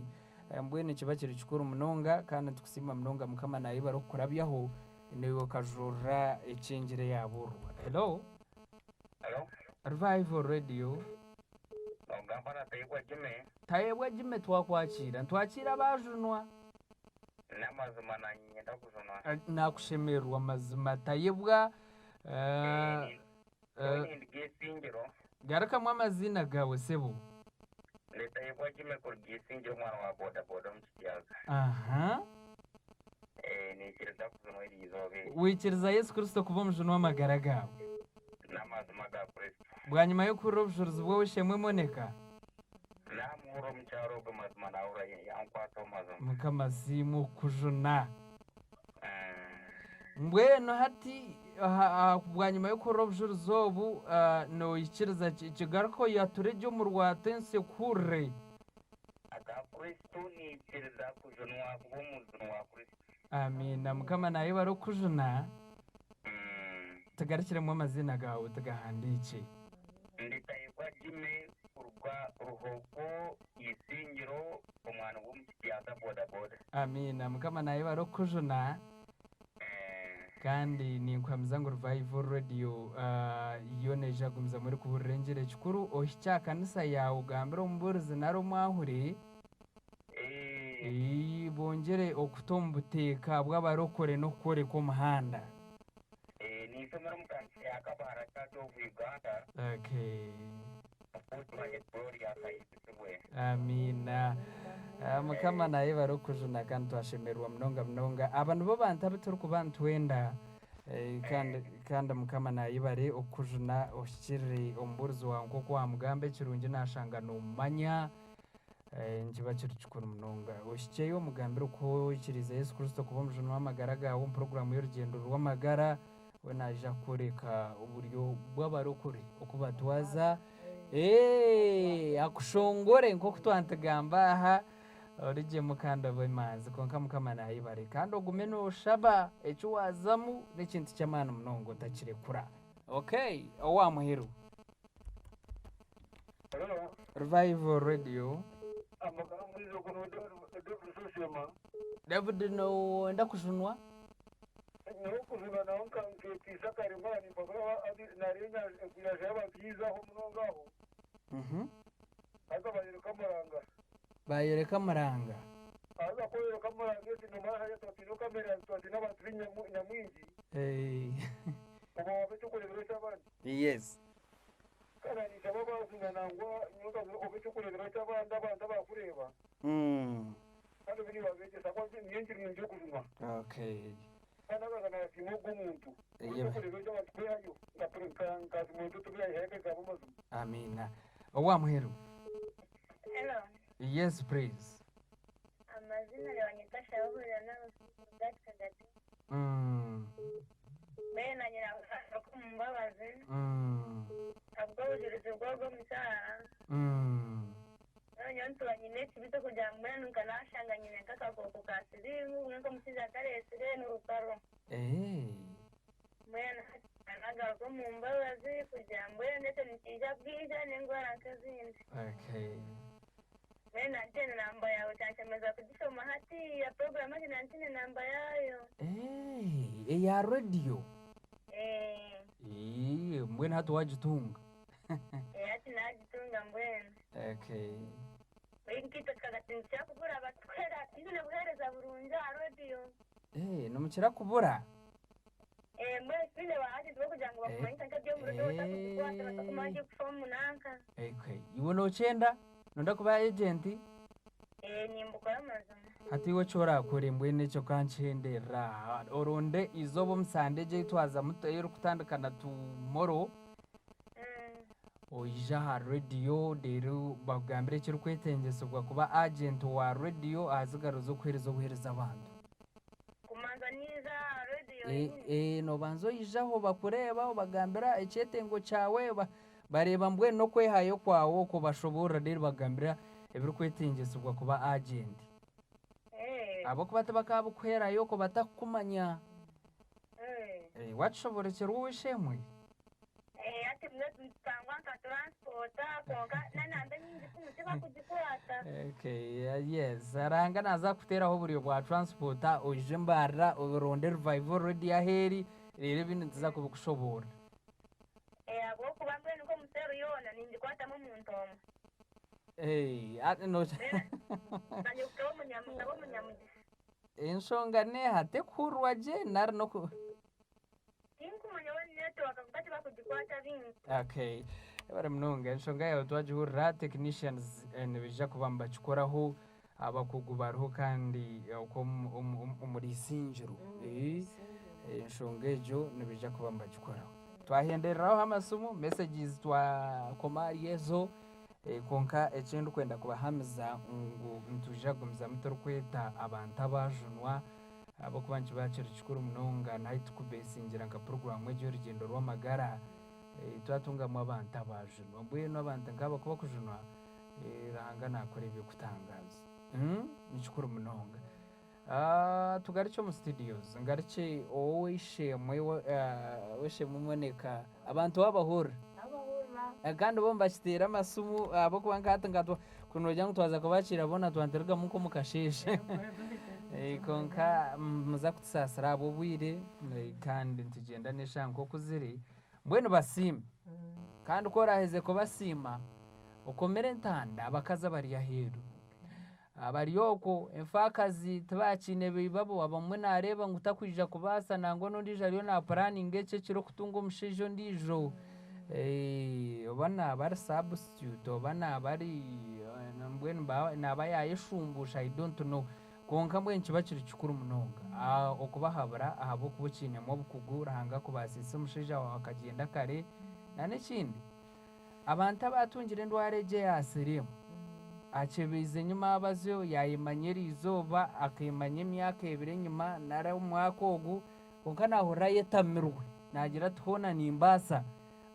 Mbwenu nikiba kiri kikuru munonga kandi nitukusiima munonga Mukama nayebare okukurabyaho naiwe okajurira eki engiri eyabuurirwa. Hello. Hello. Revival Radio. Nogamba na Tayebwa Jimmy. Tayebwa Jimmy twakwakiira. Nitwakiira abaajunwa. N'amazima nanye niinyenda kujunwa. Nakushemererwa mazima Tayebwa. Nyowe ninduga Isingiro. Garukamu amaziina gaawe sebo. Ndi Tayebwa Jimmy kuruga Isingiro omwana wa bodaboda omu Kityaga. Aha. Niikiriza kujunwa eri izooba eri. Waikiriza Yesu Kristo kuba omujuni w'amagara gaawe? N'amazima ga Kristo. Bwanyima y'okuhurira obujurizi bw'ow'eishe-emwe Monica? Naamuhurira omu kyaro ogwo mazima naahurira yankwata omu. amazima. Mukama asiimwe okukujuna. Mbwenu hati bwanyima y'okuhurira obujurizi obu, noikiriza kigaruke oyature gye omu rwato ensi ekuhurire? Aga Kristo niikiriza kujunwa kuba omujuni wa Kristo. Amiina. Mukama nayebare okukujuna. Tugarukiremu amaziina gaawe tugahandiikye. Nditayebwa Jimmy kuruga Ruhoko, Isingiro, omwana w'omukityasa bodaboda. Amiina. Mukama nayebare okukujuna. Kandi ninkuhamiza ngu Revival Radio yo neija kugumizamu erikubuurira engiri. Ekikuru ohikye aha kanisa yaawe ogambire omubuurizi nari omwahure, bongyere okuta omu buteeka bw'abarokore n'okukworeka omuhanda. Ninshomera omu kanisa ya Kabahara Church of Uganda. Okay. Okumanya Gloria Kayisibwe. Amiina. Mukama nayebare okujuna kandi twashemererwa munonga munonga. Aba nibo bantu abu turikuba nitwenda kandi kandi Mukama nayebare okukujuna ohikirire omubuurizi waawe nk'oku wamugamba ekirungi nashanga nomumanya nikiba kiri kikuru munonga. Ohikyeyo omugambire oku oikiriize Yesu Kristo kuba omujuni w'amagara gaawe omu puroguraamu y'orugyendo rw'amagara, we naija kukworeka oburyo bw'abarokore oku batwaza. Akushongore nk'oku twantugamba aha, orugyemu kandi obe emanzi kwonka Mukama nayebare. Kandi ogume nooshaba, eki waazamu n'ekintu ky'amaani munonga otakirekura. Okay, owa muheru. Hello. Revival Radio. Amagara omwizi ogu ni David Sosema. David noyenda kujunwa? Nyowe okujunwa naho nketiisa kare mbara nimpabura nareeba enyanja y'abantu yiizaho munonga aho. Haza bayoreka amuranga. Bayoreka amuranga. Haza kworeka amuranga eti nomara hariya tuba twine kamera tuba twine abantu nyamwingi. Oba waba ekyokureeberaho ky'abandi. Yes. Kandi ninshaba abazina nangwa nyowe obe ekyokureeberaho ky'abandi abantu abakureeba. Kandi obe nibabeegyesa ahabw'okuba niyo engiri nungi y'okujunwa. Okay. Kandi akaza naasiima ogwo muntu. Obe ekyokureeberaho ky'abantu kwehayo nka Timotheo tobyayehayo akagamba amazima. Amiina. Owa muheru. Hello. Yes please. Amazina nibanyeta Shabura n'abazigu Kagati. Mbwenu nanye nakusaasira ku mumbabazi ahabw'obujurizi bw'ogwo omukyara. Mbwenu nyowe nituba nyine ekibi ky'okugira ngu mbwenu nka nashanga nyine nk'akakooko ka siriimu mbwenu nk'omushaija akareetsire n'orutaro. Mbwenu hati nagaruka omu mbabazi kugira mbwenu ekyo nikiija bwija n'endwara nk'ezindi. Okay. Mbwenu nantiine namba yaawe kyanshemeza kugishoma hatiiya puroguraamu egi nantiine namba yaayo. Eya rediyo? Eh. Mbwenu hati waagitunga? Hati naagitunga mbwenu. Okay. Nkaitwe tukaba kubura batuhwera tihaine buheereza burungi aha rediyo. Nimukira kubura? Mbwenu tihaine ba agenti b'okugira ngu bakumanyise nk'eby'omu rediyo otakugikwata batakumanya ogikufa nanka. Okay. Iwe nookyenda? Nooyenda kuba agenti? Nimbukora amazima. Hati iwe eki oraakore mbwenu ekyo ka nkyenderere aha. Oronde eizooba omu Sande egi ei twazamu ei erikutandika na tumoro, oije aha rediyo reero bakugambire ekirikwetengyesibwa kuba agenti wa rediyo ahasigara oze kuheereza obuheereza abantu. Kumanza niija aha rediyo yenyini? Noobanza oijaho bakureeba obagambira ekyetengo kyawe, bareeba mbwenu n'okwehayo kwawe okwo bashoboorora reero bakugambira ebirikwetengyesibwa kuba agenti. Ahabw'okuba tibakaabukuheerayo okwo batakukumanya. Waakishoboorokyerwa ow'eishe-emwe? Hati mbwenu nitutangwa nka turansipota kwonka n'enamba enyingi tibakugikwata. Okay, yes. Ruhanga naaza kukuteeraho oburyo bwa turansipota oije Mbarara oronde Revival Radio ahu eri reero ebindi nituza kubikushoboorora. Ahabw'okuba mbwenu nk'omuseru yoona ningikwatamu omuntu omwe. Nanye nkaba omunyamugisha. Enshonga n'eha? Tekuhurirwa gye nari n'oku. Tinkumanya we netiwaaka kwonka tibakugikwata baingi. Okay. Yebare munonga enshonga yaawe twagihurira technicians nibaija kuba nibakikoraho abakugu bariho kandi okwo omuri Isingiro enshonga egyo nibaija kuba nibagikoraho. Twahendereraho amasimu messages twakoma ahari ezo. Kwonka eki ndikwenda kubahamiza ngu nitwija kugumizamu turikweta abantu abajunwa ahabw'okuba nikiba kiri kikuru munonga nahi tukubeesingira nka puroguraamu egi y'orugyendo rw'amagara twatungamu abantu abajunwa. Mbwenu abantu nk'aba ku bakujunwa, Ruhanga naakora eby'okutangaaza. Ni kikuru munonga. Tugarukye omu studios, ngarukye ow'eishe-emwe ow'eishe-emwe Monica, abantu waabahurira? Nabahurira. Kandi bo nibakiteera amasimu ahabw'okuba nka hati nka kuri noogira ngu twaza kubakiira boona twaturugamu nk'omu kasheeshe. Kwonka muza kutusaasira ahabw'obwire kandi nitugyenda n'eshaaha nk'oku ziri. Mbwenu basiime. Kandi ku oraaheze kubasiima, okomere entanda abakazi abari aheeru. Abari okwo enfaakazi tibaakiine baibabo, abamwe naareeba ngu takwija kubaasa nangwa n'ondiijo ariyo naapuraaninga eki ekiro kutunga omushaija ondiijo, oba naaba ari sabusityuti oba naaba ari mbwenu naaba yaayeshumbuusha I don't know. Kwonka mbwenu nikiba kiri kikuru munonga okubahabura ahabw'okuba okiinemu obukugu, Ruhanga akubaasiise omushaija waawe akagyenda kare. N'ekindi, abantu abaatungire endwara egi eya siriimu, Akyebeize enyima abazyo, yaayemanya eri izooba, akeemanya emyaka ebiri enyima nari omwaka ogu, kwonka naahurira ayetamirwe, naagira ati, Hoona nimbaasa.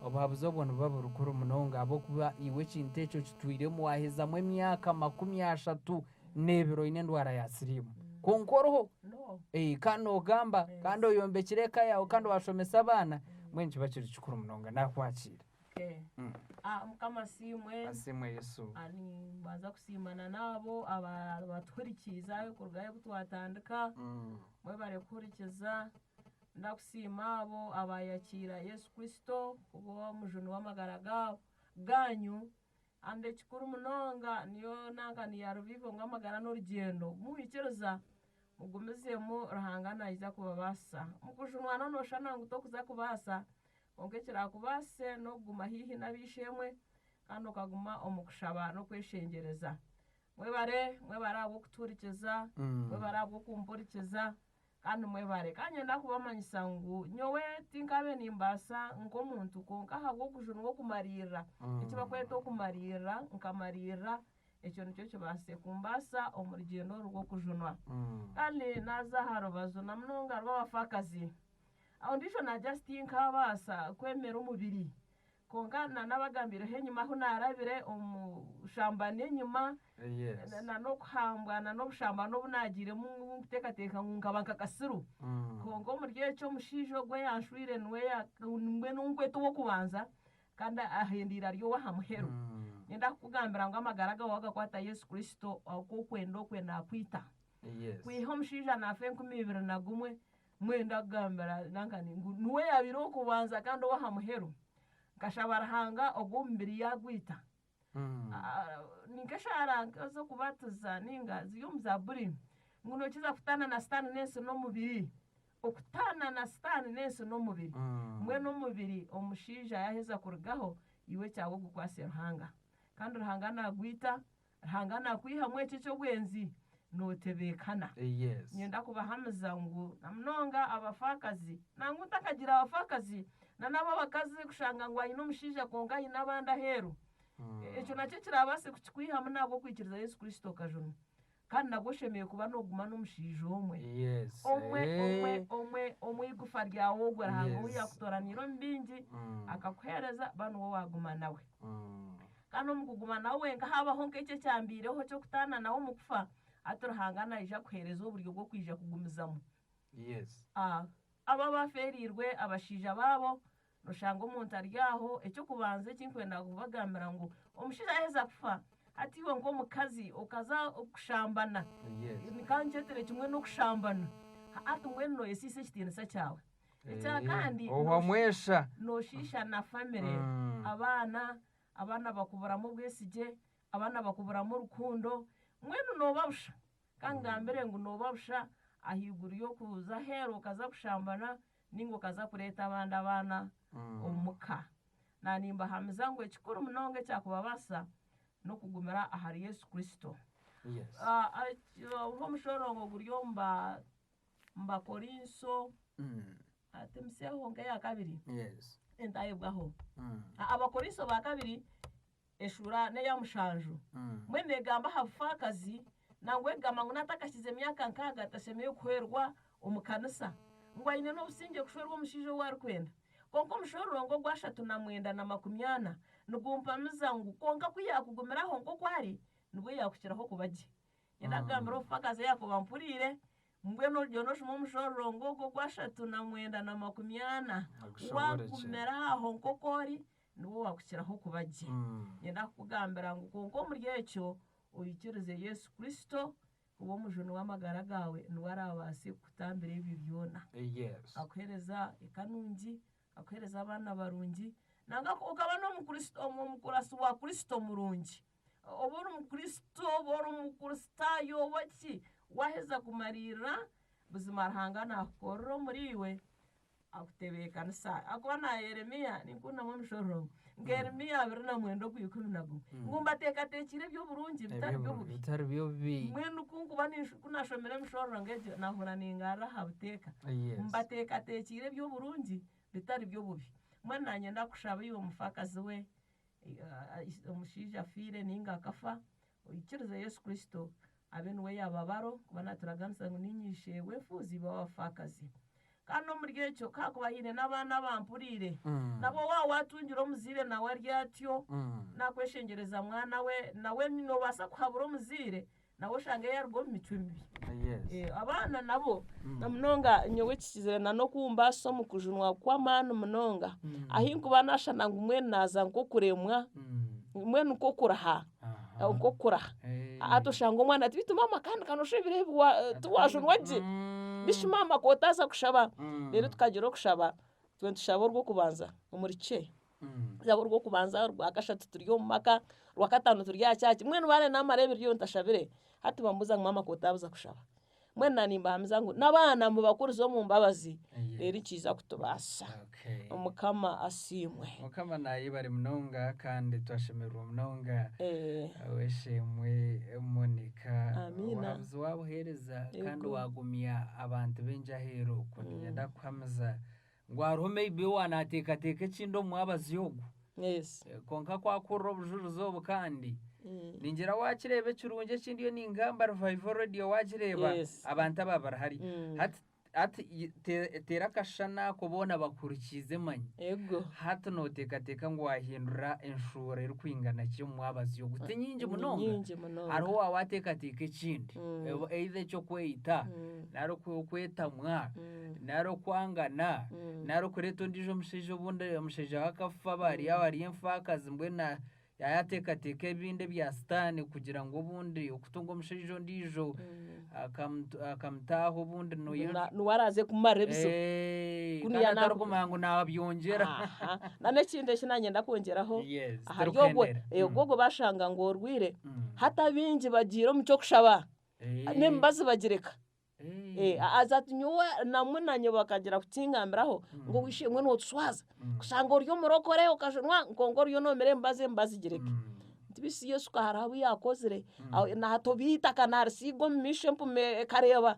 Obuhabuzi obwo nibuba burikuru munonga ahabw'okuba iwe ekintu ekyo okitwiremu waahezamu emyaka makumi ashatu n'ebiri oine endwara ya siriimu. Kwonka oriho, kandi noogamba, kandi oyombekire eka yaawe, kandi waashomesa abaana, mbwenu nikiba kiri kikuru munonga. Naakwakiira. Okay. Mukama asiimwe. Asiimwe Yesu. Nimbanza kusiimana n'abo abatuhurikiize kuruga obu twatandika. Mwebare kuhurikiza. Ndakusiima abo abayakiira Yesu Kristo kuba omujuni w'amagara gaanyu. Kandi ekikuru munonga niyo nanka niya revival ngu amagara n'orugyendo. Mwikiriza mugumizemu Ruhanga naija kubabaasisa. Omu kujunwa nooshusha ngu tokuza kubaasa Kwonka ekiraakubaasise n'okuguma haihi n'ab'eishe-emwe kandi okaguma omu kushaba n'okweshengyereza. Mwebare, mwebare ahabw'okutuhurikiza, mwebare ahabw'okumpurikiza, kandi mwebare. Ka niinyenda kubamanyisa ngu nyowe tinkaabaire nimbaasa nk'omuntu kwonka ahabw'okujunwa okumariirira, eki barikweta okumariirira, nkamariirira, ekyo nikyo kibaasire kumbaasa omu rugyendo oru rw'okujunwa. Kandi naaza aha rubaju na munonga rw'abafaakazi. Ondiijo naagira ati, Tinkaabaasa kwemera omubiri. Kwonka nanabagambiireho enyima ahu naarabire omu bushambani enyima, n'okuhambwa n'obushambani obu naagiiremu nkuteekateeka ngu nkaba nka kasiru. Kwonka omuri ekyo omushaija ogwo oyaanshweire niwe mbwenu ou nkweta ow'okubanza kandi ahendeire ari ow'aha muheru. Niinyenda kukugambira ngu amagara gaawe waagakwata Yesu Kristo oku okwenda okwe naakwita. Kwiha omushaija naafa 2001, Mwenda kugambira Duncan ngu niwe yaabaire ow'okubanza kandi ow'aha muheru. Nkashaba Ruhanga ogwo omubiri yaagwita. Ni nk'eshaara nk'ez'okubatiza nainga ziri omu Zaaburi ngu nookiza kutaana na Sitaane n'ensi n'omubiri. Okutaana na Sitaane n'ensi n'omubiri. Mbwenu omubiri omushaija yaaheza kurugaho, iwe ekyawe ogukwatse Ruhanga. Kandi Ruhanga naagwita Ruhanga naakwihamu ekyo eky'obwenzi, nootebeekana. Niinyenda kubahamiza ngu na munonga abafaakazi, nangwa ntakagira abafaakazi, na n'abo abakazi kushanga ngu aine omushaija kwonka aine abandi aheeru, ekyo nakyo kiraabaase kukikwihamu n'ahabw'okwikiriza Yesu Kristo okajunwa. Kandi nabwo oshemereire kuba nooguma n'omushaija omwe. Omwe, omwe, omwe, omwe eigufa ryawe ogwo Ruhanga ou yaakutooraniire omu baingi, akakuheereza, ba niwe waaguma nawe. Kandi omu kuguma nawe wenka haabaho nk'ekyo ekyambaireho ky'okutaana nawe omu kufa, hati Ruhanga naija kuheereza oburyo bw'okwija kugumizamu. Abo abafeereirwe abashaija baabo, noshanga omuntu ari aho, eky'okubanza eki nkwenda kubagambira ngu omushaija yaaheza kufa, hati iwe nk'omukazi okaza kushambana, ka nkyetere kimwe n'okushambana, hati mbwenu nooyesiisa ekitiinisa kyawe. Ekya kandi Owamwesha. nooshiisha na famire, abaana, abaana bakuburamu obwesigye, abaana bakuburamu rukundo, mbwenu nooba busha. Ka ngambire ngu nooba busha ahaiguru y'okuza aheeru okaza kushambana nainga okaza kureeta abandi abaana omuka. Naanimbahamiza ngu ekikuru munonga ekyakubabaasisa n'okugumira ahari Yesu Kristo. Hariho omushororongo guri omu Bakorinso, Timoseeho nk'eya kabiri, entahibwaho. Abakorinso ba kabiri. Eshuura n'eya mushanju. Mbwenu neegamba aha bufaakazi, nangwa egamba ngu n'atakahikize myaka nkaaga tashemereire kuhwerwa omu kanisa, ngu aine n'obusingye kushwerwa omushaija ou arikwenda. Kwonka omushororongo ogwashatu na mwenda na makumi ana nigumpamiza ngu kwonka ku yaakugumira aho nk'oku ari, nibwo yaakukiraho kuba gye. Nyenda kugambira omufaakazi yaakuba ampuriire, mbwenu ogyende oshome omushororongo ogwo ogwashatu na mwenda na makumi ana, waagumira aho nk'oku ori, nibwo waakukiraho kuba gye. Niinyenda kukugambira ngu kwonka omuri ekyo oikirize Yesu Kristo kuba omujuni w'amagara gaawe, niwe araabaase kukutambira ebyo byona. Akuheereza eka nungi, akuheereza abaana barungi, nangwa okaba n'omukurasi wa Kristo murungi. Oba ori Mukristo, oba ori Omukristaayo, oba ki, waaheza kumariirira, buzima Ruhanga naakukorera omuriiwe. Akutebeekanisa. Ahakuba na Yeremia ninkundamu emishororongo. Nka Yeremia 29 ogwa 11 ngu mbateekateekiire eby'oburungi bitari by'obubi. Bitari by'obubi. Mbwenu ku nkuba ku naashomire emishororongo egyo naahurira ningarura aha buteeka. Yes. Mbateekateekiire eby'oburungi bitari by'obubi. Mbwenu naanye ndakushaba iwe mufaakazi we, omushaija afiire nainga akafa, oikirize Yesu Kristo abe niwe yaababaro kuba naaturaganisa ngu niinye ishe w'efuuzi iwe w'abafaakazi. Kandi omuri ekyo ku haakuba haine n'abaana abampuriire, nabo waaba waatungire omuzaire nawe ari atyo, naakweshengyereza mwana we, nawe noobaasa kuhabura omuzaire, nawe oshange yaaruga omu micwe mibi. Abaana nabo na munonga nyowe kikizire na n'okumbaasisa omu kujunwa kw'amaani munonga, ahi nkuba naashana ngu mbwenu naaza nk'okuremwa, mbwenu nk'okuraha, nk'okuraha. Hati oshanga omwana ati beitu maama kandi ka noshusha ebiro ebi tiwaajunwa gye, bishi maama ku otaaza kushaba, reero tukagira okushaba, itwe nitushaba orw'okubanza omuri kye. Nshaba orw'okubanza, orwakashatu turi omu maka, orwakataano turi aha kyaki, mbwenu baareba naamara ebiro byona ntashabire, hati bambuuza ngu maama k'otaabuza kushaba? Mbwenu naanimbahamiza ngu n'abaana mubakurize omu mbabazi, reero nikiija kutubaasisa. Mukama asiimwe. Mukama naayebare munonga kandi twashemererwa munonga ow'eishe-emwe Monica. Amiina. Obuhabuzi waabuheereza kandi Yego. waagumya abantu baingi aheeru okwo. Niinyenda kukuhamiza Ngu hariho maybe owa naateekateeka ekindi omu mwabazi ogwo. Yes. Kwonka ku akuhurira obujurizi obu kandi, ningira waakireeba ekirungi eki ndiyo ningamba Revival Radio waagireeba, Yes. abantu aba bari hariya. Hati hati teera akashushani ako boona bakuhurikiize manya. Ego. Hati nooteekateeka ngu waahindura enshuura erikwingana ki omu mwabazi ogwo? Ti nyingi Ni munonga? nyingi munonga. Hariho owaaba waateekateeka ekindi, either eky'okweyita nari okwetamwa. Nari okwangana, nari okureeta ondiijo omushaija obundi omushaija we akafa aba ari aho ari enfaakazi mbwenu yaateekateeka ebindi ebya sitaane kugira ngu obundi okutunga omushaija ondiijo akamutaaha obundi Niwe araaze kumumarira ebizibu. Kandi atarikumanya ngu naabyongyera. N'ekindi eki naanye ndakwongyeraho, ahari ogwo ogwo bashanga ngu orwaire, hati abaingi bagiire omu ky'okushaba, n'emibazi bagireka. Haza ati nyowe namwe naanye bakagira kukingambiraho ngu ow'eishe-emwe nootuswaza kushanga ori omurokore okajunwa kwonka oriyo noomira emibazi emibazi gireke. Nti beitu Yesu ka hariho abu yaakozire naatoba eitaka naarisiiga omu maisho empumi ekareeba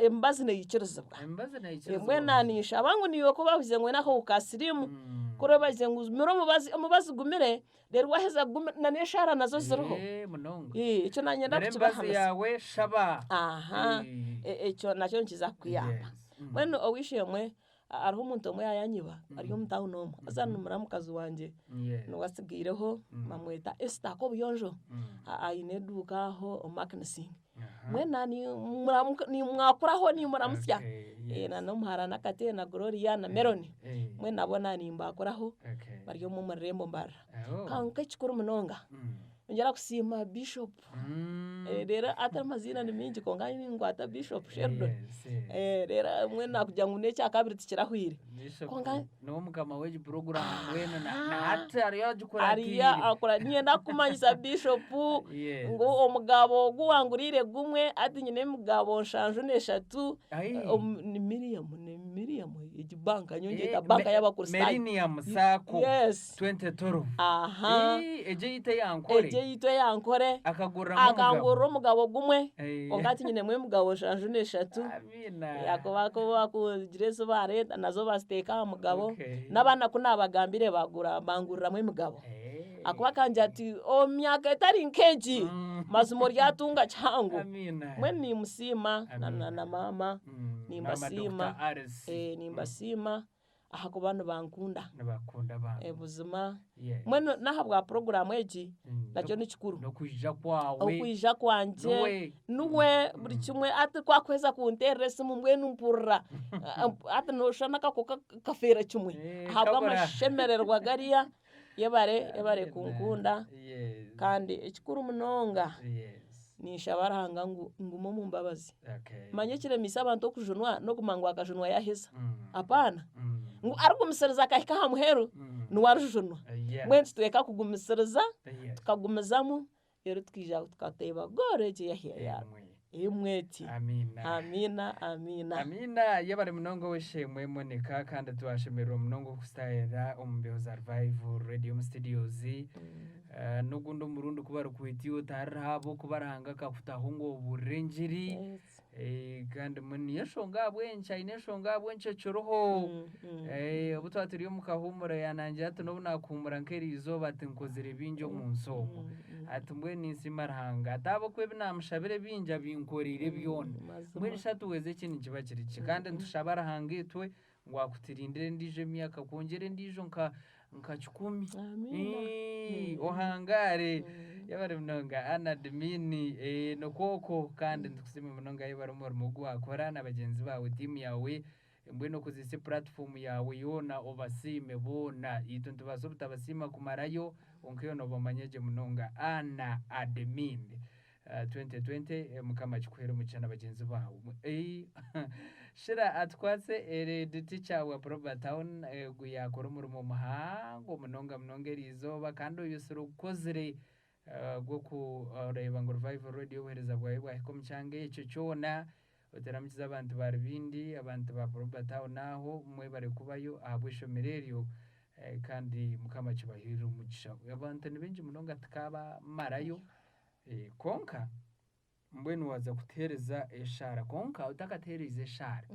emibazi neikirizibwa. Mbwenu naninshaba ngu naiwe ku baakugira ngu oine akahuka ka siriimu, ku oraabe bagize ngu mira omubazi, omubazi gumire Reero waaheza kugumira na n'eshaara nazo ziriho. Eh, munonga. Eh, ekyo naanye Mira emibazi ndakukibahamiza. yaawe shaba. Aha, Eh, ekyo nakyo nikiza kukuyamba. yes. Mbwenu ow'eishe-emwe hariho omuntu omwe yaayanyiba ari omu tawuni omwo, haza ni muramukazi wangye, Yes. niwe atsigaireho bamweta Esther Kobuyonjo, aine eduuka aho omu Makinising. Aha. Mbwenu nimwakuraho nimuramutsya. Okay, yes. Na n'omuhara n'akate na Gloria na Melon. Eh, Mbwenu nabo naanimbakuraho okay. bari omu omu rurembo Mbarara. Oh. Kwonka ekikuru munonga niinyenda kusiima Bishop. Reero hati amaziina ni maingi kwonka ninkwata Bishop Sheldon. Yes, yes. Reero mbwenu naakugira ngu n'ekyakabiri tikirahwire. Bishop Kwonka niwe mukama w'egi puroguraamu mbwenu na na hati ariyo ariyo agikuratiire. akura niinyenda kukumanyisa Bishop Yes. ngu omugabo ogu wanguriire gumwe hati nyine emigabo nshanju n'eshatu. Ai. Ni Miriam, ni Miriam egi banka nyowe Eh, ngyeta banka y'Abakristaayo. Millennium Sacco Yes. 2012. Aha. Eh, egyo eyaitu eya Nkore. Egyo eyaitu eya Nkore. Akaguriramu omugabo. Akangurira omugabo gumwe. Eh. Kwonka hati nyinemu emigabo nshanju n'eshatu. Amiina. Ahakuba ku bakugira ezi baareeta nazo baziteeka aha mugabo. Okay. N'abaana ku naabagambire bagura banguriramu emigabo. Eh. Ahakuba akangira ati omu myaka etari nk'egi mazima oryatunga kihango. Amiina. Mbwenu nimusiima na, na, na Amiina. maama Maama nimbasiima Dr. Alice. eh, nimbasiima ahakuba nibankunda Nibakunda abantu. Eh, buzima Yes. mbwenu n'ahabwa puroguraamu egi nakyo ni kikuru. N'okwija kwawe. Okwija kwangye Niwe. niwe buri kimwe hati ku akuheza kunteerera esimu mbwenu mpurira hati nooshusha n'akakooko kafeera kimwe Eh, kabura. ahabw'amashemererwa gariya. Yebare yebare Amiina. kunkunda Yes. kandi ekikuru munonga Yes. ninshaba Ruhanga ngu ngume omu mbabazi. Okay. Manya ekiremiise abantu okujunwa n'okumanya ngu akajunwa yaheza. Apaana. Ngu arikugumisiriza akahika aha muheru niwe arijunwa. Yeah. Mbwenu nitutweka kugumisiriza Yes. tukagumizamu reero tukaija tukateeba goolo egyo ey'aha Emwe. emwe eti. Amiina. Amiina, amiina. Amiina yebare munonga ow'eishe-emwe Monica kandi twashemererwa munonga okukutaahirira omu mbeho za Revival Radio omu studios. Eh, n'ogundi omurundi ku barikweta iwe otaarire ahabw'okuba Ruhanga akakutaho ngu obuurire engiri. Yes. Eh, kandi mbwenu niyo enshonga ahabw'enki aine enshonga ahabw'enki ekiriho. Eh, obu twaba turi omu kahuumuro yaanangira ati n'obu naakuhuumura nk'eriizooba ati nkozire bingi omu nsi omu. Ati mbwenu ninsiima Ruhanga ati ahabw'okuba ebi naamushabire bingi abinkoreire byona. Mbwenu shi atuhweze eki nikiba kiri ki? Kandi nitushaba Ruhanga itwe ngu akuturindire endiijo emyaka akwongyere endiijo nka nka kikumi. Amiina. Ii, Ohangaare. Yebare munonga Anna Admin eh, nikwo okwo kandi nitukusiima munonga yebare omurimo ogu waakora na bagyenzi baawe tiimu yaawe mbwenu okozese puratifomu yaawe yoona obasiime boona. Itwe nitubaasa obutabasiima kumarayo kwonka iwe noobamanya gye munonga. Anna Admin 2020 eh, Mukama akikuheere omugisha na bagyenzi baawe. Eh, Shira atukwatse head teacher wa Proba Town ogu yaakora omurimo muhango munonga munonga eriizooba kandi oyosire ogukozire gw'okureeba ngu Revival Radio obuheereza bwayo bwahika omu kyanga ekyo kyona. Oteramukize abantu ba Rubindi, abantu ba Proba Town aho mwebare kubayo ahabw'eishomero eryo kandi Mukama akibaheere omugisha. Abantu ni baingi munonga tikaabamarayo kwonka mbwenu waaza kutuheereza eshaara kwonka otakatuheereize eshaara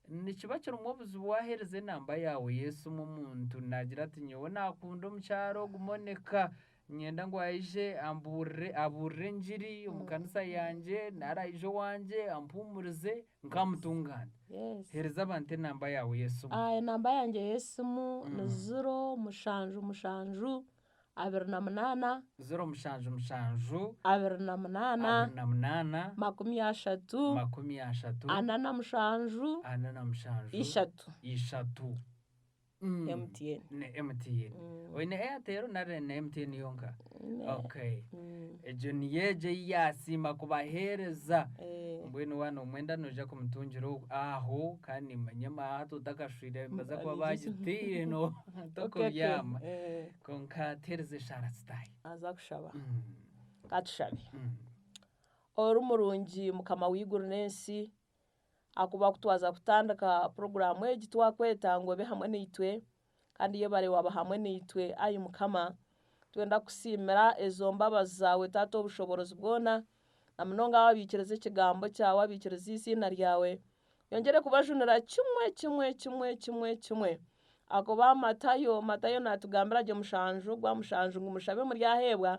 nikiba kirimu obuzibu waaheereza enamba yaawe y'esimu omuntu naagira ati nyowe naakunda omukyara ogu Monica niinyenda ngu aije ambuurire abuurire engiri omu kanisa yangye nari aije owangye ampuumurize nkamutungaana. Yes. Heereza abantu enamba yaawe y'esimu. Ah, enamba yangye y'esimu ni 077 28 077 28 28 30 30 47 47 3 3. MTN. Ne MTN. Oine Airtel nari ne MTN yonka? Okay. Egyo niyo egyo ei yaasiima kubaheereza. Mbwenu waaba noomwenda noija kumutungira aho kandi nimanya hati otakashwire nibaza kuba baagiteire tokubyama. Kwonka tuheereze eshaara zitaahe. Naaza kushaba. Ka tushabe. Ori murungi Mukama w'eiguru n'ensi, ahakuba ku twaza kutandika puroguraamu egi twakweta ngu obe hamwe naitwe, kandi yebare waaba hamwe naitwe ai Mukama. Nitwenda kukusiimira ezo mbabazi zaawe Taata ow'obushoboorozi bwona, na munonga abo abaikiriza ekigambo kyawe, abaikiriza eiziina ryawe, oyongyere kubajunira kimwe kimwe kimwe kimwe kimwe. Ahakuba Matayo, Matayo naatugambira gye mushanju gwa mushanju ngu mushabe muryaheebwa,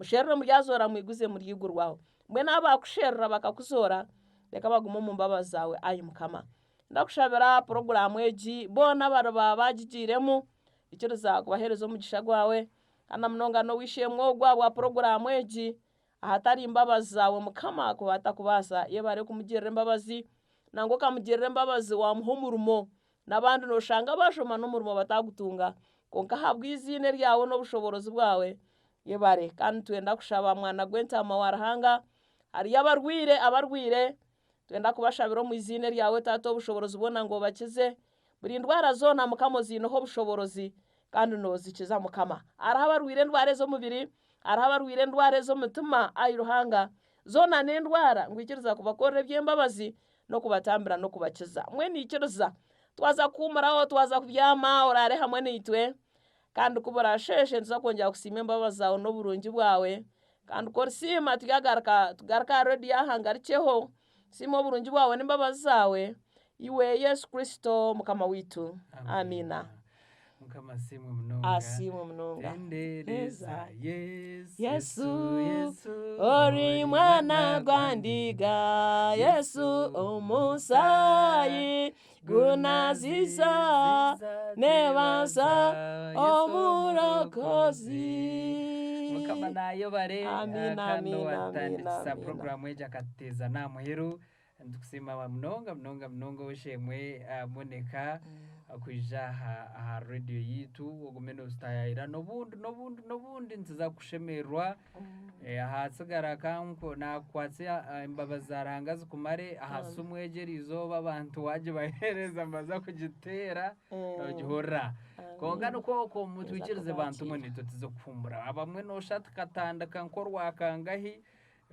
musherure muryazoora mwiguze muryigurwaho. Mbwenu abaakusherura bakakuzoora, reka bagume omu mbabazi zaawe ai Mukama. Ndakushabira puroguraamu egi boona abariba baagigiiremu, ikiriza kubaheereza omugisha gwawe, kandi na munonga n'ow'eishe-emwe ogu ahabwa puroguraamu egi, Ahatari mbabazi zaawe Mukama kuba atakubaasa, yebare kumugirira embabazi, nangwa okamugirira embabazi wamuha omurimo, n'abandi noshanga bashoma n'omurimo batagutunga, kwonka ahabw'eiziina eryawe n'obushoboorozi bwawe, yebare. Kandi nitwenda kushaba mwana gw'entaama wa Ruhanga, hariyo abarwaire abarwaire, nitwenda kubashabira omu iziina eryawe Taata ow'obushoboorozi bwona ngu obakize, Buri ndwara zoona Mukama oziineho obushoboorozi kandi noozikiza Mukama. Hariho abarwaire endwara ez'omubiri, hariho abarwaire endwara ez'omutima, ai Ruhanga, zoona n'endwara ngu ikiriza kubakorera eby'embabazi n'okubatambira n'okubakiza. Mbwenu ikiriza twaza kuhuumuraho, twaza kubyama oraare hamwe naitwe, kandi ku buraasheeshe nituza kwongyera kusiima embabazi zaawe n'oburungi bwawe, kandi ku orisiima turyagaruka tugaruke aha rediyo aha ngarukyeho. Siima oburungi bwawe n'embabazi zaawe, iwe Yesu Kristo Mukama waitu. Amiina. Mukama asiimwe munonga. Asiimwe munonga. Tendereza Yesu, Yesu, Yesu, Ori mwana gwa ndiga Yesu omusayi gunazisa nebansa omurokozi. Mukama nayebare Amina, kandi amina, owatandikisa amina, amina. puroguramu egi akatuteeza n'amuheru. Nitukusiima munonga munonga munonga ow'eishe-emwe Monica kwija aha radiyo yaitu ogume nootutayaayira n'obundi n'obundi n'obundi nituza kushemererwa. Ahatsigara nakukwatsa embabazi za Ruhanga zikumare aha simu egi eriizooba abantu waagibaheereza nibaza kugiteera nogihurira. Kwonka nikwo okwo mutwikirize bantu mwe naitwe tuze kuhuumura. Abamwe nooshusha tukatandika nk'orwakangahi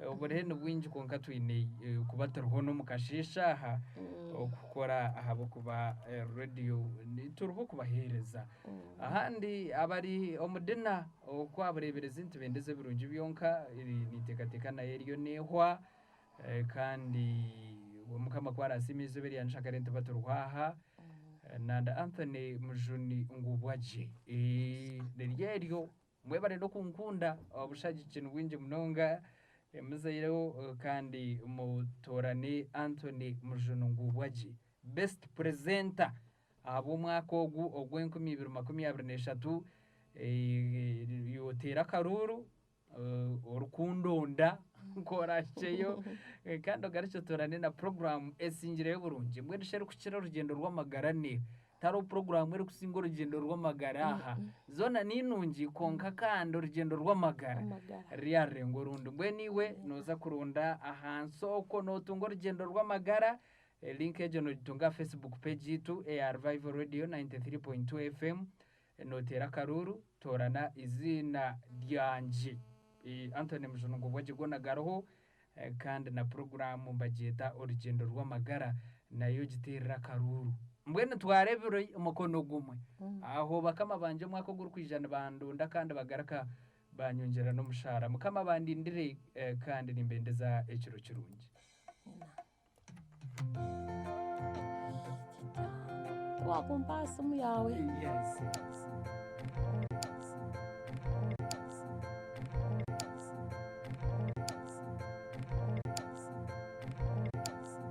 Oburehe ni bwingi kwonka twine kuba turiho n'omu kasheeshe aha okukora ahabw'okuba radiyo turiho kubaheereza. Ahandi abari omu dina oku abareeberezi nitubendeza ebirungi byonka ninteekateeka nayo eriyo neehwa kandi Mukama ku araasiime eizooba erya nshakare nituba turiho aha. Nanda Anthony Mujuni Ngubwagye niryo eryo. Mwebare n'okunkunda, obushagiki ni bwingi munonga. Muzaireho kandi mutoorane Anthony Mujuni Ngubwagye Best Presenter ahabw'omwaka ogu ogw'enkumi ibiri makumi abiri n'eshatu. Oteere akaruuru orikundonda ku oraahikyeyo kandi ogarukye otoorane na puroguraamu esingireyo oburungi. Mbwenu shi erikukira orugyendo rw'amagara n'eha? Tihariho puroguraamu erikusinga orugyendo rw'amagara aha. Zoona ni nungi kwonka kandi orugyendo rw'amagara ruryarurenga orundi. Mbwenu iwe nooza kuronda ahansi okwo nootunga orugyendo rw'amagara. Link egyo noogitunga aha Facebook page yaitu eya Revival Radio 93.2 FM. Nooteera akaruuru, toorana eiziina ryangye. Anthony Mujuni Ngobwagye goona gariho kandi na puroguraamu nibagyeta Orugyendo rw'Amagara nayo ogiteerere akaruuru. Mbwenu twara ebiro mukono gumwe. Aho bakama bangye omwaka ogurikwija nibandonda kandi bagaruka banyongyera n'omushaara. Mukama abandindire kandi nimbendeza ekiro kirungi. Wakumpa aha simu yaawe. Yes, yes.